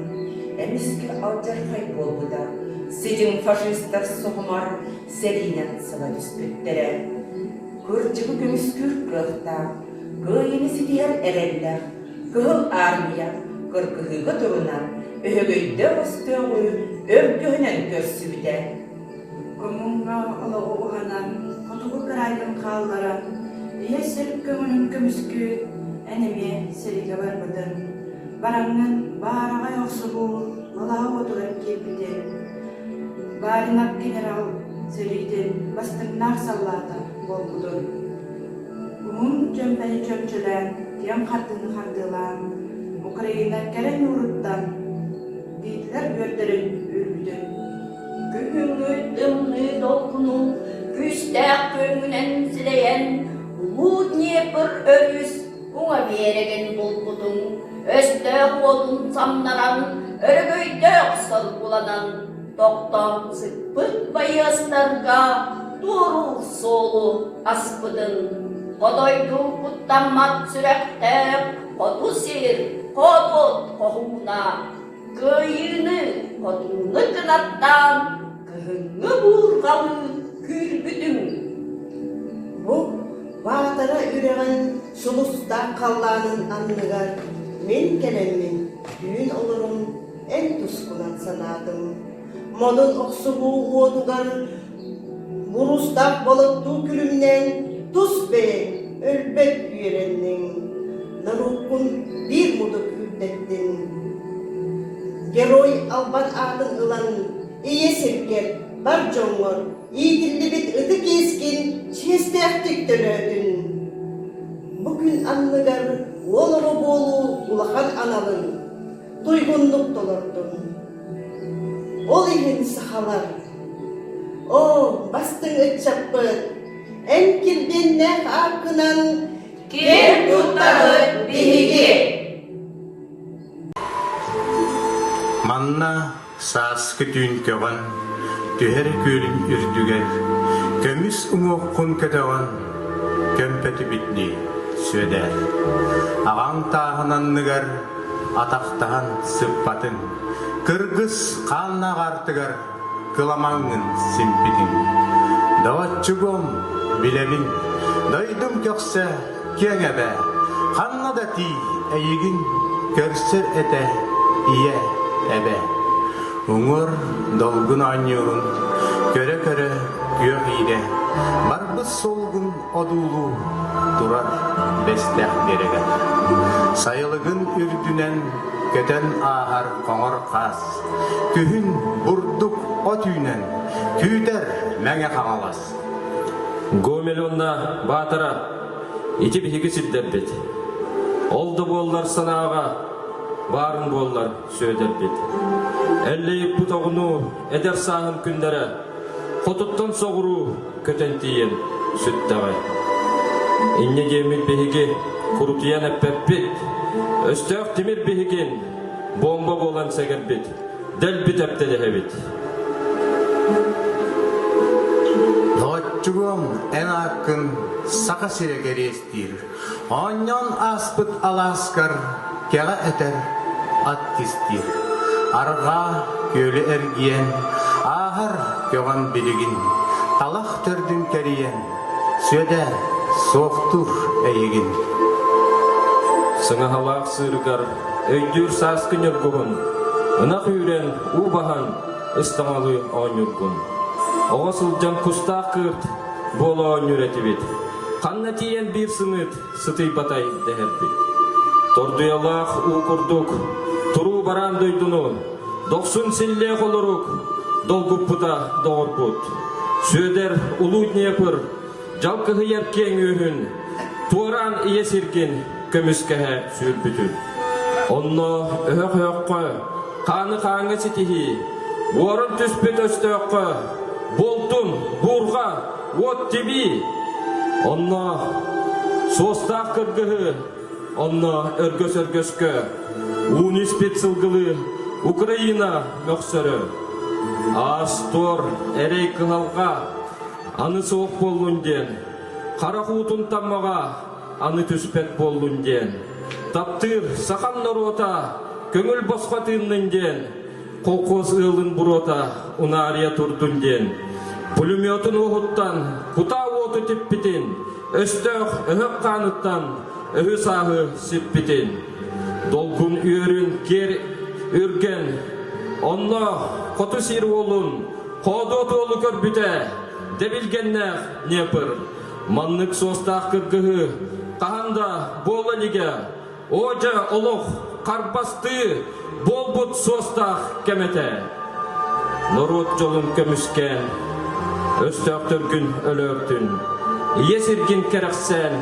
S18: эмискэ алдьархай буолбута. Сидьиҥ фашистар соһумар сэриинэн саба түспүттэрэ. Кырдьыгы көмүскүүр кыахтаах, кыайыыны ситиһэр эрэллээх. Кыһыл Армия кыргыһыыга турунан өһөгөйдөөх өстөөҕү өргөһүнэн көрсүбүтэ.
S5: Омуҥҥа олоҕу уһанан, хотугу кыраайгын хаалларан, ийэ сир көҥүлүн көмүскүү эн эмиэ сэриигэ барбытыҥ. Бараҥҥын баараҕай охсуһуу балаһа уотугар киирбитиҥ. Баринов генерал сэриитин бастыҥнаах саллаата буолбутун. Уһун чөмпөйү чөмчөлөөн, киэҥ хардыыны хардыылаан, Украина кэрэ ньууруттан Гитлер үөрдэрин үүрбүтүн.
S6: Күһүҥҥү тымныы долгуну күүстээх күөҥҥүнэн силэйэн, Улуу Днепр өрүс уҥа биэрэгин булбутуҥ, өстөөх уотун самнаран, өрөгөйдөөх соргуланан, тохтоон сыппыт байыастарга туоруур суолу аспытын, хотойдуу куттаммат сүрэхтээх хоту сир хотут хоһууна Кыайыыны, хотууну кынаттаан, кыһыҥҥы буурҕалыы күүрбүтүҥ.
S19: Бу Баатара үрэҕин сулустаах халлаанын анныгар мин кэлэммин түүн олорун эн тускунан санаатым. Модун охсуһуу уотугар буруустаах болоттуу күлүмнээн тус бэйэҥ өлбөт үөрэнниҥ, норуоккун биир мутук үрдэттиҥ. Герой албан аатын ылан ийэ сиргэр, бар дьоҥҥор иитиллибит ытык иэскин чиэстээхтик төлөөтүн. Бу күн анныгар уол оҕо буолуу улахан аналын туйгуннук толордун. Ол иһин сахалар, оо, бастыҥ ыччаппыт, эн килбиэннээх ааккынан
S6: киэн туттабыт биһиги!
S21: Манна сааскы түүн көҕөн, түһэр күөлүн үрдүгэр, көмүс уҥуоххун көтөҕөн, көмпөтүбүт дии, Сүөдээр. Аҕаҥ тааһын анныгар атахтаһан сыппатыҥ, кыргыс хааннаах аартыгар кыламаҥҥын симпитиҥ. Доҕоччугум, билэбин, дойдум көхсө киэҥ эбэ, ханна да тиий эйигин көрсөр этэ ийэ эбэ. Уҥуор долгун оонньуурун көрө-көрө күөх иирэ, барбыт суолгун одуулуу турар бэстээх биэрэгэр. Сайылыгын үрдүнэн көтөн ааһар хоҥор хаас, күһүн бурдук от үүнэн күүтэр Мэҥэ Хаҥалас.
S22: Гомель уонна Баатара ити биһиги сирдэрбит. Ол да буоллар санааҕа баарын буоллар Сүөдэрбит. Эллэйиппит оҕуну эдэр сааһын күннэрэ хотуттан соҕуруу көтөн тиийэн сүттэҕэ. Инньэ диэммит биһиги курутуйан эппэппит, өстөөх тимир биһигин буомба буолан сэгэрбит, дэлби тэптэлэһэбит.
S21: Доҕоччугуом, эн ааккын Саха сирэ кэриэстиир. Оонньоон ааспыт алааскар кэҕэ этэр, ат кистиир. Арҕаа күөлү эргийэн, ааһар көҕөн билигин, талах төрдүн кэрийэн, Сүөдээр, суохтуур эйигин.
S22: Сыҥаһалаах сыырыгар өйдүүр сааскы ньургуһун, ынах үүрэн, уу баһан ыстаҥалыы оонньуургун. Оҕо сылдьан кустаах кыырт буола оонньуур этибит. Ханна тиийэн биир сымыыт сытыйбатай дэһэрбит. Тордуйалаах уу курдук туруу бараан дойдуну дохсун силлиэх олорук долгуппута доҕорбут. Сүөдэр улуу Днепр дьалкыһыйар киэҥ үөһүн туораан ийэ сиргин көмүскэһэ сүүрбүтүн. Онно өһөх өһөххө, хааны хааҥҥа ситиһии, уоран түспүт өстөөххө буолтун, буурҕа, уот тибии. Онно суостаах кыргыһы, онно өргөс өргөскө, ууну испит сылгылыы Украина мөхсөрө. Аас-туор, эрэй кыһалҕа аны суох буоллун диэн, харах уутун таммаҕа аны түспэт буоллун диэн, таптыыр сахам норуота көҥүл босхо тыыннын диэн, колхоз ыалын буруота унаарыйа турдун диэн, пулеметун уоһуттан кутаа уоту типпитин, өстөөх өһөх хааныттан өһү-сааһы сиппитин. Долгун үөрүн киэр үргэн, онно хоту сир уолун, хоодуот уолу көрбүтэ, дэбилгэннээх Днепр. Маннык суостаах кыргыһыы хаһан да буола илигэ, Оо дьэ, олох харбастыы буолбут суостаах кэм этэ. Норуот дьолун көмүскээн, өстөөхтөргүн өлөөртүн, ийэ сиргин кэрэхсээн,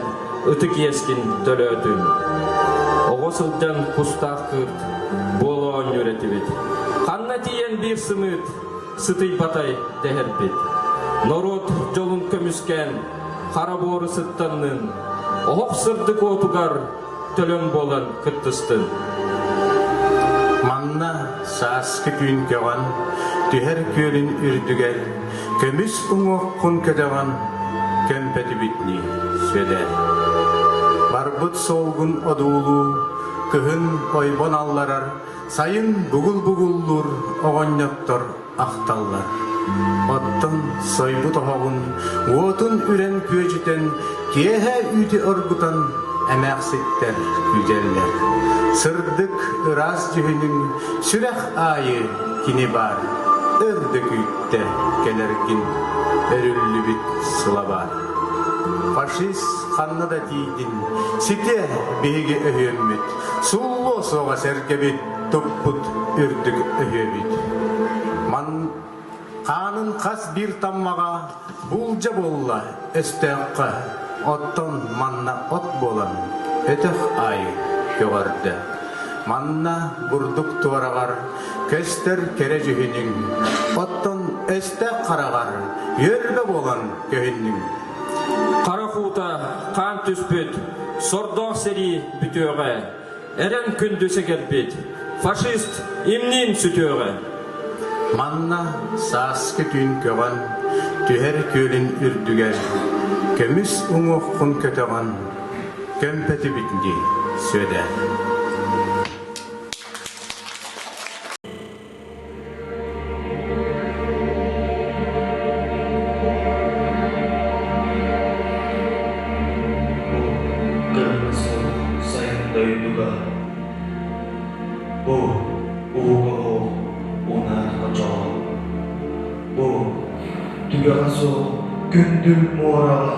S22: ытык иэскин төлөөтүн. Оҕо сылдьан кустаах кыырт буола оонньуур этибит. Ханна тиийэн биир сымыыт сытыйбатай дэһэрбит. Норуот дьолун көмүскээн, хара буору сыттаннын, оһох сырдык уотугар төлөн буолан кыттыстын.
S21: Манна сааскы түүн көҕөн, түһэр күөлүн үрдүгэр, көмүс уҥуоххун көтөҕөн, көмпөтүбүтнии сүөдэр. Барбыт суолгун одуулуу, кыһын ойбон алларар, сайын бугул-бугуллуур оҕонньоттор ахталлар. Оттон сойбут оһоҕун уотун үрэн күөдьүтэн, киэһэ үүтү оргутан эмээхситтэр күүтэллэр. Сырдык, ыраас дьүһүнүҥ сүрэх аайы кини баар, өр да күүттэ кэлэргин, өрүллүбүт сылабаар. Фашист ханна да тиийдин, ситиэ биһиги өһүөммүт, сууллуо суоҕа сэргэбит, туппут үрдүк өһүөбүт. Ман хаанын хас биир таммаҕа булдьа буолла өстөөххө, оттон манна от буолан өтөх аайы көҕөрдө. Манна бурдук туораҕар көстөр кэрэ дьүһүнүҥ, оттон өстөөх хараҕар үөрбэ буолан көһүннүҥ.
S22: Хара хуута хаан түспүт, сордоох сэрии бүтүөҕэ. Эрэн күндү сэгэрбит, фашист имниин сүтүөҕэ.
S21: Манна сааскы түүн көҕөн, түһэр күөлүн үрдүгэр, көмүс уҥуоххун көтөҕөн, көмпөтүбүт дии, Сүөдэр.
S7: Бу кыһыҥҥы суох сайын дойдуга, бу ууга оһох унаар хочоҕо, бу түгэҕэ суох күндүл муораҕа,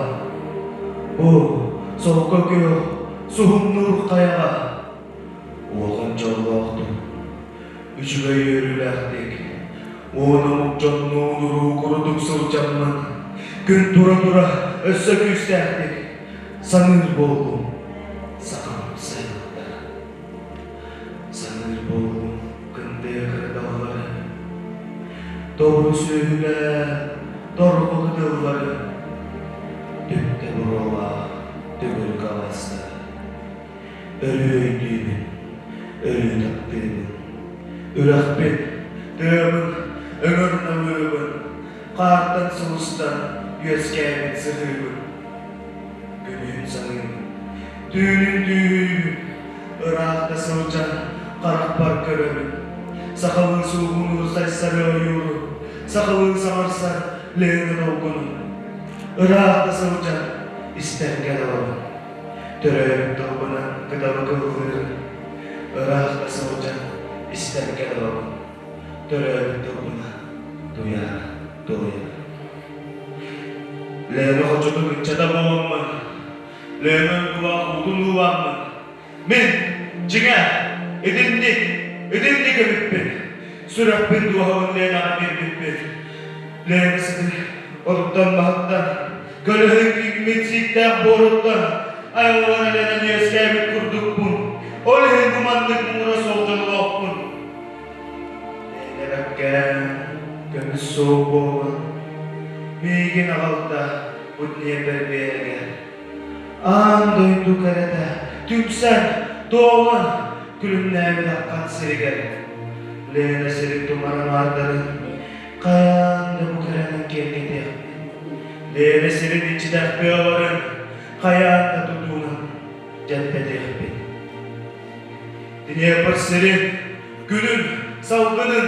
S7: бу солко күөх суһумнуур хайаҕа улахан дьоллоохтук Үчүгэй үөрүүлээхтик, уон омук дьоннуун уруу курдук сылдьаммын, күн тура-тура өссө күүстээхтик саныыр буоллум сахам сайылыктара. Саныыр буоллум кындыа кырдаллары, тобу сүөһүлээ торҕо кытыллары, түптэ буруолаах төгүрүк алаастары. Өрүү өйдүүбүн, өрүү таптыыбын. Үрэхпин, тыабын, өҥөр намыыбын, хаартан сулустан үөскээбит сыһыыбын. Күнүһүн саныыбын, түүнүн түүһүүбүн, ыраах да сылдьан харахпар көрөбүн. Сахалыы суугунуур сайсары ойууру, сахалыы саҥарсар Лена долгунун. Ыраах да сылдьан истэргэ дылыбын. Төрөөбүт тылбынан кыталык ыллыыр, ыраах да сылдьан истэргэ дылыбын. Төрөөбүт тылбынан туйаара туойар. Лена хочотун ыччата буоламмын, Лена уйгулаах уутун уулааммын, Мин, дьиҥэ, итинник, итинник эбиппин. Сүрэхпин дууһабын Ленаҕа биэрбиппин. Лена сытын оттон-маһыттан, көлөһүн иҥмит сииктээх буоруттан айыллан элэнэн үөскээбит курдукпун. Ол иһин бу маннык муҥура суох дьоллоохпун. Лена бэккээн, көмүс суох буолан, миигин аҕалта бу Днепр биэрэгэр. Аан дойду кэрэтэ түмсэн, туолан, күлүмнээбит аххан сиригэр Лена сирин туман аҥаардарын хайаан да бу кэрэнэн киэргэтиэхпин. Лена сирин иччитэх тыаларын хайаан да тутуунан дьэлбэтиэхпин. Днепр сирин, күнүн, салгынын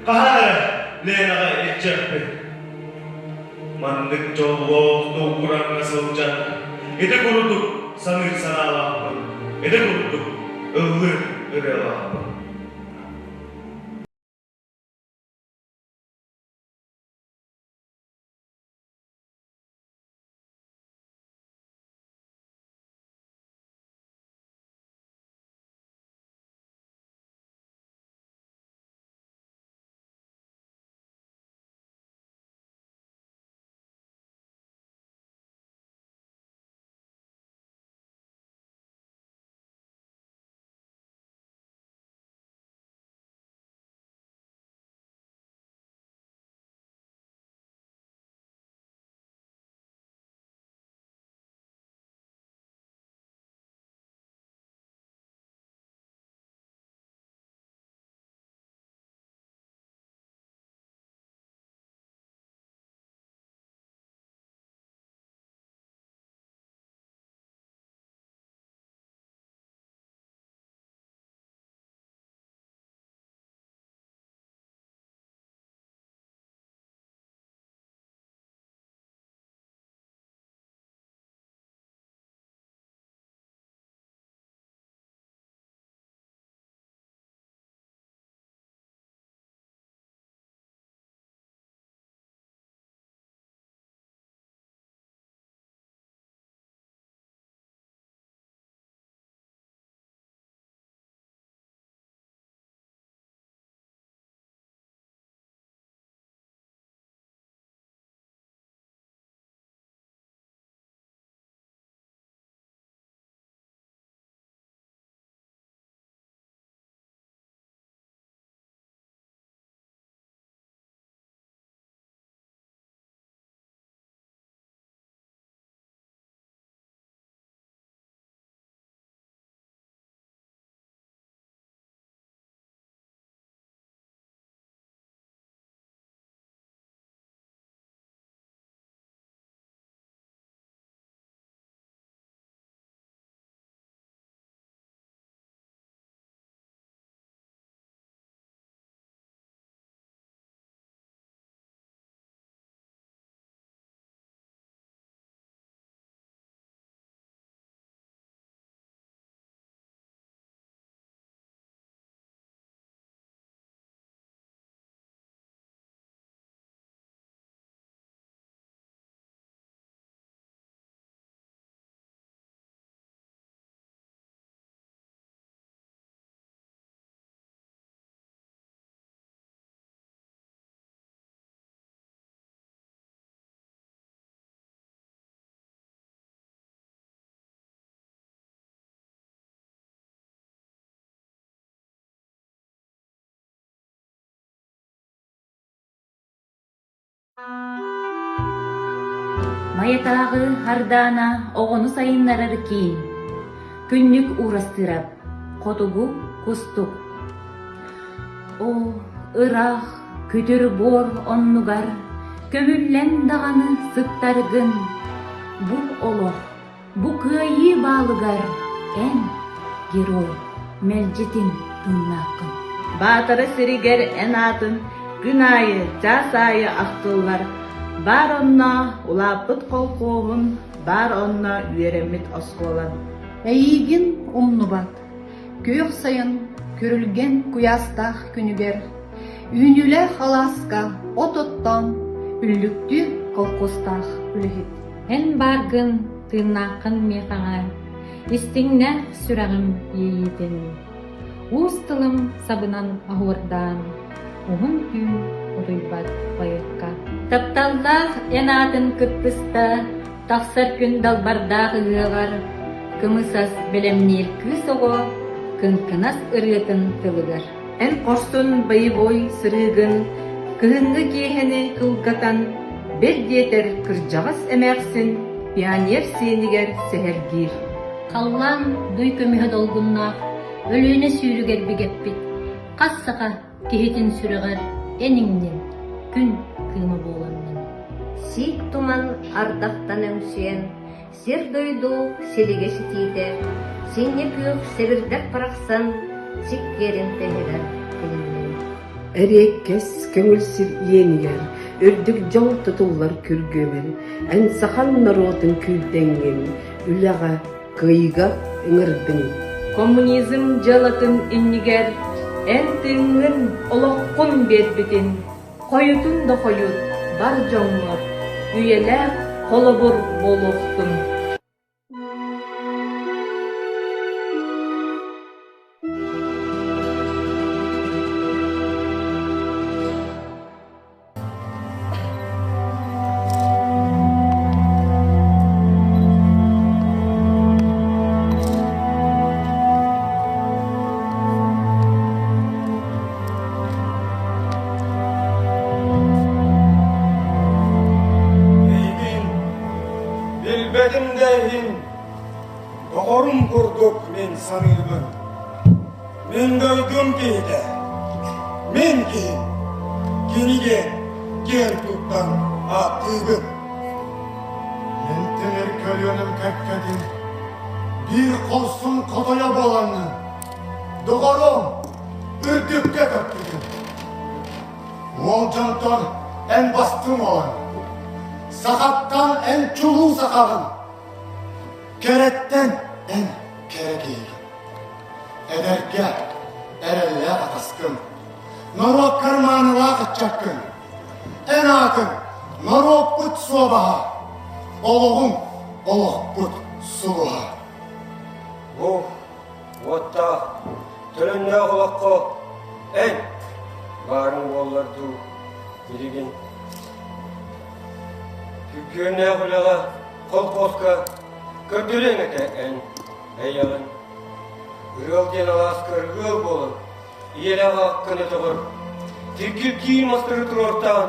S7: хаһан эрэ Ленаҕа илдьиэхпин. Маннык дьоллоох долгураҥҥа сылдьан, ити курдук саныыр санаалаахпын, ити курдук ыллыыр. ырыалаахпын.
S24: Майатааҕы Хардаана оҕону сайыннарар киин. Күннүк Уурастыырап. Хотугу кустук. Оо, ыраах күтүр буор оннугар көмүллэн даҕаны сыттаргын, бу олох Бу кыайыы баалыгар эн, герой, мэлдьитин тыыннааххын.
S8: Баатара сиригэр эн аатын күн аайы, чаас аайы ахтыллар. Баар онно улааппыт колхуоһун, баар онно үөрэммит оскуолан.
S11: Эйиигин умнубат, күөх сайын күрүлгэн куйаастаах күнүгэр үүнүүлээх алааска от оттоон үллүктүүр колхозтаах үлэһит.
S14: Эн бааргын, тыыннааххын миэхэҕэ, истиҥнээх сүрэҕим иэйиитин. Уус тылым сабынан оһуордаан, уһун түүн утуйбат поэкка. Тапталлаах эн аатын кыттыста, тахсар күн далбардаах ыһыаҕар, кымыс ас бэлэмниир кыыс оҕо кыҥкынас ырыатын тылыгар.
S8: Эн хорсун боевой сырыыгын кыһыҥҥы киэһэни кылгатан, бэл диэтэр кырдьаҕас эмээхсин пионер сиэнигэр сэһэргиир.
S9: Халлаан дуй көмүһэ долгуннаах, Өлүөнэ сүүрүгэр бигэппит, хас саха киһитин сүрэҕэр эн иҥнин, күн кыыма буоланнын.
S15: Сиик туман ардахтан өҥсүйэн, Сир-дойду силигэ ситиитэ, синньэ күөх сэбирдэх барахсан сиккиэрин тэһигэр тилиннин.
S1: Эриэккэс көҥүл сир иэнигэр үрдүк дьол тутуллар күргүөмэр, эн сахан норуотун күүрдэҥҥин үлэҕэ, кыайыыга ыҥырдыҥ.
S10: Коммунизм дьыалатын иннигэр эн тыыҥҥын, олоххун биэрбитин хойутун да хойут бар дьоҥҥор үйэлээх холобур буолуохтун.
S12: Эйигин билбэтим да иһин, доҕорум курдук мин саныыбын. Мин дойдум киһитэ, мин киһим, кинигэ киэн туттан ааттыыбын.
S13: Мин тимир көлүөнэм кэккэтин биир хорсун хотойо буолаҥҥын, доҕорум, үрдүккэ көппүтүм. Уол дьонтон эн бастыҥ уолаҥ, сахаттан эн чулуу сахаҕын, кэрэттэн эн кэрэ киһигин. Эдэргэ эрэллээх атаскын, норуоккар маанылаах ыччаккын, эн аатыҥ норуоппут суобаһа, олоҕуҥ олохпут сулуһа.
S12: Бу уоттаах, төлөннөөх олоххо эн баарыҥ буоллар дуу, билигин. Күргүөмнээх үлэҕэ, колхозка көрдөрүөҥ этэ эн. Бэйэҕин ыал диэн алааскар ыал буолан, ийэлээх ааккын өтөҕөр, тиргиргии мастары туруортаан,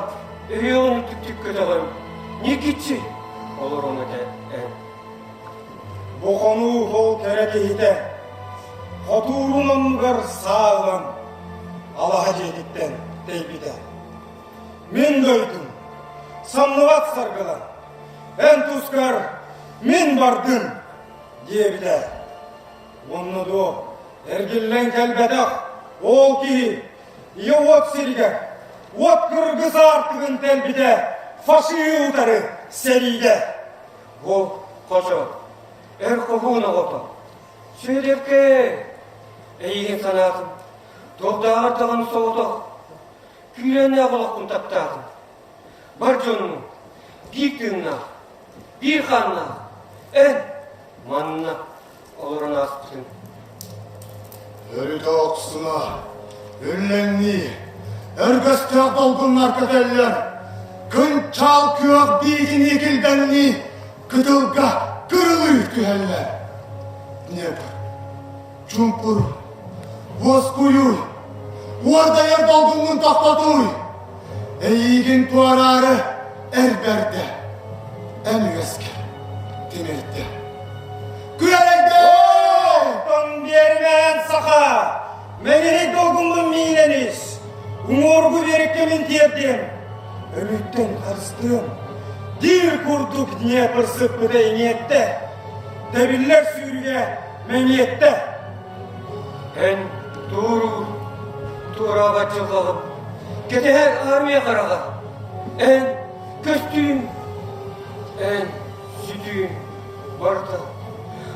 S12: өһүөҕүн үрдүктүк көтөҕөн, ньикиччи олоруоҥ этэ эн.
S13: Бу хонуу ол кэрэ киһитэ, хотуурун оннугар саа ылан, алаһа дьиэтиттэн тэйбитэ. Мин дойдум, самныбат саргылан, эн тускар мин бардым диэбитэ. Уонна дуо, эргиллэн кэлбэтэх ол киһи ийэ уот сиригэр уот кыргыс аартыгын тэлбитэ фашиһы утары сэриигэ.
S12: Бу хочо, эр хоһуун оҕото, Сүөдэркэ, эйигин санаатым, туохтааҕар даҕаны соҕотох, күүрээннээх олохпун таптаатым. Бар дьонум, биир тыыннаах, биир хааннаах, эн манна олорон ааспытыҥ.
S13: Өрүтэ охсуна, үллэҥнии, өргөстөөх долгуннар көтөллөр, кынчаал күөх биитинии килбэҥнии, кытылга кырылыы түһэллэр. Днепр, чуҥкур, уоскуйууй, уордайар долгуҥҥун тохтотууй, эйиигин туораары эр бэрдэ, эн үөскэ тимирдэ. Күөрэйдэ!
S12: Оттон биэримээн саха, мэҥиһик долгуҥҥун миинэн ис, уҥуоргу биэриккэ мин тиэрдиэм, өлүүттэн харыстыам, диир курдук Днепр сыппыта иҥиэттэ, тэбиллэр сүүрүгэ мэҥиэттэ. Эн туоруур, туораабат дьылҕаҕын, кэтэһэр армия хараҕа, эн көстүүм, эн сүтүүм барыта.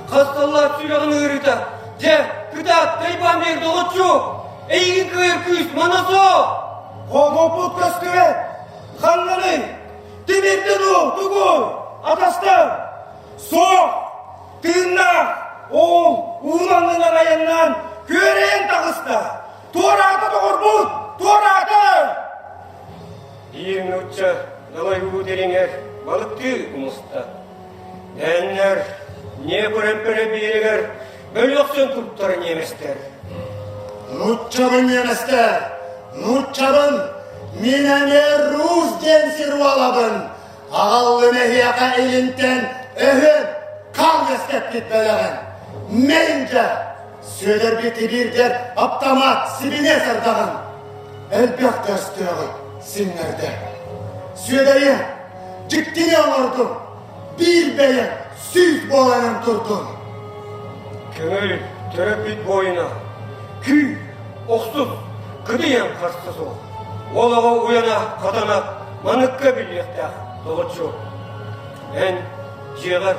S12: Хасталлаах сүрэҕин ыарыыта, дьэ, кытаат, тайбаан биэр доҕоччу, эйигин кыайар күүс мана суох!
S13: Хомоппут көстүбэт,
S12: ханнаный? Тимирдэ дуу, тугуй? Атастар!
S13: Суох! Тыыннаах! Ол уун аннынан айаннаан күөрэйэн таҕыста! Туораата доҕорбут! Туораата!
S12: Биир нуучча далай уу дириҥэр балыктыы умуста. Дээннэр Днепр эмпэрэ биэригэр бөлүөхсэн туттар немецтэр.
S13: Нууччабын немецтэр! Нууччабын! Мин эмиэ рус диэн сир уолабын! Аҕаллым эһиэхэ илинтэн өһүн хал үөскэппит бэлэҕин. Мэйинчэ Сүөдэрбит тибиирдэр аптамаат сибиниэс ардаҕын элбэх да өстөөҕү сиҥнэрдэ. Сүөдэриэ, дьиктини оҥордум, биир бэйэм сүүс буоланан турдум.
S12: Көҥүл төрөппүт буойуна, күү, охсус, кыдыйан харса суох. Олоҕо уйана хатана маныкка биллиэхтээх доҕоччу. Эн дьиэҕэр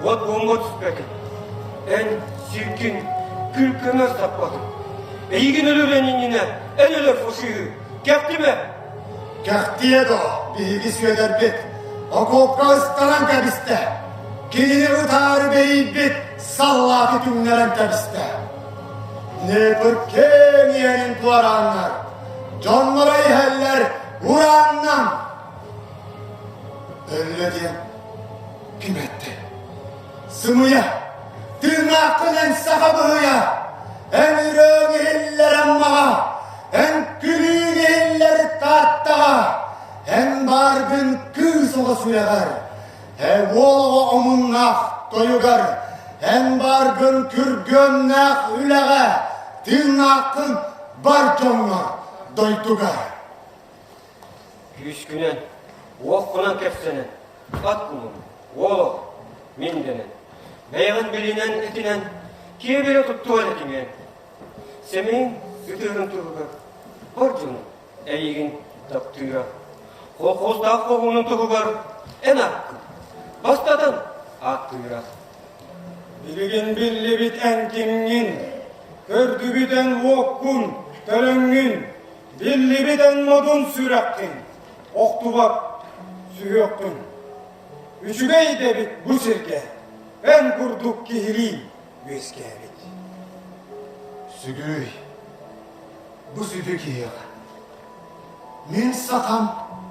S12: уот буомба түспэтин. Эн сиргин. Күл-көмөр саппатын. Эйигин өлөрөн иннинэ эн өлөр фашиһы. Кэхтимэ!
S13: Кэхтиэ дуо, биһиги Сүөдэрбит окуопка ыстанан кэбистэ. Кинини ытаары бэрийбит саллааты түҥнэрэн кэбистэ. Днепр киэҥ иэнин туорааннар, дьонноро иһэллэр урааннан. Өллө диэн ким эттэ? Сымыйа! Тыыннааххын эн саха быһыйа! Эн ырыаҥ иһиллэр Аммаҕа, эн күлүүҥ иһиллэр Тааттаҕа, эн бааргын кыыс оҕо сүрэҕэр, эн уол оҕо омуннаах тойугар, эн бааргын күргүөмнээх үлэҕэ, тыыннааххын бар дьоҥҥор, дойдугар.
S12: Күүскүнэн, уоххунан кэпсэнэн, ат кулун, уол мин дэнэн, бэйэҕин билинэн этинэн, киэбирэ туттуон этиҥэн, сэмэйиҥ ытыырын туһугар бар дьону эйигин таптыыра. Колхозтаах хоһуунун туһугар эн ааккын бастатан ааттыыра.
S2: Билигин биллибит эн кимҥин, көрдүбүт эн уоккун, төлөҥҥүн, Биллибит эн модун сүрэххин, охтубат сүһүөххүн. Үчүгэй дэбит бу сиргэ, эн курдук киһилии үөскээбит.
S13: Сүгүүй, бу сүдү киһиэхэ. Мин сахам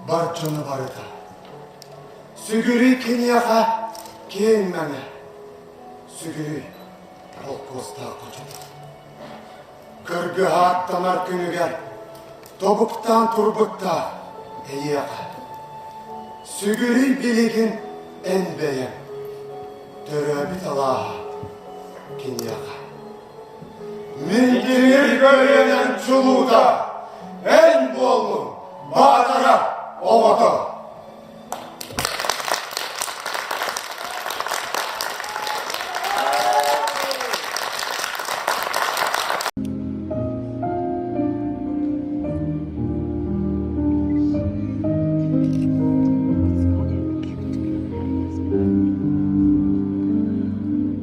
S13: бар дьону барыта. Сүгүрүй киниэхэ киэҥ мэҥэ. Сүгүрүй холкуостаах хочото. Көргө ааттанар күнүгэр тобуктаан турбуттаах эйиэхэ. Сүгүрүй билигин эн бэйэҥ, төрөөбүт алааһа киниэхэ. Мин тимир көлүөнэм чулуута, эн буоллуҥ баатара оҕото.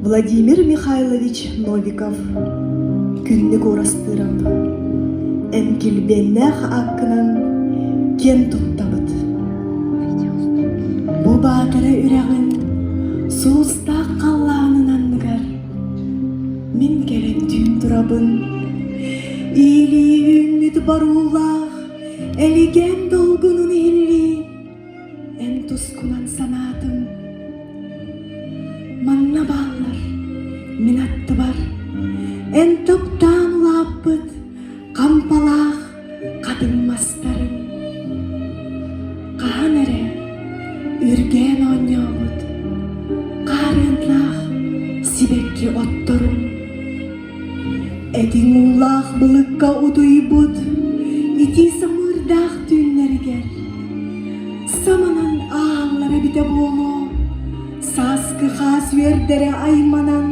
S3: Владимир Михайлович Новиков Күннүк Уурастыырап Эн килбиэннээх ааккынан киэн туттабыт. Бу Баатара үрэҕин суустаах халлаанын анныгар мин кэлэн түүн турабын. Иилии үүммүт боруулаах элигэн долгунун иһиллии эн тускунан санаатым. Манна бааллар мин аттыбар эн таптаан улааппыт хампалаах хатыҥ мастарын. Хаһан эрэ үргээн оонньообут хаарыаннаах сибэкки отторун. Этиҥ уулаах былыкка утуйбут итии самыырдаах түүннэригэр саманан ааһаллар эбитэ буолуо, сааскы хаас үөрдэрэ айманан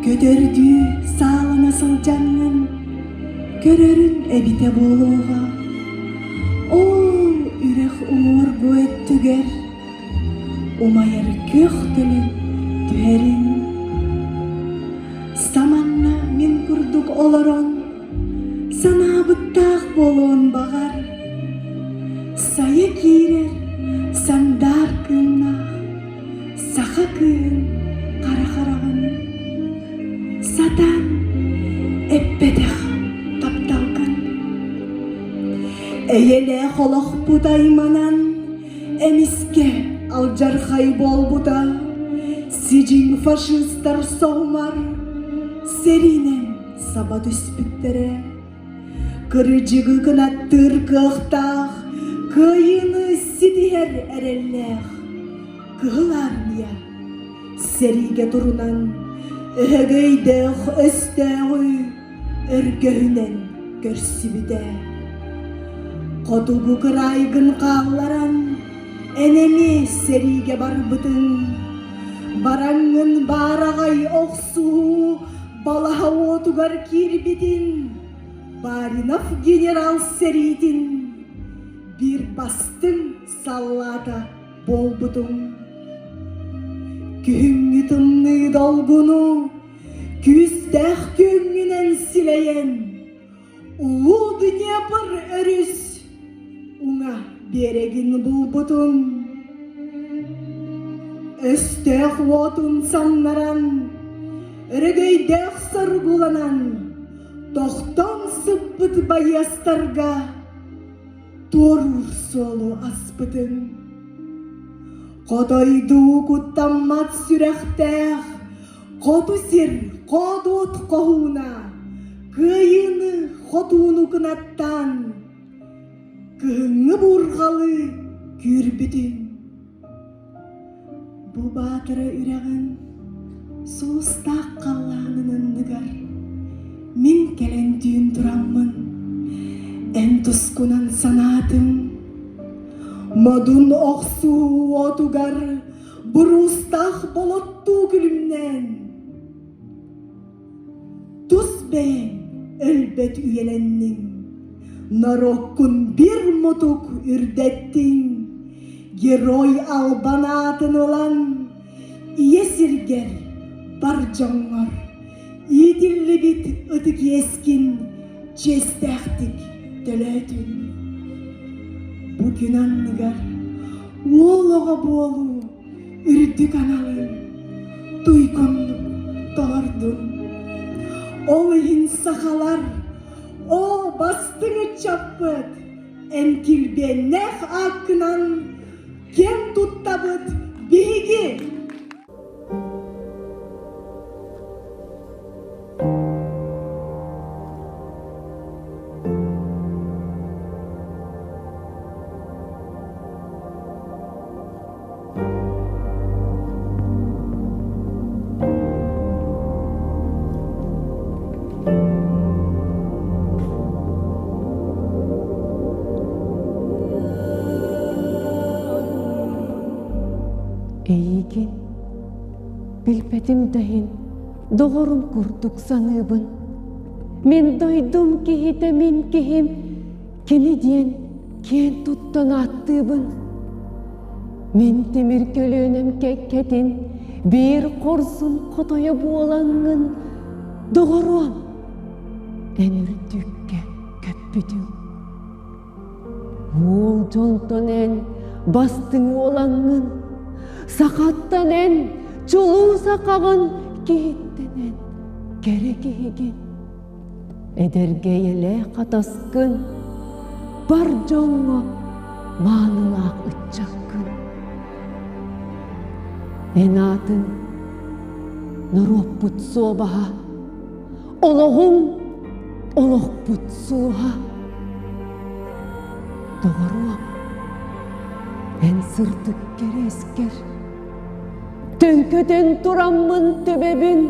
S3: Көтөрдүү саалана сылдьаҥҥын көрөрүн эбитэ буолуоҕа. Ол үрэх уҥуоргу өттүгэр умайар күөх төлөн түһэрин. Саманна мин курдук олорон санаабыттаах буолуон баҕар. Сайа киирэр сандаар кыымнаах Саха кыыһын хара хараҕын сатаан эппэтэх тапталгын. Эйэлээх олохпут айманан эмискэ алдьархай буолбута. Сидьиҥ фашистар соһумар сэриинэн саба түспүттэрэ. Кырдьыгы кынаттыыр кыахтаах, кыайыыны ситиһэр эрэллээх Кыһыл Армия сэриигэ турунан өһөгөйдөөх өстөөҕү өргөһүнэн көрсүбүтэ. Хотугу кыраайгын хаалларан, эн эмиэ сэриигэ барбытыҥ. Бараҥҥын баараҕай охсуһуу балаһа уотугар киирбитин, Баринов генерал сэриитин биир бастыҥ саллаата буолбутуҥ. Күһүҥҥү тымныы долгуну, Күүстээх күөҥҥүнэн силэйэн, Улуу Днепр өрүс уҥа биэрэгин булбутун, Өстөөх уотун самнаран, өрөгөйдөөх соргуланан, тохтон сыппыт байыастарга туоруур суолу аспытын. Хотойдуу куттаммат сүрэхтээх Хоту сир хоодуот хоһууна, кыайыыны хотууну кынаттаан, кыһыҥҥы буурҕалыы күүрбүтүн. Бу Баатара үрэҕин сулустаах халлаанын анныгар мин кэлэн түүн тураммын, эн тускунан санаатым. Модун охсуу уотугар буруустаах болоттуу күлүмнээн, тус бэйэҥ өлбөт үйэлэнниҥ, норуоккун биир мутук үрдэттиҥ, герой албан аатын ылан, ийэ сиргэр бар дьоҥҥор иитиллибит ытык иэскин чиэстээхтик төлөөтүн. Бу күн анныгар уол оҕо буолуу үрдүк аналын туйгуннук толордун. Ол иһин сахалар, оо, бастыҥ ыччаппыт, эн килбиэннээх ааккынан киэн туттабыт биһиги!
S4: Эйигин билбэтим да иһин доҕорум курдук саныыбын. Мин дойдум киһитэ мин киһим, кини диэн киэн туттан ааттыыбын. Мин тимир көлүөнэм кэккэтин биир хорсун хотойо буолаҥҥын, доҕоруом, эн үрдүккэ көппүтүҥ. Уол дьонтон эн бастыҥ уолаҥҥын, сахаттан эн чулуу сахаҕын, киһиттэн эн кэрэ киһигин. Эдэргэ эйэлээх хатаскын, бар дьоҥҥо маанылаах ыччаккын. Эн аатыҥ норуоппут суобаһа, олоҕуҥ олохпут сулуһа. Доҕоруом, эн сырдык кэриэскэр Төҥкөтөн тураммын төбөбүн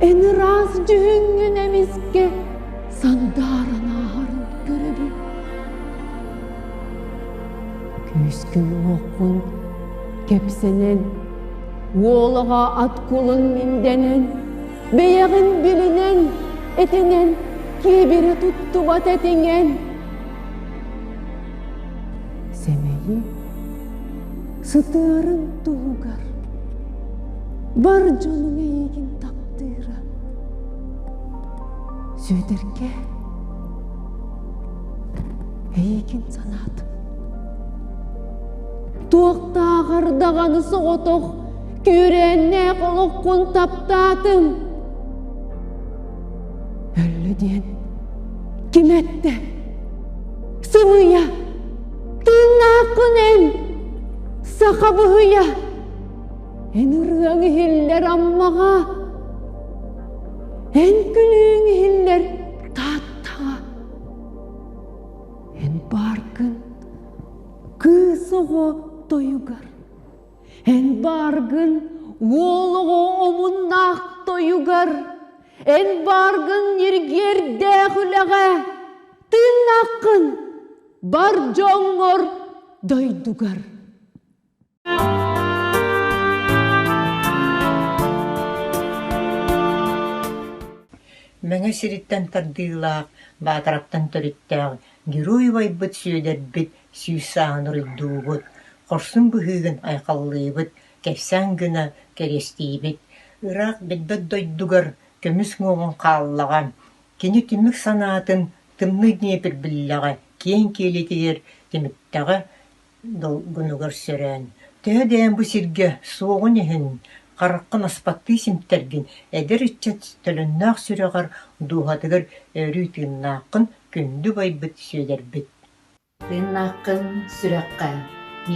S4: Эн ыраас дьүһүҥҥүн эмискэ сандааран ааһарын көрөбүн. Күүскүн-уоххун кэпсэнэн, уолаҕа ат кулун миндэнэн, бэйэҕин билинэн, этинэн, киэбирэ туттубат этиҥэн. Сэмэйи сытыарын туһугар бар дьонуҥ эйигин таптыыра. Сүөдэркэ, эйигин санаатым. Туохтааҕар даҕаны соҕотох күүрээннээх олоххун таптаатым. Өллө диэн ким эттэ? Сымыйа! Тыыннааххын эн! Саха быһыйа! Эн ырыаҥ иһиллэр Аммаҕа, эн күлүүҥ иһиллэр Тааттаҕа. Эн бааргын кыыс оҕо тойугар, эн бааргын уол оҕо омуннаах тойугар, эн бааргын ньиргиэрдээх үлэҕэ, тыыннааххын бар дьоҥҥор дойдугар.
S16: Мэҥэ сириттэн тардыылаах, Баатараттан төрүттээх Герой убайбыт Сүөдэрбит 100 сааһын уруйдуубут, хорсун быһыыгын айхаллыыбыт, кэпсээн гына кэриэстиибит. Ыраах билбэт дойдугар көмүс уҥуоҕун хааллаҕа, кини түмүк санаатын тымныы Днепр биллэҕэ, киэҥ киэлитигэр тимиртэҕэ долгунугар сөрөөн, төһө да эн бу сиргэ суоҕун иһин, хараххын аспаттыы симтэргин, эдэр ыччат төлөннөөх сүрэҕэр, дууһатыгар өрүү тыыннааххын, күндү байбыт Сүөдэрбит.
S17: Тыыннааххын сүрэххэ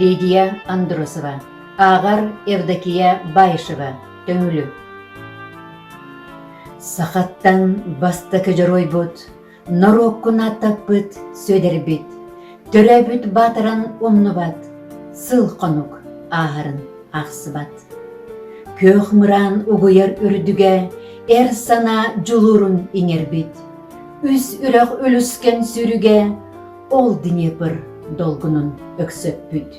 S17: Лидия Андросова Ааҕар Евдокия Баишева Төҥүлү Сахаттан бастакы дьоруойбут, норуоккун ааттаппыт Сүөдэрбит, төрөөбүт баатыран умнубат, сыл-хонук ааһарын аахсыбат. Күөх мыраан угуйар үрдүгэ эр санаа дьулуурун иҥэрбит, үс үрэх үлүскэн сүрүгэ ол Днепр долгунун өксөппүт.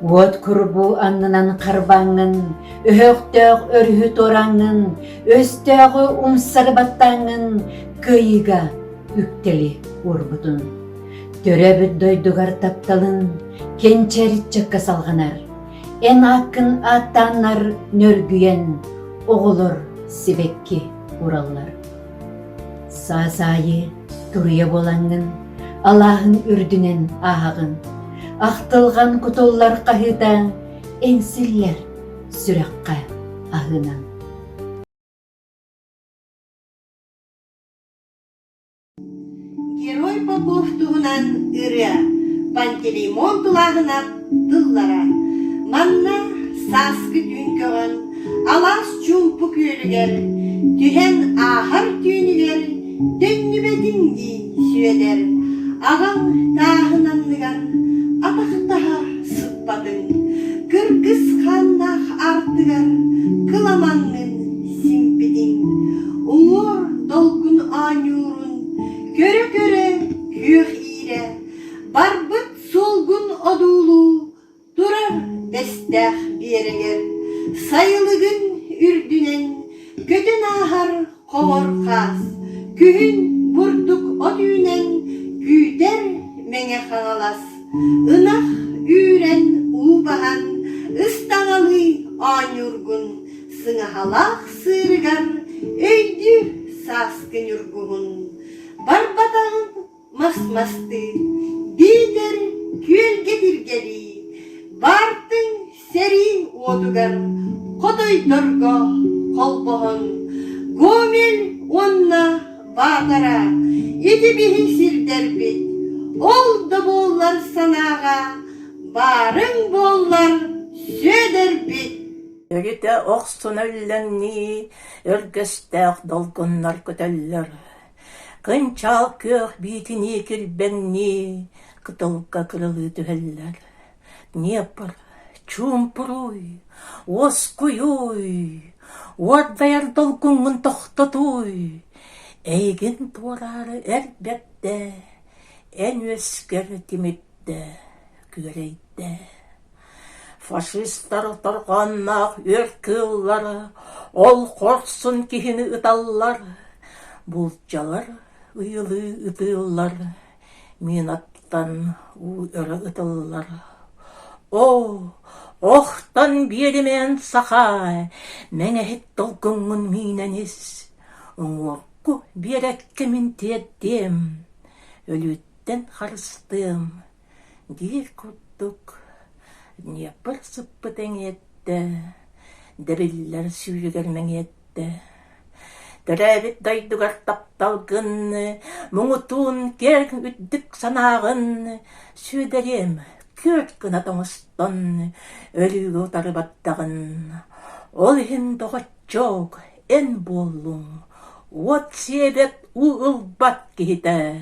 S17: Уот курбуу аннынан харбааҥҥын, өһөхтөөх өрүһү туорааҥҥын, өстөөҕү умсары баттааҥҥын кыайыыга үктэли уурбутун. Төрөөбүт дойдугар тапталын кэнчээри ыччакка салҕанар. Эн ааккын ааттааннар нөргүйэн, оҕолор сибэкки ураллар. Саас аайы туруйа буолаҥҥын, алааһын үрдүнэн ааһаҕын. Ахтылҕан кутуллар хаһыыта эҥсиллэр сүрэххэ аһыынан.
S19: Герой Попов туһунан ырыа Пантелеймон Тулааһынап тыллара. Манна сааскы түүн көҕөн алаас чуумпу күөлүгэр түһэн ааһар түүнүгэр төннүбэтин дии Сүөдэр аҕаҥ тааһын анныгар атахтаһа сыппатыҥ, кыргыс хааннаах аартыгар кыламаҥҥын симпитиҥ, уҥуор долгун оонньуурун көрө-көрө күөх иирэ барбыт суолгун одуулуу Турар бэстээх биэрэгэр сайылыгын үрдүнэн көтөн ааһар хоҥор хаас, күһүн бурдук от үүнэн күүтэр Мэҥэ Хаҥалас, ынах үүрэн уу баһан ыстаҥалыы оонньуургун сыҥаһалаах сыырыгар өйдүүр сааскы ньургуһун барбатаҕын мас-мастыы, биитэр күөлгэ тиргэлии, баартыҥ сэрии уотугар хотойдорго холбоһон, Гомель уонна Баатара ити биһи сирдэрбит, ол да буоллар санааҕа баарыҥ буоллар Сүөдэрбит.
S18: Өрүтэ охсуна үллэҥнии, өргөстөөх долгуннар көтөллөр. Кынчаал күөх биитинии килбэҥнии, кытылга кырылыы түһэллэр. Днепр, чуумпуруй, уоскуйуй, уордайар долгуҥҥун тохтотууй, эйигин туораары эр бэрдэ, эн үөскэр тимирдэ, күөрэйдэ. Фашистар торҕоонноох үөр кыыллар ол хорсун киһини ыталлар, булчалар ыйылыы ытыыллар, минаттан уу өрө ытыллар. Оо, охтон биэримээн саха, мэҥэһит долгуҥҥун миинэн ис, уҥуохку биэрэккэ мин тиэрдиэм, өлүүттэн харыстыам, диир курдук Днепр сыппыт эҥиэттэ, дэбиллэр сүүрүгэр мэҥиэттэ. Төрөөбүт дойдугар тапталгын, муҥутуун киэҥ үрдүк санааҕын сүөдэриэм, күөрт гына тоҥустан, өлүүгэ утары бардаҕын. Ол иһин доҕоччуок, эн буоллуҥ, уот сиэбэт, уу ылбат киһитэ.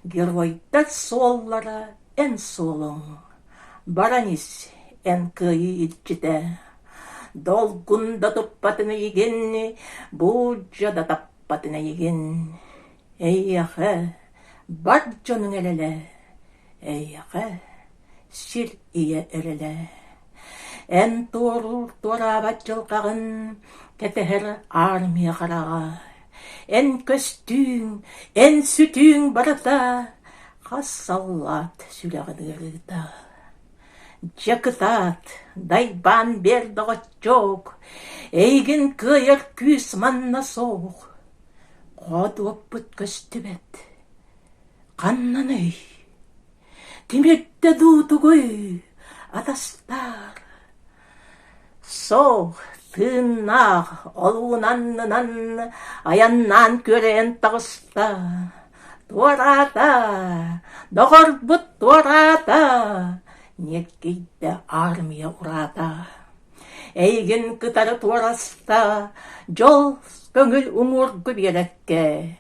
S18: Геройдар суоллара эн суолуҥ, баран ис эн кыайыы илдьитэ. Долгун да туппатын эйигин, буулдьа да таппатын эйигин. Эйиэхэ бар дьонуҥ эрэлэ, эйиэхэ сир ийэ эрэлэ. Эн туоруур туораабат дьылҕаҕын кэтэһэр армия хараҕа. Эн көстүүҥ, эн сүтүүҥ барыта хас саллаат сүрэҕин ыарыыта. Дьэ кытаат, дайбаан биэр доҕоччуок, Эйигин кыайар күүс манна суох, Хоодуоппут көстүбэт. Ханнаный? Тимирдэ дуу тугуй, атастаар? Суох, тыыннаах олуун аннынан айаннаан күөрэйэн таҕыста. Туораата, доҕорбут туораата, ньиргийдэ армия ураата. Эйигин кытары туораста, дьол көҥүл уҥуоргу биэрэккэ.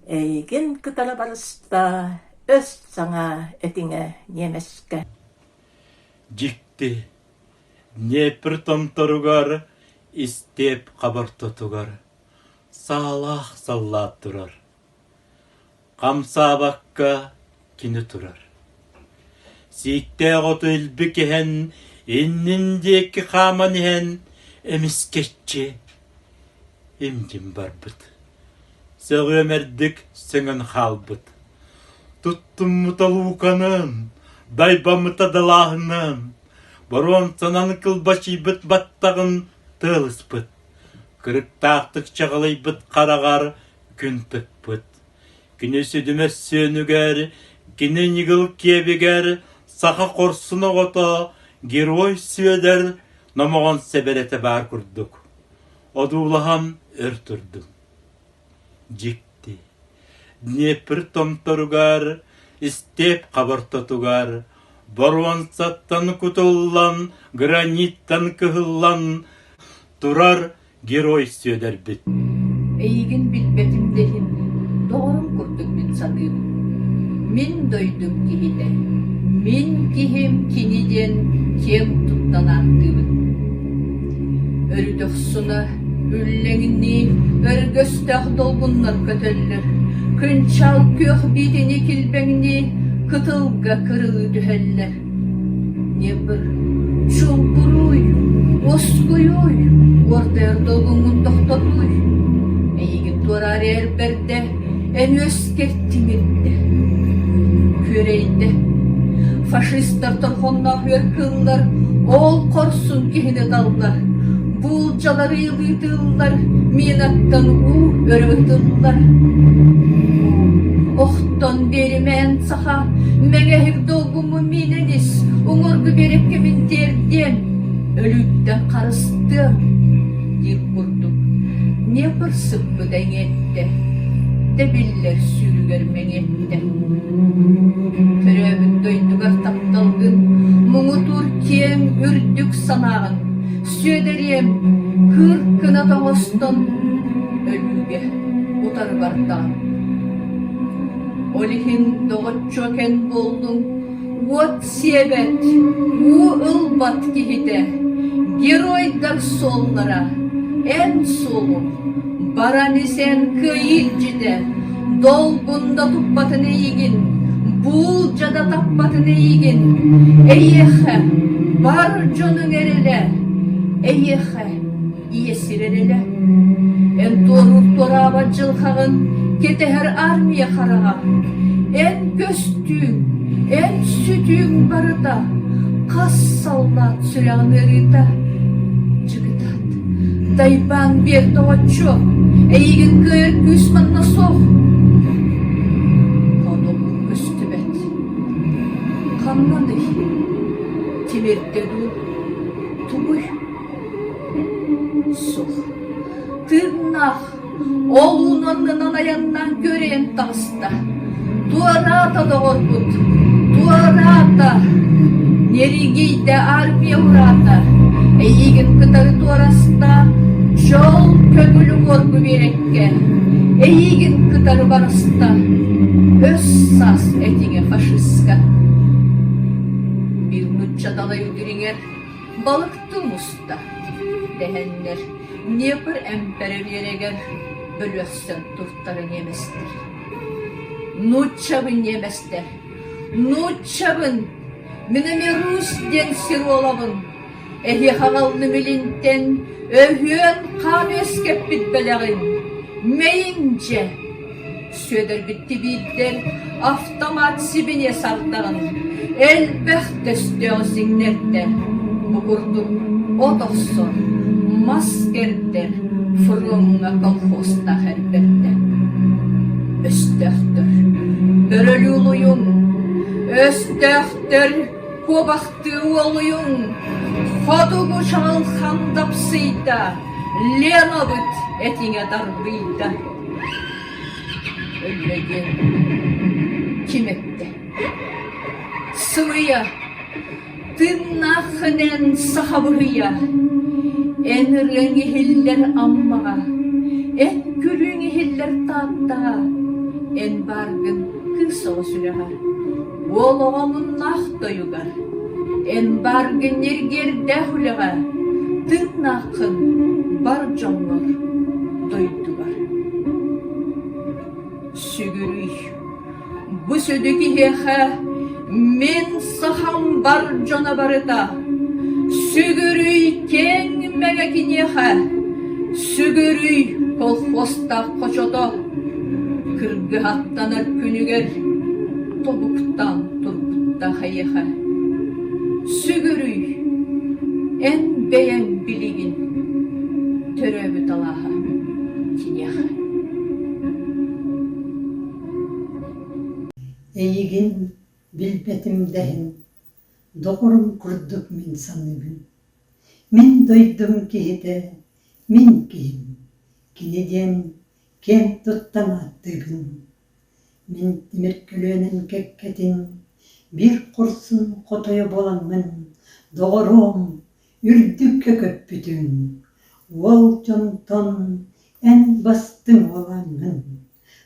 S18: Эйигин кытары барыста, өс саҥа этиҥэ ньиэмэскэ.
S21: Дьикти, Днепр томторугар, истиэп хабортотугар саалаах саллаат турар. Хамсаабакка кини турар. Сииктээх оту илби кэһэн, иннин диэки хааман иһэн, эмискэччи имдьим барбыт. Сөҕүөмэрдик сөҥөн хаалбыт. Туттуммута лууканан, дайбаммыта далааһынан, боруонсанан кылбачыйбыт баттаҕын тыалыспыт, кырыктаахтык чаҕылыйбыт хараҕар күн тыкпыт. Кини сүдүмэс сүөнүгэр, кини ньыгыл киэбигэр саха хорсун оҕото Герой Сүөдэр номоҕон сэбэрэтэ баар курдук. Одуулаһан өр турдум. Дьикти. Днепр томторугар, истиэп хабортотугар, боруонсаттан кутуллан, граниттан кыһыллан турар герой Сүөдэрбит.
S5: Эйигин билбэтим да иһин, доҕорум курдук мин саныыбын. Мин дойдум киһитэ, мин киһим кини диэн киэҥ туттан ааттыыбын. Өрүтөхсуна Үллэҥнии өргөстөөх долгуннар көтөллөр, күнчал күөх биитини килбэҥнии кытылга кырылыы түһэллэр. Ньыбыр, чуҥкуруй, уоскуйуй, уордайар долгуҥҥун тохтотууй. Эйигин туораары эр бэрдэ, эн үөскэр тимирдэ, күөрэйдэ. Фашистар торхонноох үөр кыыллар ол хорсун киһини ыталлар. Буулдьалар ыйылыытыыллар, минаттан уу өрө ытыллар. Охтон биэримээн саха, мэҥэһик долгуммун миинэн ис, уҥуоргу биэрэккэ мин тиэрдиэм, өлүүттэн харыстыам диир курдук Днепр сыппыта иҥиэттэ, тэбиллэр сүүрүгэр мэҥиэттэ. Төрөөбүт дойдугар тапталгын, муҥутуур киэҥ үрдүк санааҕын Сүөдэриэм, кыыр кынат оҥостон өлүүгэ утары бардаҕым. Ол иһин доҕоччуок эн буоллуҥ, уот сиэбэт, уу ылбат киһитэ, геройдар суоллара, эн суолуҥ, баран исэн кыайыы илдьитэ, долгун да туппатын эйигин, буулдьа да таппатын эйигин, эйиэхэ бар дьонуҥ эрэлэ, эйиэхэ ийэ сир эрэлэ. Эн туоруур туораабат дьылҕаҕын кэтэһэр армия хараҕа, эн көстүүҥ, эн сүтүүҥ барыта, хас саллаат сүрэҕин ыарыыта дьыгытаат. Дайбаан биэр доҕоччуок, эйигин кыайар күүс манна суох. Хонук көстүбэт. Ханнаный? Тимирдэ дуу, тугуй? Суох. Тыыннаах Ол ууну аннынан айаннаан күөрэйэн таҕыста. Туораата, доҕорбут, туораата! Неригийдэ армия ураата, эйигин кытары туораста, дьол көҥүл уҥуоргу биэрэккэ, эйигин кытары барыста, өс саас этиҥэ фашистка. Биир нучча далай дириҥэр балыктыы муста, дэһэннэр Днепр эмпэрэ биэрэгэр бөлүөхсэн туртара ньиэмэстэр. Нууччабын ньиэмэстэр! Нууччабын! Мин эмиэ Русь диэн сир уолабын! Эһиэхэ аҕаллым илинтэн өһүөн хаан үөскэппит бэлэҕин! Мэйиҥ дьэ! Сүөдэрбит тибиирдэр автомат сибиниэс ардаҕын элбэх төстөөҕү сиҥнэрдэ. Бу курдук от охсор, Мас кэрдэр фроҥҥа колхозтаах эр бэрдэ. Өстөөхтөр, бөрөлүү улуйуҥ, өстөөхтөр, куобахтыы уолуйуҥ, хотугу чаҕылхан дапсыйда, Ленабыт этиҥэ дарбыйда. Өллө диэн ким эттэ? Сымыйа, тыыннааххын эн саха быһыйа, эн ырыаҥ иһиллэр Аммаҕа, эн күлүүҥ иһиллэр Тааттаҕа, эн бааргын кыыс оҕо сүрэҕэр, уол оҕо муннаах тойугар, эн бааргын ньиргиэрдээх үлэҕэ, тыыннааххын бар дьоҥҥор, дойдугар. Сүгүрүй Бу сүдү киһиэхэ мин сахам бар дьоно барыта сүгүрүй киэҥ мэҥэ киниэхэ, сүгүрүй колхозтаах хочото кыргыһаттанар күнүгэр тобуктаан турбуттаах эйиэхэ. Сүгүрүй, эн бэйэҥ билигин төрөөбүт алааһа киниэхэ.
S6: Эйигин билбэтим да иһин, доҕорум курдук мин саныыбын. Мин дойдум киһитэ, мин киһим, кини диэн киэн туттан ааттыыбын. Мин тимир көлүөнэм кэккэтин биир хорсун хотойо буоламмын, доҕоруом, үрдүккэ көппүтүҥ, уол дьонтон эн бастыҥ уолаҥҥын.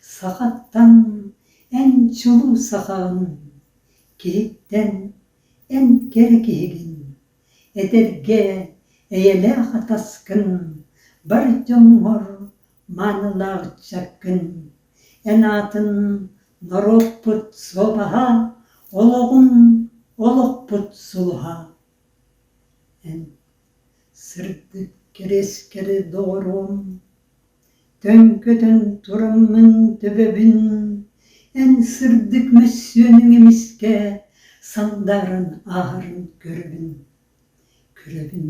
S6: Сахаттан эн чулуу сахаҕын, киһиттэн эн кэрэ киһигин, этэргэ эйэлээх атаскын, бар дьоҥҥор маанылаах ыччаккын, эн аатын норуоппут суобаһа, олоҕун олохпут сулуһа. Эн сырдык кэриэскэри доҕоруом, Төҥкөтөн тураммын төбөбүн эн сырдык мөссүөнүҥ эмискэ сандааран ааһарын көрөбүн. Көрөбүн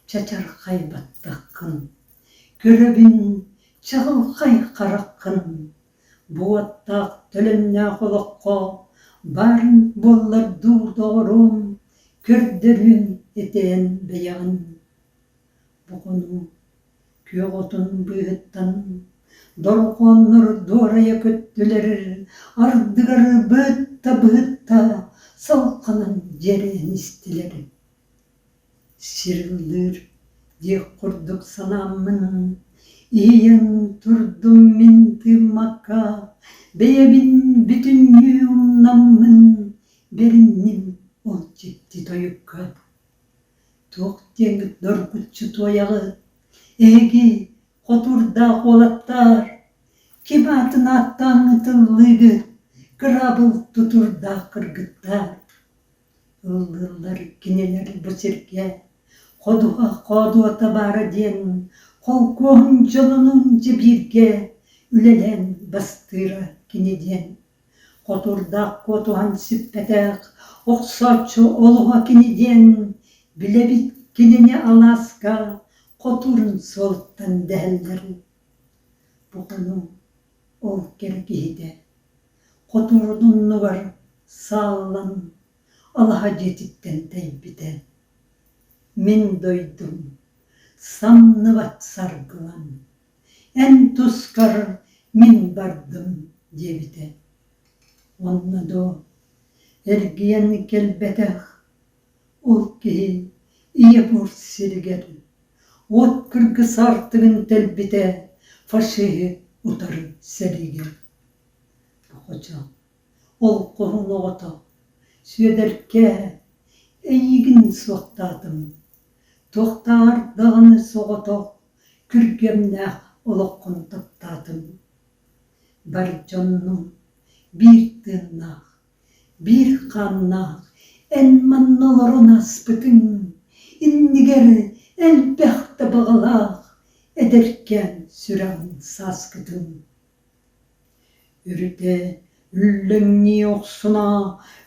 S6: чачархай баттаххын, көрөбүн чаҕылхай хараххын, бу уоттаах төлөннөөх олоххо баарын буоллар дуу доҕоруом, көрдөрүөҥ этээн бэйэҕин. Бу хонуу күөх отун быыһыттан дорҕооннор дуорайа көттүлэр, ардыгар быһытта-быһытта салҕанан дьиэрэйэн истилэр. Сир ыллыыр диэх курдук санааммын, иһийэн турдум мин тыыммакка, бэйэбин бүтүннүү умнаммын бэринним ол дьикти тойукка. Туох диэҥҥит доргуччу туойаҕыт, эһиги хотуурдаах уолаттаар, ким аатын ааттааҥҥыт ыллыыгыт, кыраабыл тутуурдаах кыргыттаар. Ыллыыллар кинилэр бу сиргэ, ходуһа хоодуота баара диэн холкуоһун дьонунуун дьэ бииргэ үлэлээн бастыыра кини диэн. Хотуурдаах куотуһан сүппэтэх, охсооччу олуһа кини диэн, билэбит кинини алааска хотуурун суолуттан дэһэллэр. Бу хонуу ол кэрэ киһитэ хотуурун оннугар сааллан алаһа дьиэтиттэн тэйбитэ. Мин дойдум самныбат саргылан, эн тускар мин бардым диэбитэ. Онно дуо эргийэн кэлбэтэх ол киһи ийэ буор сиригэр уот кыргыс аартыгын тэлбитэ фашиһы утары сэриигэ. Бохочо ол хоһун оҕото Сүөдэркээ, эйигин суохтаатым, туохтааҕар даҕаны соҕотох күргүөмнээх олоххун таптаатым. Бар дьоннум биир тыыннаах, биир хааннаах эн манна олорон ааспытыҥ, иннигэр элбэх да баҕалаах эдэркээн сүрэҕиҥ сааскытын. Өрүтэ үллэҥнии охсуна,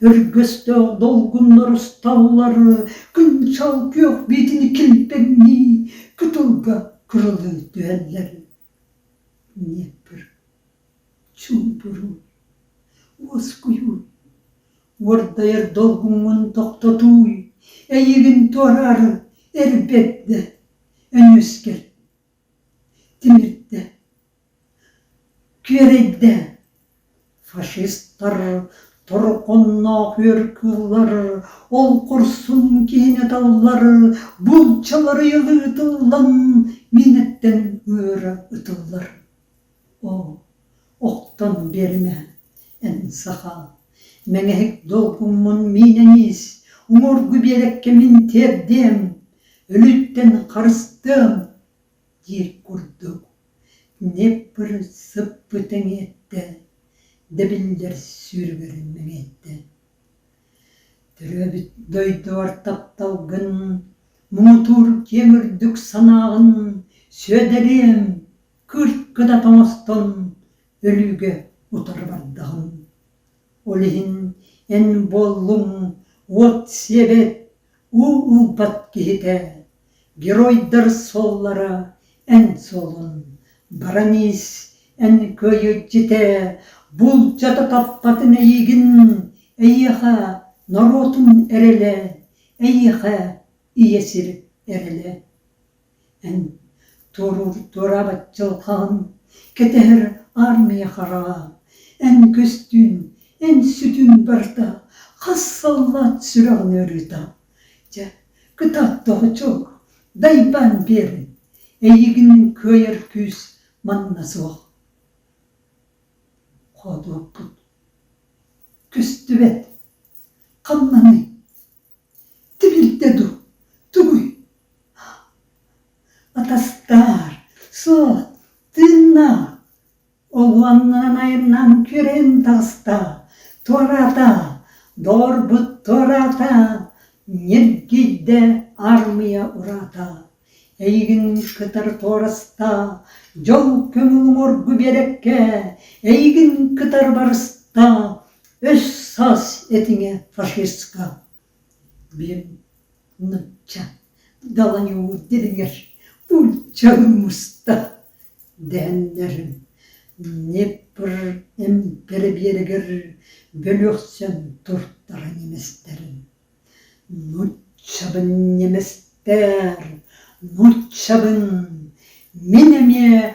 S6: өргөстөөх долгуннар усталлар, күн чал күөх биитин килбэҥнии, кытылга кырылыы түһэллэр. Днепр чуумпуруу, уоскуйуу, уордайар долгуҥҥун тохтотууй, эйигин туораары эрбэрдэ, өнүөскэр тимирдэ Күөрэйдэ Фашистар торҕонноох үөр кыыллар ол хорсун киһини таллар, булчалары ытыллан миинэттэн ыыра ытыллар. Оо, охтон биэримэ, эн саха, мэҥэһик долгуммун миинэн ис, уҥуоргу биэрэккэ мин тиэрдиэм, өлүүттэн харыстыам диир курдук Днепр сыппыт эҥиэттэ, дэбиллэр сүүрүгэрин мэҥиэттэ. Төрөөбүт дойдубар тапталгын, муҥутуур киэҥ үрдүк санааҕын сүөдэриэм, кыырт гына тоҥостон өлүүгэ утары бардаҕым. Ол иһин эн буоллуҥ уот сиэбэт, уу ылбат киһитэ, геройдар суоллара эн суолун, баран ис, эн кыайыыччытэ, булчата таппатын эйигин, эйиэхэ норуотун эрэлэ, эйиэхэ ийэ сир эрэлэ. Эн туоруур туораабат дьылҕаҕын кэтэһэр армия хараҕа, эн көстүүн, эн сүтүүн барыта хас саллаат сүрэҕин ыарыыта. Дьэ, кытаат доҕоччуок, дайбаан биэрин, эйигин кыайар күүс манна суох. Хоодуоппут көстүбэт, ханнаный? Тимирдэ дуу, тугуй? Атастаар, суох, тыыннаах, олуоннанан айаннаан күрээн таҕыста, туораата, доҕорбут туораата, ньиргийдэ аармыйа ураата, эйигин кытары туораста, дьол көҥүл уҥуоргу биэрэккэ, эйигин кытары барыста, өс саас этиҥэ фашистка Биир нучча даланьуу дириҥэр пульча муста дэһэннэр Днепр эмпэрэ биэрэгэр бөлүөхсэн туртара ньимэстэрин Нуччабын ньимэстээр, нуччабын, мин эмиэ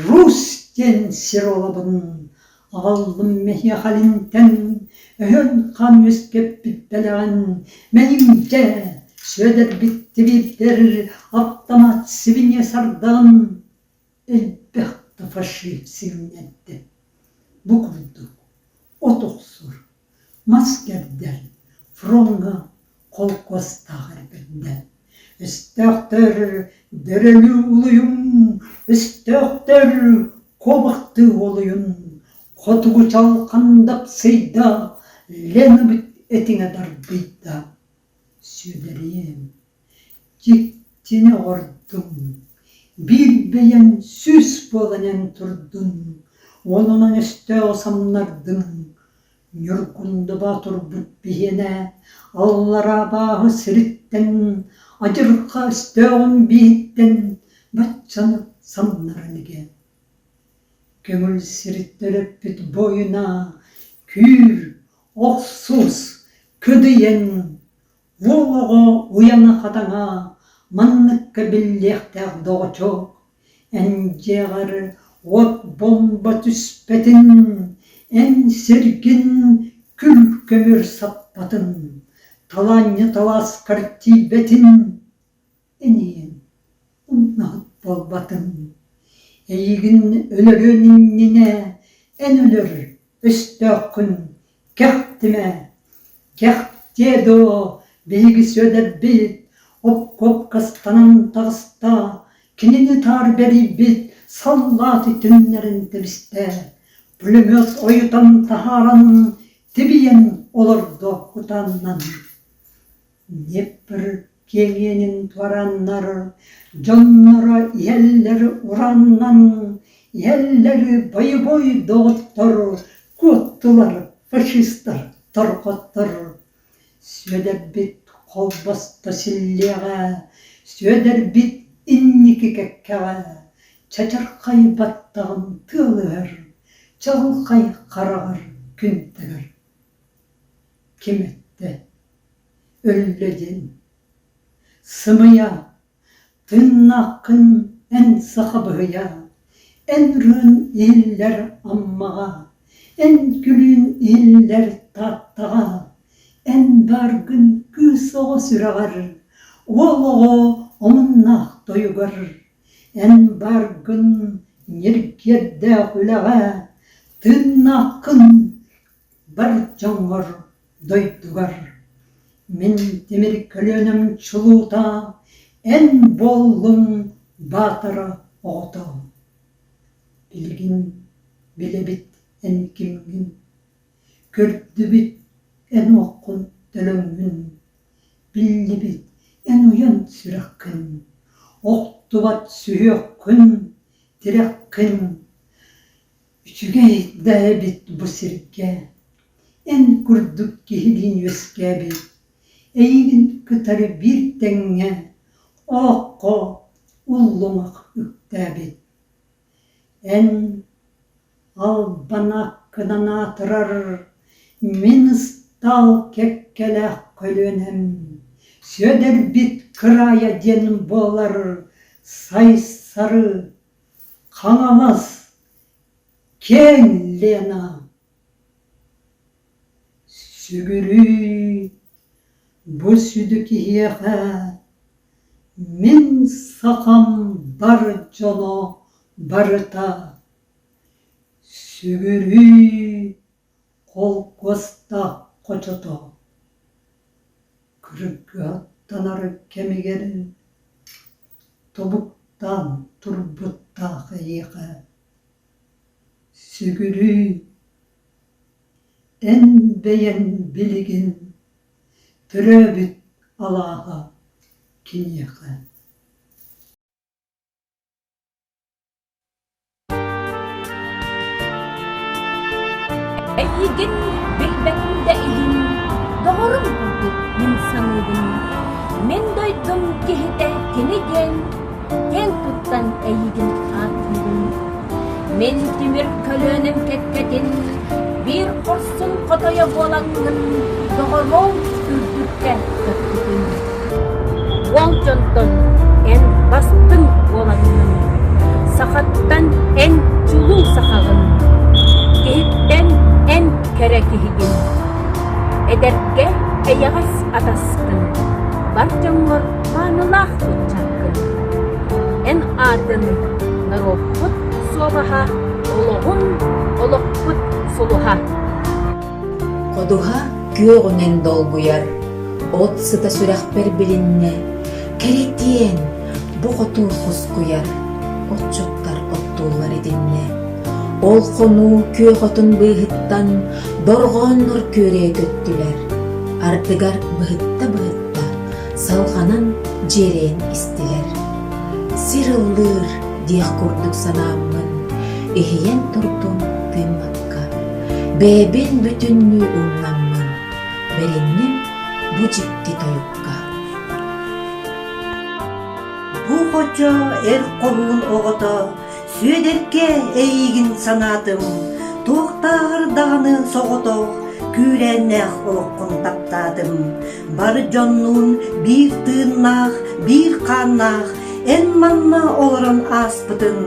S6: Русь диэн сир олобун аҕаллым эһиэхэ илинтэн, өһөн хаан үөскэппит бэлэҕин, мэйиҥдэ, сүөдэрбит тибиирдэр, аптамаат сибиньэ сардаҕын элбэх да фашист сиҥнэрдэ. Бу курдук от охсор, мас кэрдэр, фроҥҥа холкуостаах эргэрдэ. Өстөөхтөр дөрөлүү улуйуҥ, өстөөхтөр куобахтыы уолуйуҥ, хотугу чалхан дапсыйда, Ленабыт этиҥэ дарбыйда. Сүөдэриэм, дьиктини оҕордуҥ, биир бэйэҥ сүүс буолан эн турдуҥ, уонунан өстөөҕү самнардыҥ, Ньургундаба турбут биһиэнэ аллараа абааһы сириттэн, адьырҕа өстөөҕүн бииһиттэн баччаны самнаран игэ. Көҥүл сири төрөппүт буойуна күүр, охсус, кыдыйан Уол оҕо уйана-хатаҥа манныкка биллиэхтээх доҕоччуок, эн дьиэҕэр уот бомба түспэтин, эн сиргин күл-көмөр саппатын, талаанньа талааскар тиийбэтин, Эниэн умнаһыт буолбатыҥ, эйигин өлөрүөн иннинэ эн өлөр өстөөххүн кэхтимэ, кэхтиэ дуо биһиги Сүөдэрбит обкуопкастанан таҕыста, кинини таар бэрийбит саллааты түҥнэрэн кэбистэ, пулемет ойутан таһааран тибийэн олордо кутааннан. Днепр киэҥиэнин туорааннар, дьонноро иһэллэр урааннан, иһэллэр бойобуой доҕоттор, куоттулар фашистар торҕоттор. Сүөдэрбит холбосто силлиэҕэ, Сүөдэрбит Инники кэккэҕэ чачархай баттаҕын тыалыһар, чаҕылхай хараҕар күн тыгар. Ким эттэ, өллө диэн? Сымыйа, тыыннааххын эн саха быһыйа, эн ырыан иһиллэр Аммаҕа, эн күлүүн иһиллэр Тааттаҕа, эн бааргын кыыс оҕо сүрэҕэр, уол оҕо омуннаах тойугар, эн бааргын ньиргиэрдээх үлэҕэ, тыыннааххын бар дьоҥҥор, дойдугар. Мин тимир көлүөнэм чулуута, эн буоллуҥ баатара оҕото. Билигин билэбит эн кимҥин, көрдүбүт эн уоххун төлөҥҥүн, биллибит эн уйан сүрэххин, охтубат сүһүөххүн, тирэххин Үчүгэй да эбит бу сиргэ, эн курдук киһилиин үөскээбит, эйигин кытары биир тэҥҥэ олоххо уллуҥах үктээбит. Эн албанаккынан аатырар мин ыстаал кэккэлээх көлүөнэм, Сүөдэрбит кыраайа диэн буолар Сайсары Хаҥалас, киэҥ Лена Сүгүрүй бу сүдү киһиэхэ мин сахам бар дьоно барыта Сүгүрүй холкуостаах хочото Кыргыаттанар кэмигэр тобуктаан турбуттаах эйиэхэ Сүгүрүй, эн бэйэҥ билигин төрөөбүт алааһа киниэхэ.
S7: Эйигин билбэтим да иһин, доҕорум курдук мин саныыбын. Мин дойдум киһитэ кини диэн, киэн туттан эйигин ааттыыбын. Мин тимир көлүөнэм кэккэтин, биир хорсун хотойо буолаҥҥын, доҕоруом үрдүккэ көппүтүн. Уол дьонтон эн бастыҥ буолаҥҥын, сахаттан эн чулуу сахаҕын, киһиттэн эн кэрэ киһигин. Эдэргэ эйэҕэс атаскын, бар дьоҥҥор маанылаах ыччаккын. Эн аатын норуоппут суобаһа, олоҕун олохпут сулуһа.
S20: Ходуһа күөҕүнэн долгуйар, от сыта сүрэхпэр билиннэ, кэрэтиэн, бу хотуур кускуйар, отчуттар оттууллар итиннэ. Ол хонуу күөх отун быыһыттан дорҕооннор күөрэйэ көттүлэр, ардыгар быһытта-быһытта салҕанан дьиэрэйэн истилэр. Сир ыллыыр диэх курдук санааммын, иһийэн турдум тыыммакка. Бэйэбин бүтүннүү умнаммын, бэринним бу дьикти тойукка.
S19: Бу хочо эр хоһуун оҕото Сүөдэркэ эйиигин санаатым, туохтааҕар даҕаны соҕотох күүрээннээх олоххун таптаатым. Бар дьоннуун биир тыыннаах, биир хааннаах эн манна олорон ааспытыҥ,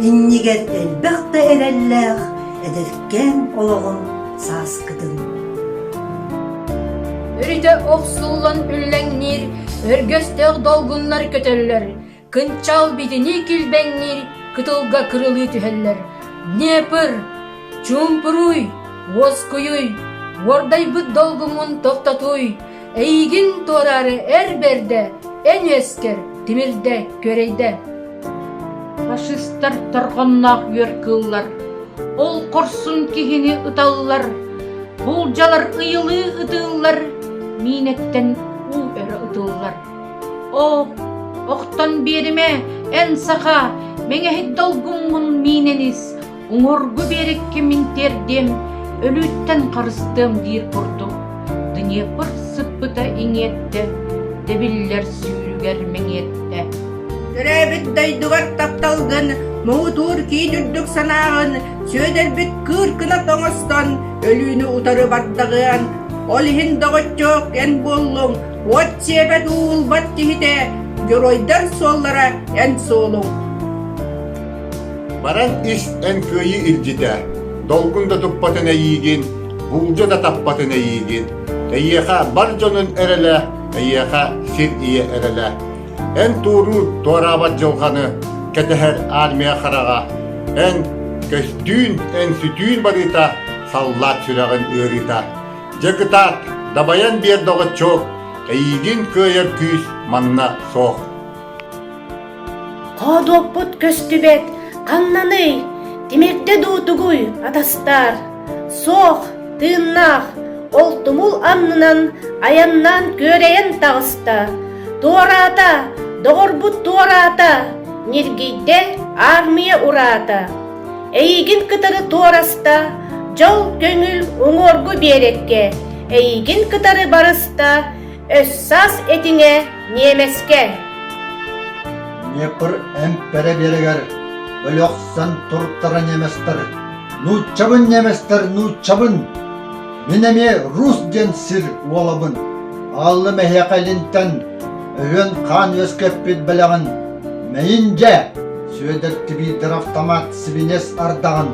S19: иннигэр элбэх да эрэллээх эдэркээн олоҕун сааскытын.
S24: Өрүтэ охсуллан үллэҥниир, өргөстөөх долгуннар көтөллөр, Кынчал битини килбэҥниир кытылга кырылыы түһэллэр. Днепр! Чуумпуруй! Уоскуйуй! Уордайбыт долгуҥҥун тохтотуй! Эйигин туораары эр бэрдэ, эн үөскэр тимирдэ күөрэйдэ.
S22: Фашистар торҕонноох үөр кыыллар, ол хорсун киһини ыталлар, булдьалар ыйылыы ытыыллар, миинэттэн уу өрө ытыллар. Оо, охтон биэримэ, эн саха, мэҥэһит долгуҥҥун миинэн ис, уҥуоргу биэрэккэ мин тиэрдиэм, өлүүттэн харыстыам диир курдук, Днепр сыппыта иҥиэттэ, дэбиллэр сүүрүгэр мэҥиэттэ.
S5: Төрөөбүт дойдугар тапталгын, муҥутуур киин үрдүк санааҕын Сүөдэрбит кыыр кынат оҥостон, өлүүнү утары бардаҕыан. Ол иһин доҕоччуок эн буоллуҥ, уот сиэбэт уулбат киһитэ, геройдар суоллара эн суолуҥ.
S8: Баран ис эн кыайыы илдьитэ, долгун да туппатын эйиигин, буулдьа да таппатын эйиигин. Эйиэхэ бар дьонун эрэлэ, эйиэхэ сир ийэ эрэлэ. Эн туоруур туораабат дьылҕаны кэтэһэр армия хараҕа, эн көстүүн, эн сүтүүн барыыта, саллаат сүрэҕин ыарыыта. Дьэ кытаат, дабайан биэр доҕоччуок, эйиигин кыайар күүс манна суох.
S11: Хоодуоппут көстүбэт, ханнаный, тимирдэ дуу тугуй, атастаар? Суох, тыыннаах, ол тумул аннынан айаннаан күөрэйэн таҕыста. Туораата, доҕорбут туораата, ньиргийдэ аармыйа ураата. Эйигин кытары туораста, дьол көҥүл уҥуоргу биэрэккэ, эйигин кытары барыста, өс-саас этиҥэ ньиэмэскэ.
S14: Днепр эмпэрэ биэрэгэр өлөхсөн туртара немецтэр Нууччабын немецтэр нууччабын Мин эмиэ Рус диэн сир уолабын Аҕаллым эһиэхэ илинтэн Өһүөн хаан үөскэппит бэлэҕин Мэйин дьэ Сүөдэр тибиирдэр автомат сибинэс ардаҕын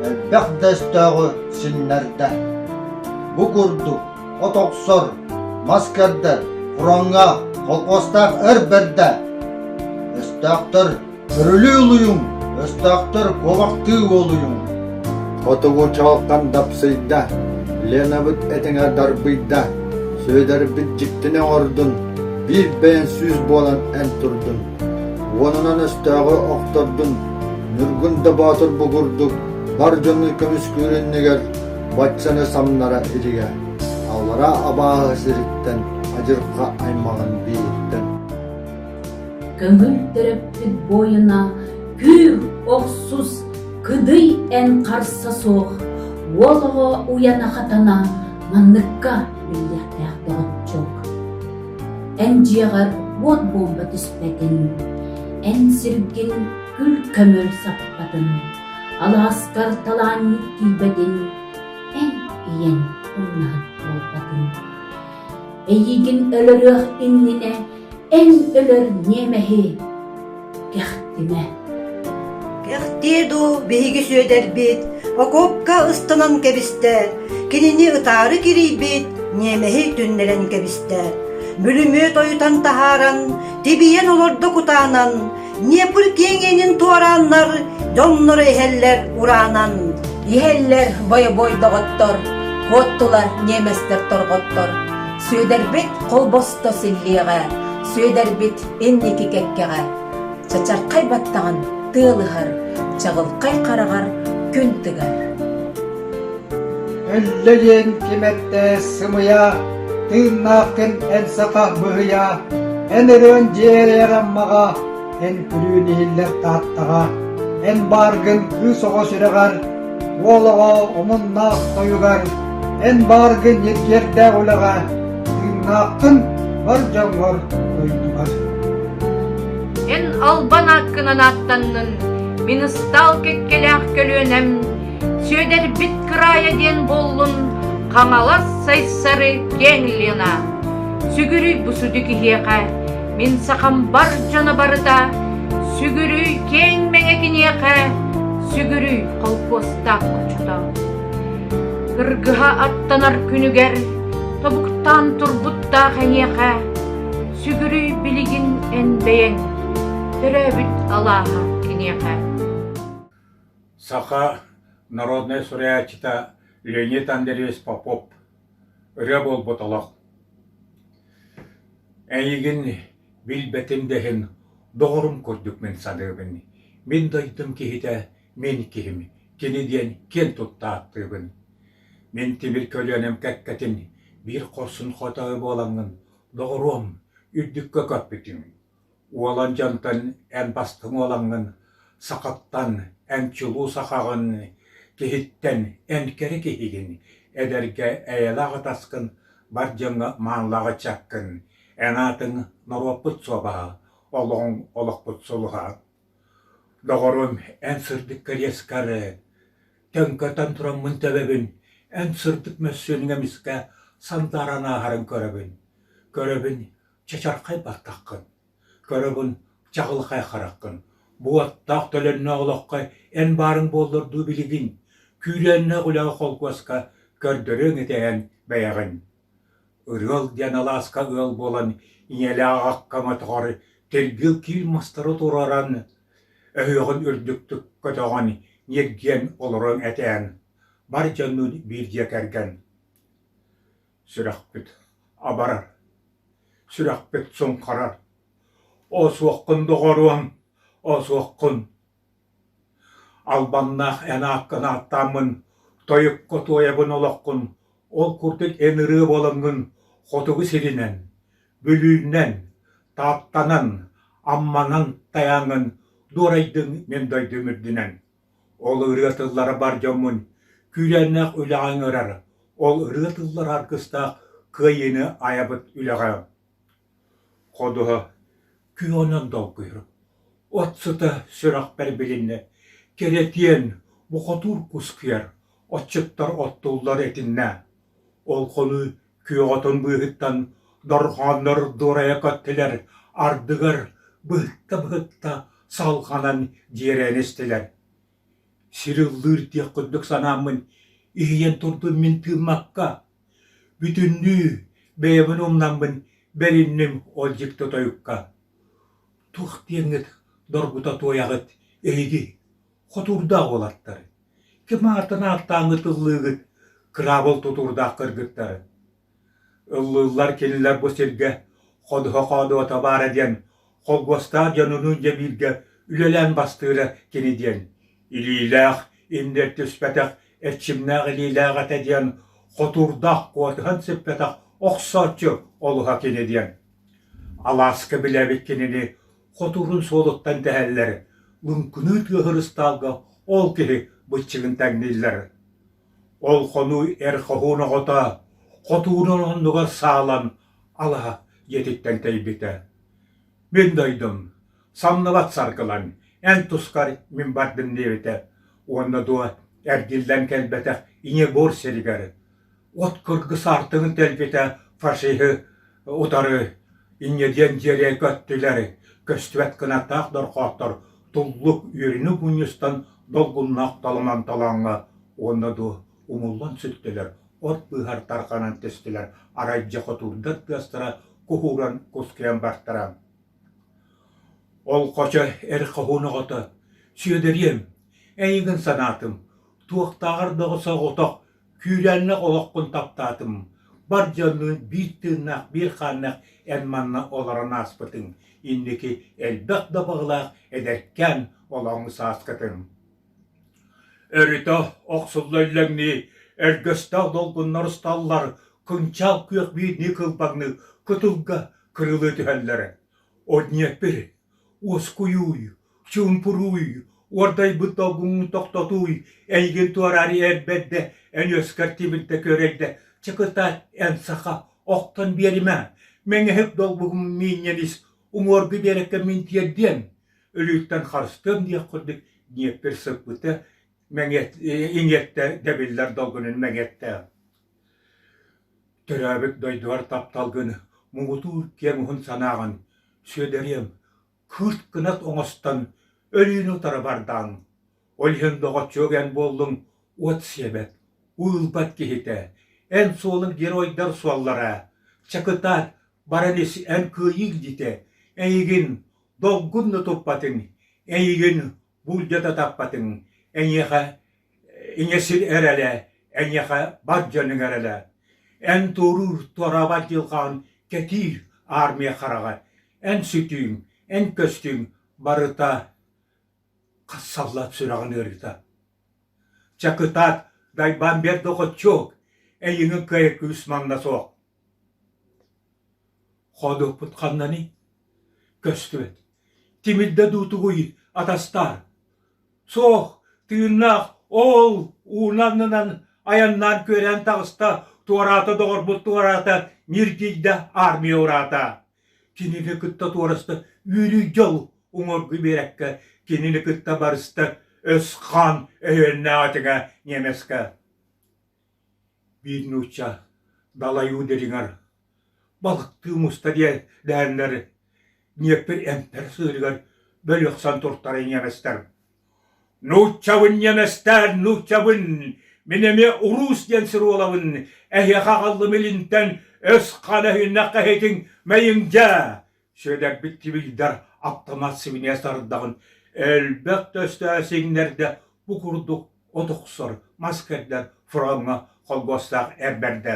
S14: Элбэх да өстөөҕү синнэрдэ Бу курдук от охсор, мас кэрдэр, фроҥҥа колхуостаах эр бэрдэ. Өстөөхтөр өрүлүү улуйуҥ, өстөөхтөр куобахтыы уолуйуҥ.
S23: Хотугу чаҕылхан дапсыйда, Ленабыт этиҥэ дарбыйда, Сүөдэрбит дьиктини оҥордун, биир бэйэн сүүс буолан эн турдун. Уонунан өстөөҕү охтордун, Ньургун да Боотур бу курдук бар дьону көмүскүүр иннигэр баччаны самнара илигэ, аллара абааһы сириттэн адьырҕа аймаҕын биириттэн
S7: Көҥүл төрөппүт буойуна күүр охсус кыдый эн харса суох уол оҕо уйана-хатана манныкка биллиэхтээх доҕоччук. Эн дьиэҕэр уот буомба түспэтин, эн сиргин күл-көмөр саппатын, Алааскар талаанньыт тиийбэтин, эн ийэҥ умнаһыт буолбатын. Эйигин өлөрүөх иннинэ эн өлөр ньиэмэһи кэхтимэ.
S19: Кэхтиэ дуу биһиги Сүөдэрбит, окуопка ыстанан кэбистэ, кинини ытаары кирийбит ньиэмэһи түннэрэн кэбистэ. Бүлүмүөт ойутан таһааран, тибийэн олордо кутаанан, Днепр киэҥ иэнин туорааннар, дьонноро иһэллэр ураанан.
S20: Иһэллэр бойобуой доҕоттор, куоттулар ньиэмэстэр торҕоттор. Сүөдэрбит холбосто силлиэҕэ, Сүөдэрбит инники кэккэҕэ. Чачархай баттаҕын тыал ыһар, чаҕылхай хараҕар күн тыгар.
S23: Өллө диэн ким эттэ сымыйа, тыыннааххын эн саха быһыйа, эн ырыан дьиэлэр Аммаҕа, эн күлүүн иһиллэр Тааттаҕа, эн бааргын кыыс оҕо сүрэҕэр, уол оҕо омуннаах тойугар, эн бааргын ньиргиэрдээх үлэҕэ, тыыннааххын бар дьоҥҥор дойдугар.
S22: Эн албан ааккынан ааттаннын, мин ыстаал кэккэлээх көлүөнэм, Сүөдэрбит кыраайа диэн буоллун, Хаҥалас Сайсары киэҥ Лена. Сүгүрүй бу сүдү киһиэхэ, мин сахам бар дьоно барыта, сүгүрүй киэҥ мэҥэ киниэхэ, сүгүрүй холкуостаах хочото. Кыргыһа аттанар күнүгэр тобуктаан турбуттаах эйиэхэ, сүгүрүй билигин эн бэйэҥ, төрөөбүт алааһа киниэхэ.
S25: Саха народнай суруйааччыта Леонид Андреевич Попов ырыа буолбут олох. Эйигин билбэтим да иһин доҕорум курдук мин саныыбын. Мин дойдум киһитэ, мин киһим, кини диэн киэн тутта ааттыыбын. Мин тимир көлүөнэм кэккэтин биир хорсун хотоойу буолаҥҥын, доҕоруом, үрдүккэ көппүтүҥ. Уолан дьонтон эн бастыҥ уолаҥҥын, сахаттан эн чулуу сахаҕын, киһиттэн эн кэрэ киһигин, эдэргэ эйэлээх атаскын, бар дьоҥҥо маанылаах ыччаккын, эн аатыҥ норуоппут суобаһа. олоҕуҥ олохпут сулуһа. Доҕорум, эн сырдык кэриэскэр төҥкөтөн тураммын төбөбүн, эн сырдык мөссүөнүҥ эмискэ сандааран ааһарын көрөбүн. Көрөбүн чачархай баттаххын, көрөбүн чаҕылхай хараххын. Бу уоттаах төлөннөөх олоххо эн баарыҥ буоллар дуу билигин, күүрээннээх үлэҕэ холкуоска көрдөрүөҥ этэ эн бэйэҕин. Ырыал диэн алааска ыал буолан ийэлээх аҕакка өҥөтөҕөр тиргил киил мастары туруоран, өһүөҕүн үрдүктүк көтөҕөн, ньиргиэн олоруоҥ этээн, бар дьоннуун биир дьиэ кэргэн. Сүрэхпит абарар, сүрэхпит суҥхарар, Осуоххун доҕоруом, осуоххун Албаннаах эн ааккын ааттааммын, тойукка туойабын олоххун, ол курдук эн ырыа буолаҥҥын хотугу сиринэн, Бүлүүнэн, Тааттанан, Амманан тайааҥҥын дуорайдыҥ мин дойдум үрдүнэн. Ол ырыа тыллара бар дьоммун күүрээннээх үлэҕэ ыҥырар, ол ырыа тыллара аргыстаах кыайыыны айабыт үлэҕэ. Ходуһа күөҕүнэн долгуйар, от сыта сүрэхпэр билиннэ, кэрэтиэн, бу хотуур кускуйар, отчуттар оттуллар итиннэ. Ол хонуу күөх отун быыһыттан дорҕооннор дуорайа көттүлэр, ардыгар быһытта-быһытта салҕанан дьиэрээн истилэр. Сир ыллыыр диэх курдук санааммын иһийэн турдум мин тыыммакка, Бүтүннүү бэйэбин умнаммын бэринним ол дьикти тойукка. Туох диэҥҥит доргута туойаҕыт эһиги, хотуурдаах уолаттар? Ким аатын ааттааҥҥыт ыллыыгыт, кыраабыл тутуурдаах кыргыттар? Ыллыыллар кинилэр бу сиргэ ходуһа хоодуота баара диэн холкуостаах дьонунуун дьэ бииргэ үлэлээн бастыыра кини диэн илиилээх иннэр түспэтэх эрчимнээх илиилээх этэ диэн хотуурдаах куотуһан сиппэтэх охсооччу олуһа кини диэн алааска билэбит кинини хотуурун суолуттан дэһэллэр лыҥкыныы тыаһыр ыстаалга ол киһи быччыгын тэҥнииллэр ол хонуу эр хоһуун оҕото хотуурун оннугар саалан алаһа дьиэтиттэн тэйбитэ мин дойдум самныбат саргылан эн тускар мин бардым диэбитэ уонна дуо эргиллэн кэлбэтэх ийэ буор сиригэр от кыргыс аартыгын тэлбитэ фашиһы утары инньэ диэн дьиэрэ көттүлэр көстүбэт кынаттаах дорхооттор туллук үөрүнү мунньустан долгуннаах толонон толооҥҥо уонна дуо умуллан сүттүлэр от быыһар тарҕанан түстүлэр арай дьэ хотуурдар тыастара куһууран кускуйан бартара Ол хочо эр хоһуун оҕото, Сүөдэриэм, эйигин санаатым, туохтааҕар да соҕотох күүрээннэх олоххун таптаатым, бар дьоннуун биир тыыннаах, биир хааннаах эн манна олорон ааспытыҥ, инники элбэх да баҕалаах эдэркээн олоҕуҥ сааскытын. Өрүтэ охсулла үллэҥнии, өргөстөөх долгуннар усталлар, кынчаал күөх биирдии кылбаҥныы кытылга кырылыы түһэллэрэ. Однеппир, уоскуйууй, чуумпурууй, уордайбыт долгуҥҥун тохтотууй, эйигин туораары эр бэрдэ, эн үөскэр тимирдэ күөрэйдэ, чыкытаат эн саха, охтон биэримэ, мэҥэһик долгуҥ миинньэн ис, уҥуоргу биэрэккэ мин тиэрдиэм, өлүүттэн харыстыам диэх курдук Днепр сыппыта иҥиэттэ дэбиллэр долгунун мэҥиэттэ. Төрөөбүт дойдугар тапталгын муҥутуур киэҥ уһун санааҕын Сүөдэриэм, кыырт кынат оҥостон өлүүнү утары бардаҥ. Ол иһин доҕоччуок эн буоллуҥ уот сиэбэт, уылбат киһитэ. Эн суолуҥ геройдар суоллара. Чакытаат, баран ис эн кыайыы илдьитэ. Эйигин долгун да туппатыҥ, эйигин буулдьата таппатыҥ, эйиэхэ ийэ сир эрэлэ, эйиэхэ бар дьонуҥ эрэлэ. Эн туоруур туораабат дьылҕаҕын кэтиир армия хараҕа, эн сүтүүҥ, эн көстүүҥ барыта хас саллаат сүрэҕин ыарыыта. Чакытаат, дайбаан биэр доҕоччуок, эйигин кыайар күүс манна суох. Хоодуоппут ханнаный? Көстүбэт. Тимирдэ дуу тугуй, атастаар? Суох, тыыннаах, ол ууну аннынан айаннаан күөрээн таҕыста, туораата доҕорбут туораата, ньиргийдэ армия ураата. Кинини кытта туораста үөрүү дьол уҥуоргу биэрэккэ кинини кытта барыста өс-хаан өһүөннээх этиҥэ немецкэ. Биир нуучча далайуу дириҥэр балыктыы муста диэн дэһэннэр Днепр эмпэр сыырыгар бөлөхсөн туртара ньиэмэстэр. Нууччабын ньиэмэстэр, нууччабын, мин эмиэ уруус диэн сир уолабын, эһиэхэ аҕаллым илинтэн өс хаан өһүннэх кэһиитиҥ мэйиҥдьэ! Сүөдэрбит тибилдэр аптамаат сибиниэс ардаҕын элбэх төстөө сиҥнэрдэ бу курдук от охсор, мас кэрдэр фроҥҥа холбуостаах эр бэрдэ.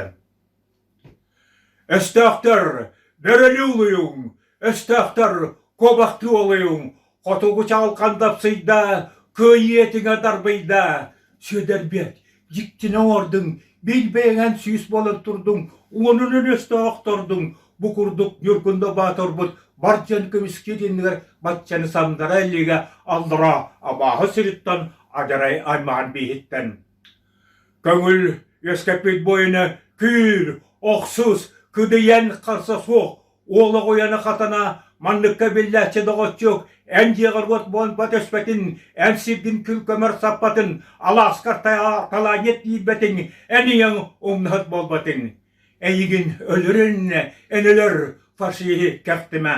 S25: Өстөөхтөр, бөрөлүү улуйуҥ, өстөөхтөр, куобахтыы олуйуҥ, хотугу чаҕылхан дапсыйда, кыайыы этиҥэ дарбыйда. Сүөдэрбиэт, дьиктини оҥордуҥ, биир бэйэҥэн сүүс буолан турдуҥ, уонунан өстөөхтордуҥ, бу курдук Ньургунда Баатырбыт бар дьон көмүскүүр иннигэр баччаны сандара илигэ аллараа абааһы сириттэн адьарай аймаҕын бииһиттэн. Көҥүл үөскэппит буойуна күүр, охсус, кыдыйан харса суох, уол оҕуйаны хатана, манныкка биллээччи доҕоччук, эн дьиэҕэр уот буолбат өспөтүн, эн сиргин күл-көмөр саппатын, алааскар талаанньыт тиийбэтиҥ, эн ийэҥ умнаһыт буолбатыҥ. Эйигин өлөрүн, эн өлөр, фашиһы кэхтимэ.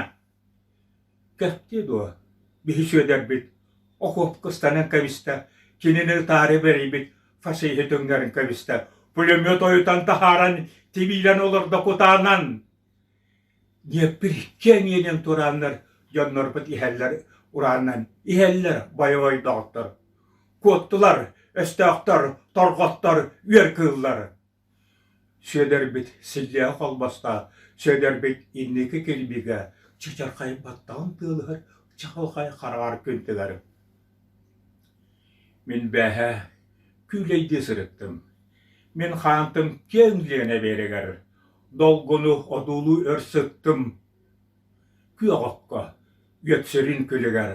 S25: Кэхтиэ дуо, биһи Сүөдэрбит окуопка ыстанан кэбистэ, кинини ытаары бэрийбит фашиһы түҥнэрин кэбистэ, пулемет ойутан таһааран тибиирэн олордо кутаанан. Днепр киэҥ иэнин турааннар дьоннорбут иһэллэр урааннан иһэллэр бойобуой доҕоттор. Куоттулар, өстөөхтөр, торҕоттор, үөр кыыллар. Сүөдэрбит силлиэҕэ холбосто, Сүөдэрбит инники кирбиигэ чычархай баттаҕын тыалыһар чаҕылхай хараҕар күн тыгар. Мин бээһээ күүлэйдии сырыттым. Мин хаантым киэҥ Лиэнэ биэрэгэр долгуну одуулуу өр сыттым. Күөх окко үөт сүрүн күлүгэр.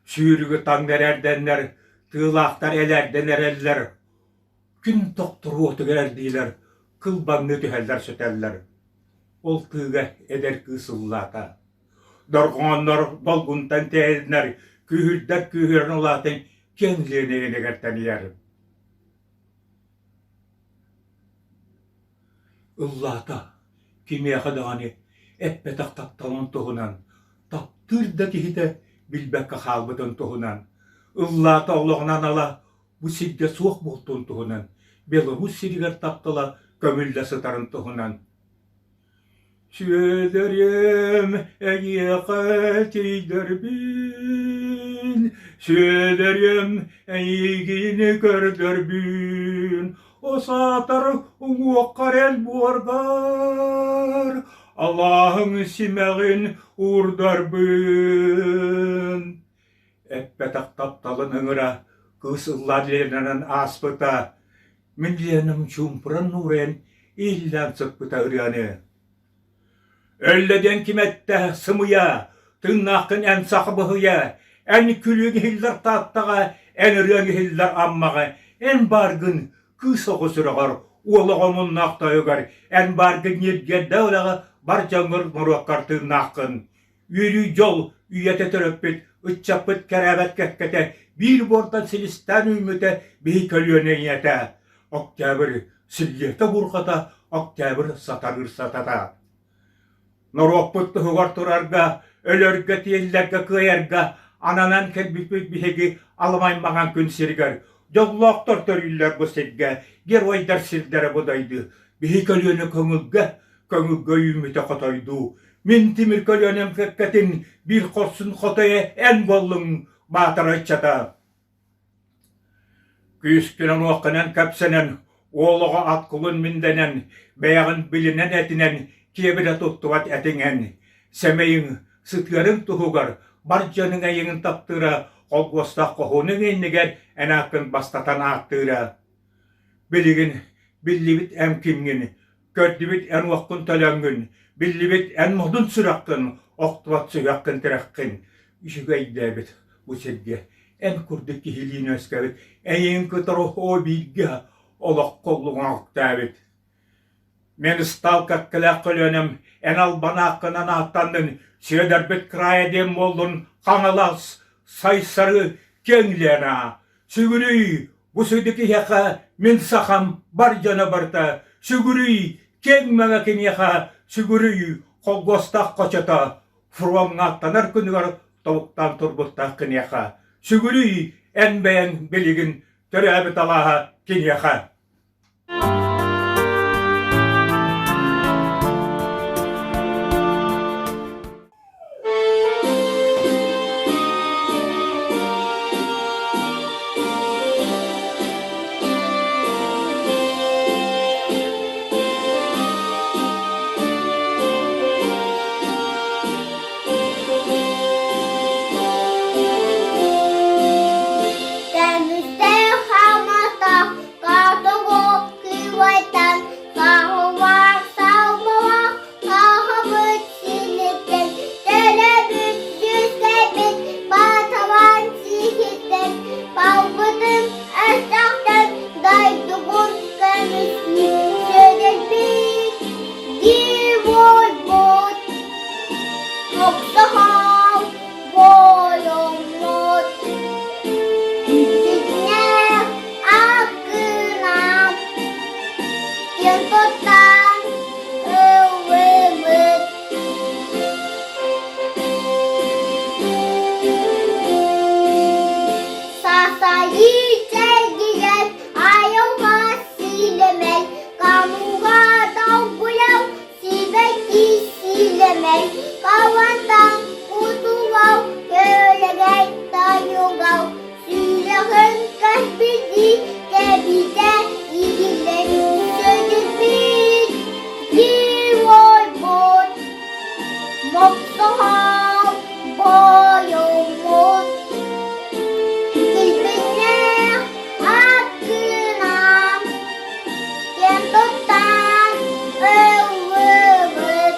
S25: Сүүрүгү таҥнары эрдэннэр, тыылаахтар элээрдэн эрэллэр. Күн тохторуотугар эрдиилэр кылбаҥныы түһэллэр-сүтэллэр. Ол тыыга эдэр кыыс ыллаата. Дорҕооннор долгунтан тэйэннэр, күүһүрдэр күүһүрэн улаатан киэҥ Лиэнэ иэнигэр тэнийэр. Ыллаата, кимиэхэ даҕаны эппэтэх тапталын туһунан, таптыыр да киһитэ билбэккэ хаалбытын туһунан. Ыллаата олоҕун анала бу сиргэ суох буолтун туһунан, Беларусь сиригэр таптала көмүллэ сытарын туһунан. Сүөдэрим эйиэхэ тиийдэрбин, Сүөдэрим эйигин көрдөрбүн, Осаатар уҥуоххар эл буоргар, Алааһыҥ симэҕин уурдарбын. Эппэтэх тапталын ыҥыра кыыс ыллаан Ленанан ааспыта, мин Ленам чуумпуран нуурайан ииллээн сыппыта ырыаны. Өллө диэн ким эттэ, сымыйа, тыыннааххын эн саха быһыйа, эн күлүөҥ иһиллэр Тааттаҕа, эн ырыаҥ иһиллэр Аммаҕа, эн бааргын кыыс оҕо сүрэҕэр, уол оҕо муннаах тойугар, эн бааргын ньиргиэрдэ үлэҕэ бар дьоҥҥор норуоккар тыыннааххын. Үөрүү-дьол үйэтэ төрөппүт ыччаппыт кэрээбэт кэккэтэ биир буортан силистээн үүммүтэ биһи көлүөнэ ийэтэ. Октябрь силлиэтэ бурҕата, октябрь сатарыыр сатата. Норуоппут туһугар турарга, өлөргө, тиэллэргэ, кыайарга ананан кэлбиппит биһиги аламай маҥан күн сиригэр. Дьоллоохтор төрүүллэр бу сиргэ, геройдар сирдэрэ бу дойду. Биһи көлүөнэ көҥүлгэ көҥүлгэ үүммүтэ хотойдуу. Мин тимир көлүөнэм кэккэтин биир хорсун хотойо эн буоллуҥ, баатара ыччата. Күүскүнэн уоххунан кэпсэнэн, уол оҕо ат кулун миндэнэн, бэйэҕин билинэн этинэн, киэбирэ туттубат этиҥ эн. Сэмэйиҥ, сытыарыҥ туһугар, бар дьонуҥ эйигин таптыыра, холкуостаах хоһуунуҥ иннигэр эн ааккын бастатан ааттыыра. Билигин биллибит эн кимҥин, Көрдүбүт эн уоххун төлөҥҥүн, биллибит эн модун сүрэххин, охтубат сүһүөххүн тирэххин. Үчүгэйдээбит бу сиргэ эн курдук киһилиин үөскээбит, эйигин кытары оо бииргэ олоххо оллуҥа үктээбит. Мин ыстаал кэккэлээх көлүөнэм эн албанааккынан ааттаннын, Сүөдэрбит кыраайа диэн буоллун Хаҥалас, Сайсары, Киэҥ Лена. Сүгүрүй, бу сүдү киһиэхэ мин сахам бар дьоно барыта, сүгүрүй, киэҥ мэҥэ киниэхэ, сүгүрүй, холгуостаах хочото, фроҥҥа аттанар күнүгэр тобуктаан турбуттаах киниэхэ, сүгүрүй, эн бэйэҥ билигин төрөөбүт алааһа киниэхэ.
S1: Көмүстээх хаамата Катого кыыбайтан саһылаах салмалаах сахабыт синиттэн төрөбүт үөскэбит бааталаан сиһиттэн балбытын өстөөхтөн дойдубун көмүскүү сүдүрбүт геройбут Мохсоҕол буойуммут Дьиҥнээх аккынан киэн туттан ыллыыбыт. Сасайыы чэлгийэн айылҕа сиилэмэй, Камуга долгуйан Сибэкки сиилэмэй, Калантан кутулал, Көлөгөй тойугал, Сүрэҕин көспүтүү Тэбитэ иһиллэн Сөтүрбүт геройбут Мохсоҕол бойуммут Килбиннээх аккынан Киэн туттан ыллыбыт.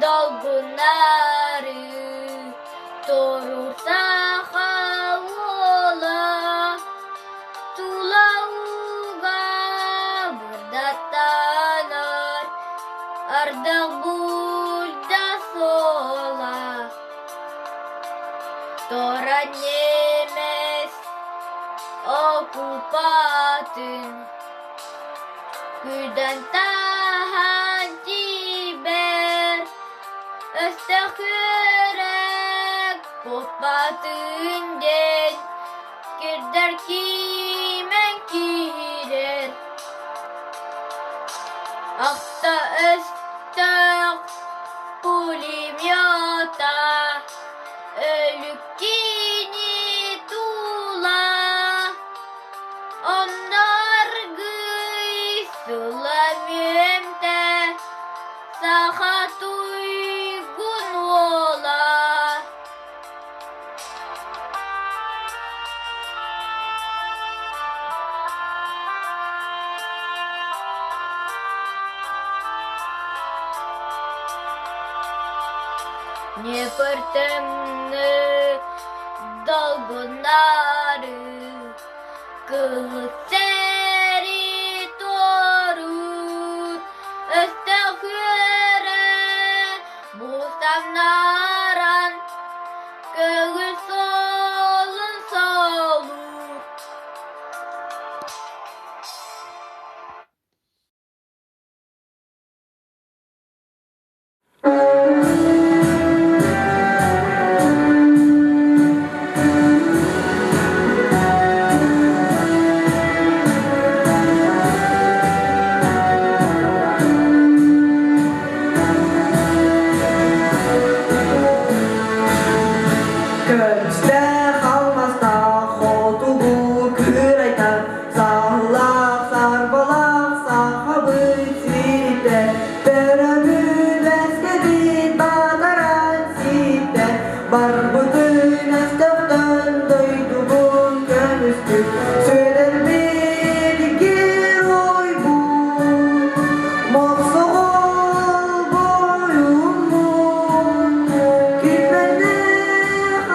S1: Долгуннары турур саха уола, Тула ууга бырдаттанар, Ардах булда суола. Тора немец оккупатын Күдэн таһан тиибэр, Өстөөх үөрэх куоппатын диэн, Кирдэр киимэн киирэр. Ахта өстөөх пулемета Өлүк кини тула Онно аргыый сыла мүөмтэ Саха туйгун уола. Днепртемны долгуннары Кылыцэри туоруур Өстөөх үөрэ Муустамнаран Көҥүл суолун солуур.
S2: Көмүстээх алмастаах хотугу кыырайтар саһылаах сарбалаах сахабыт сириттэ төрөбүт батаран ситтэ барбытын өстөөхтөн дойдубун көмүстүк сүрэрбит геройбут мохсоҕол бойуммут киммэннээх.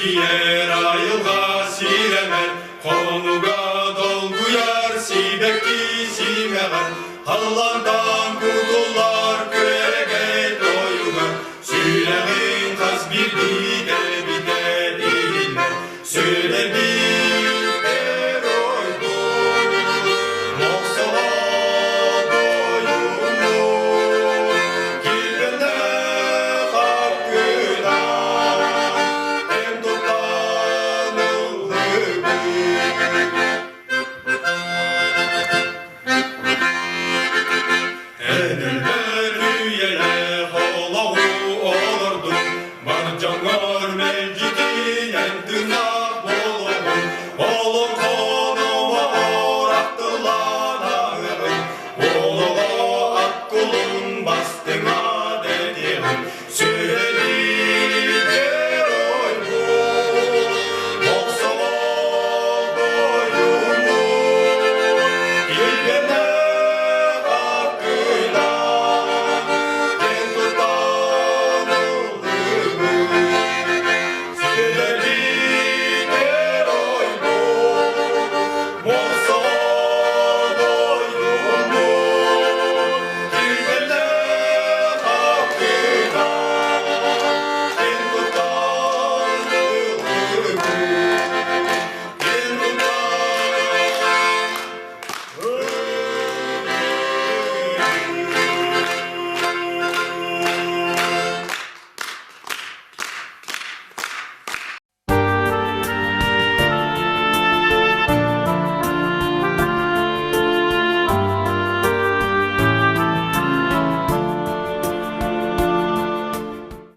S9: Чэлгийэн.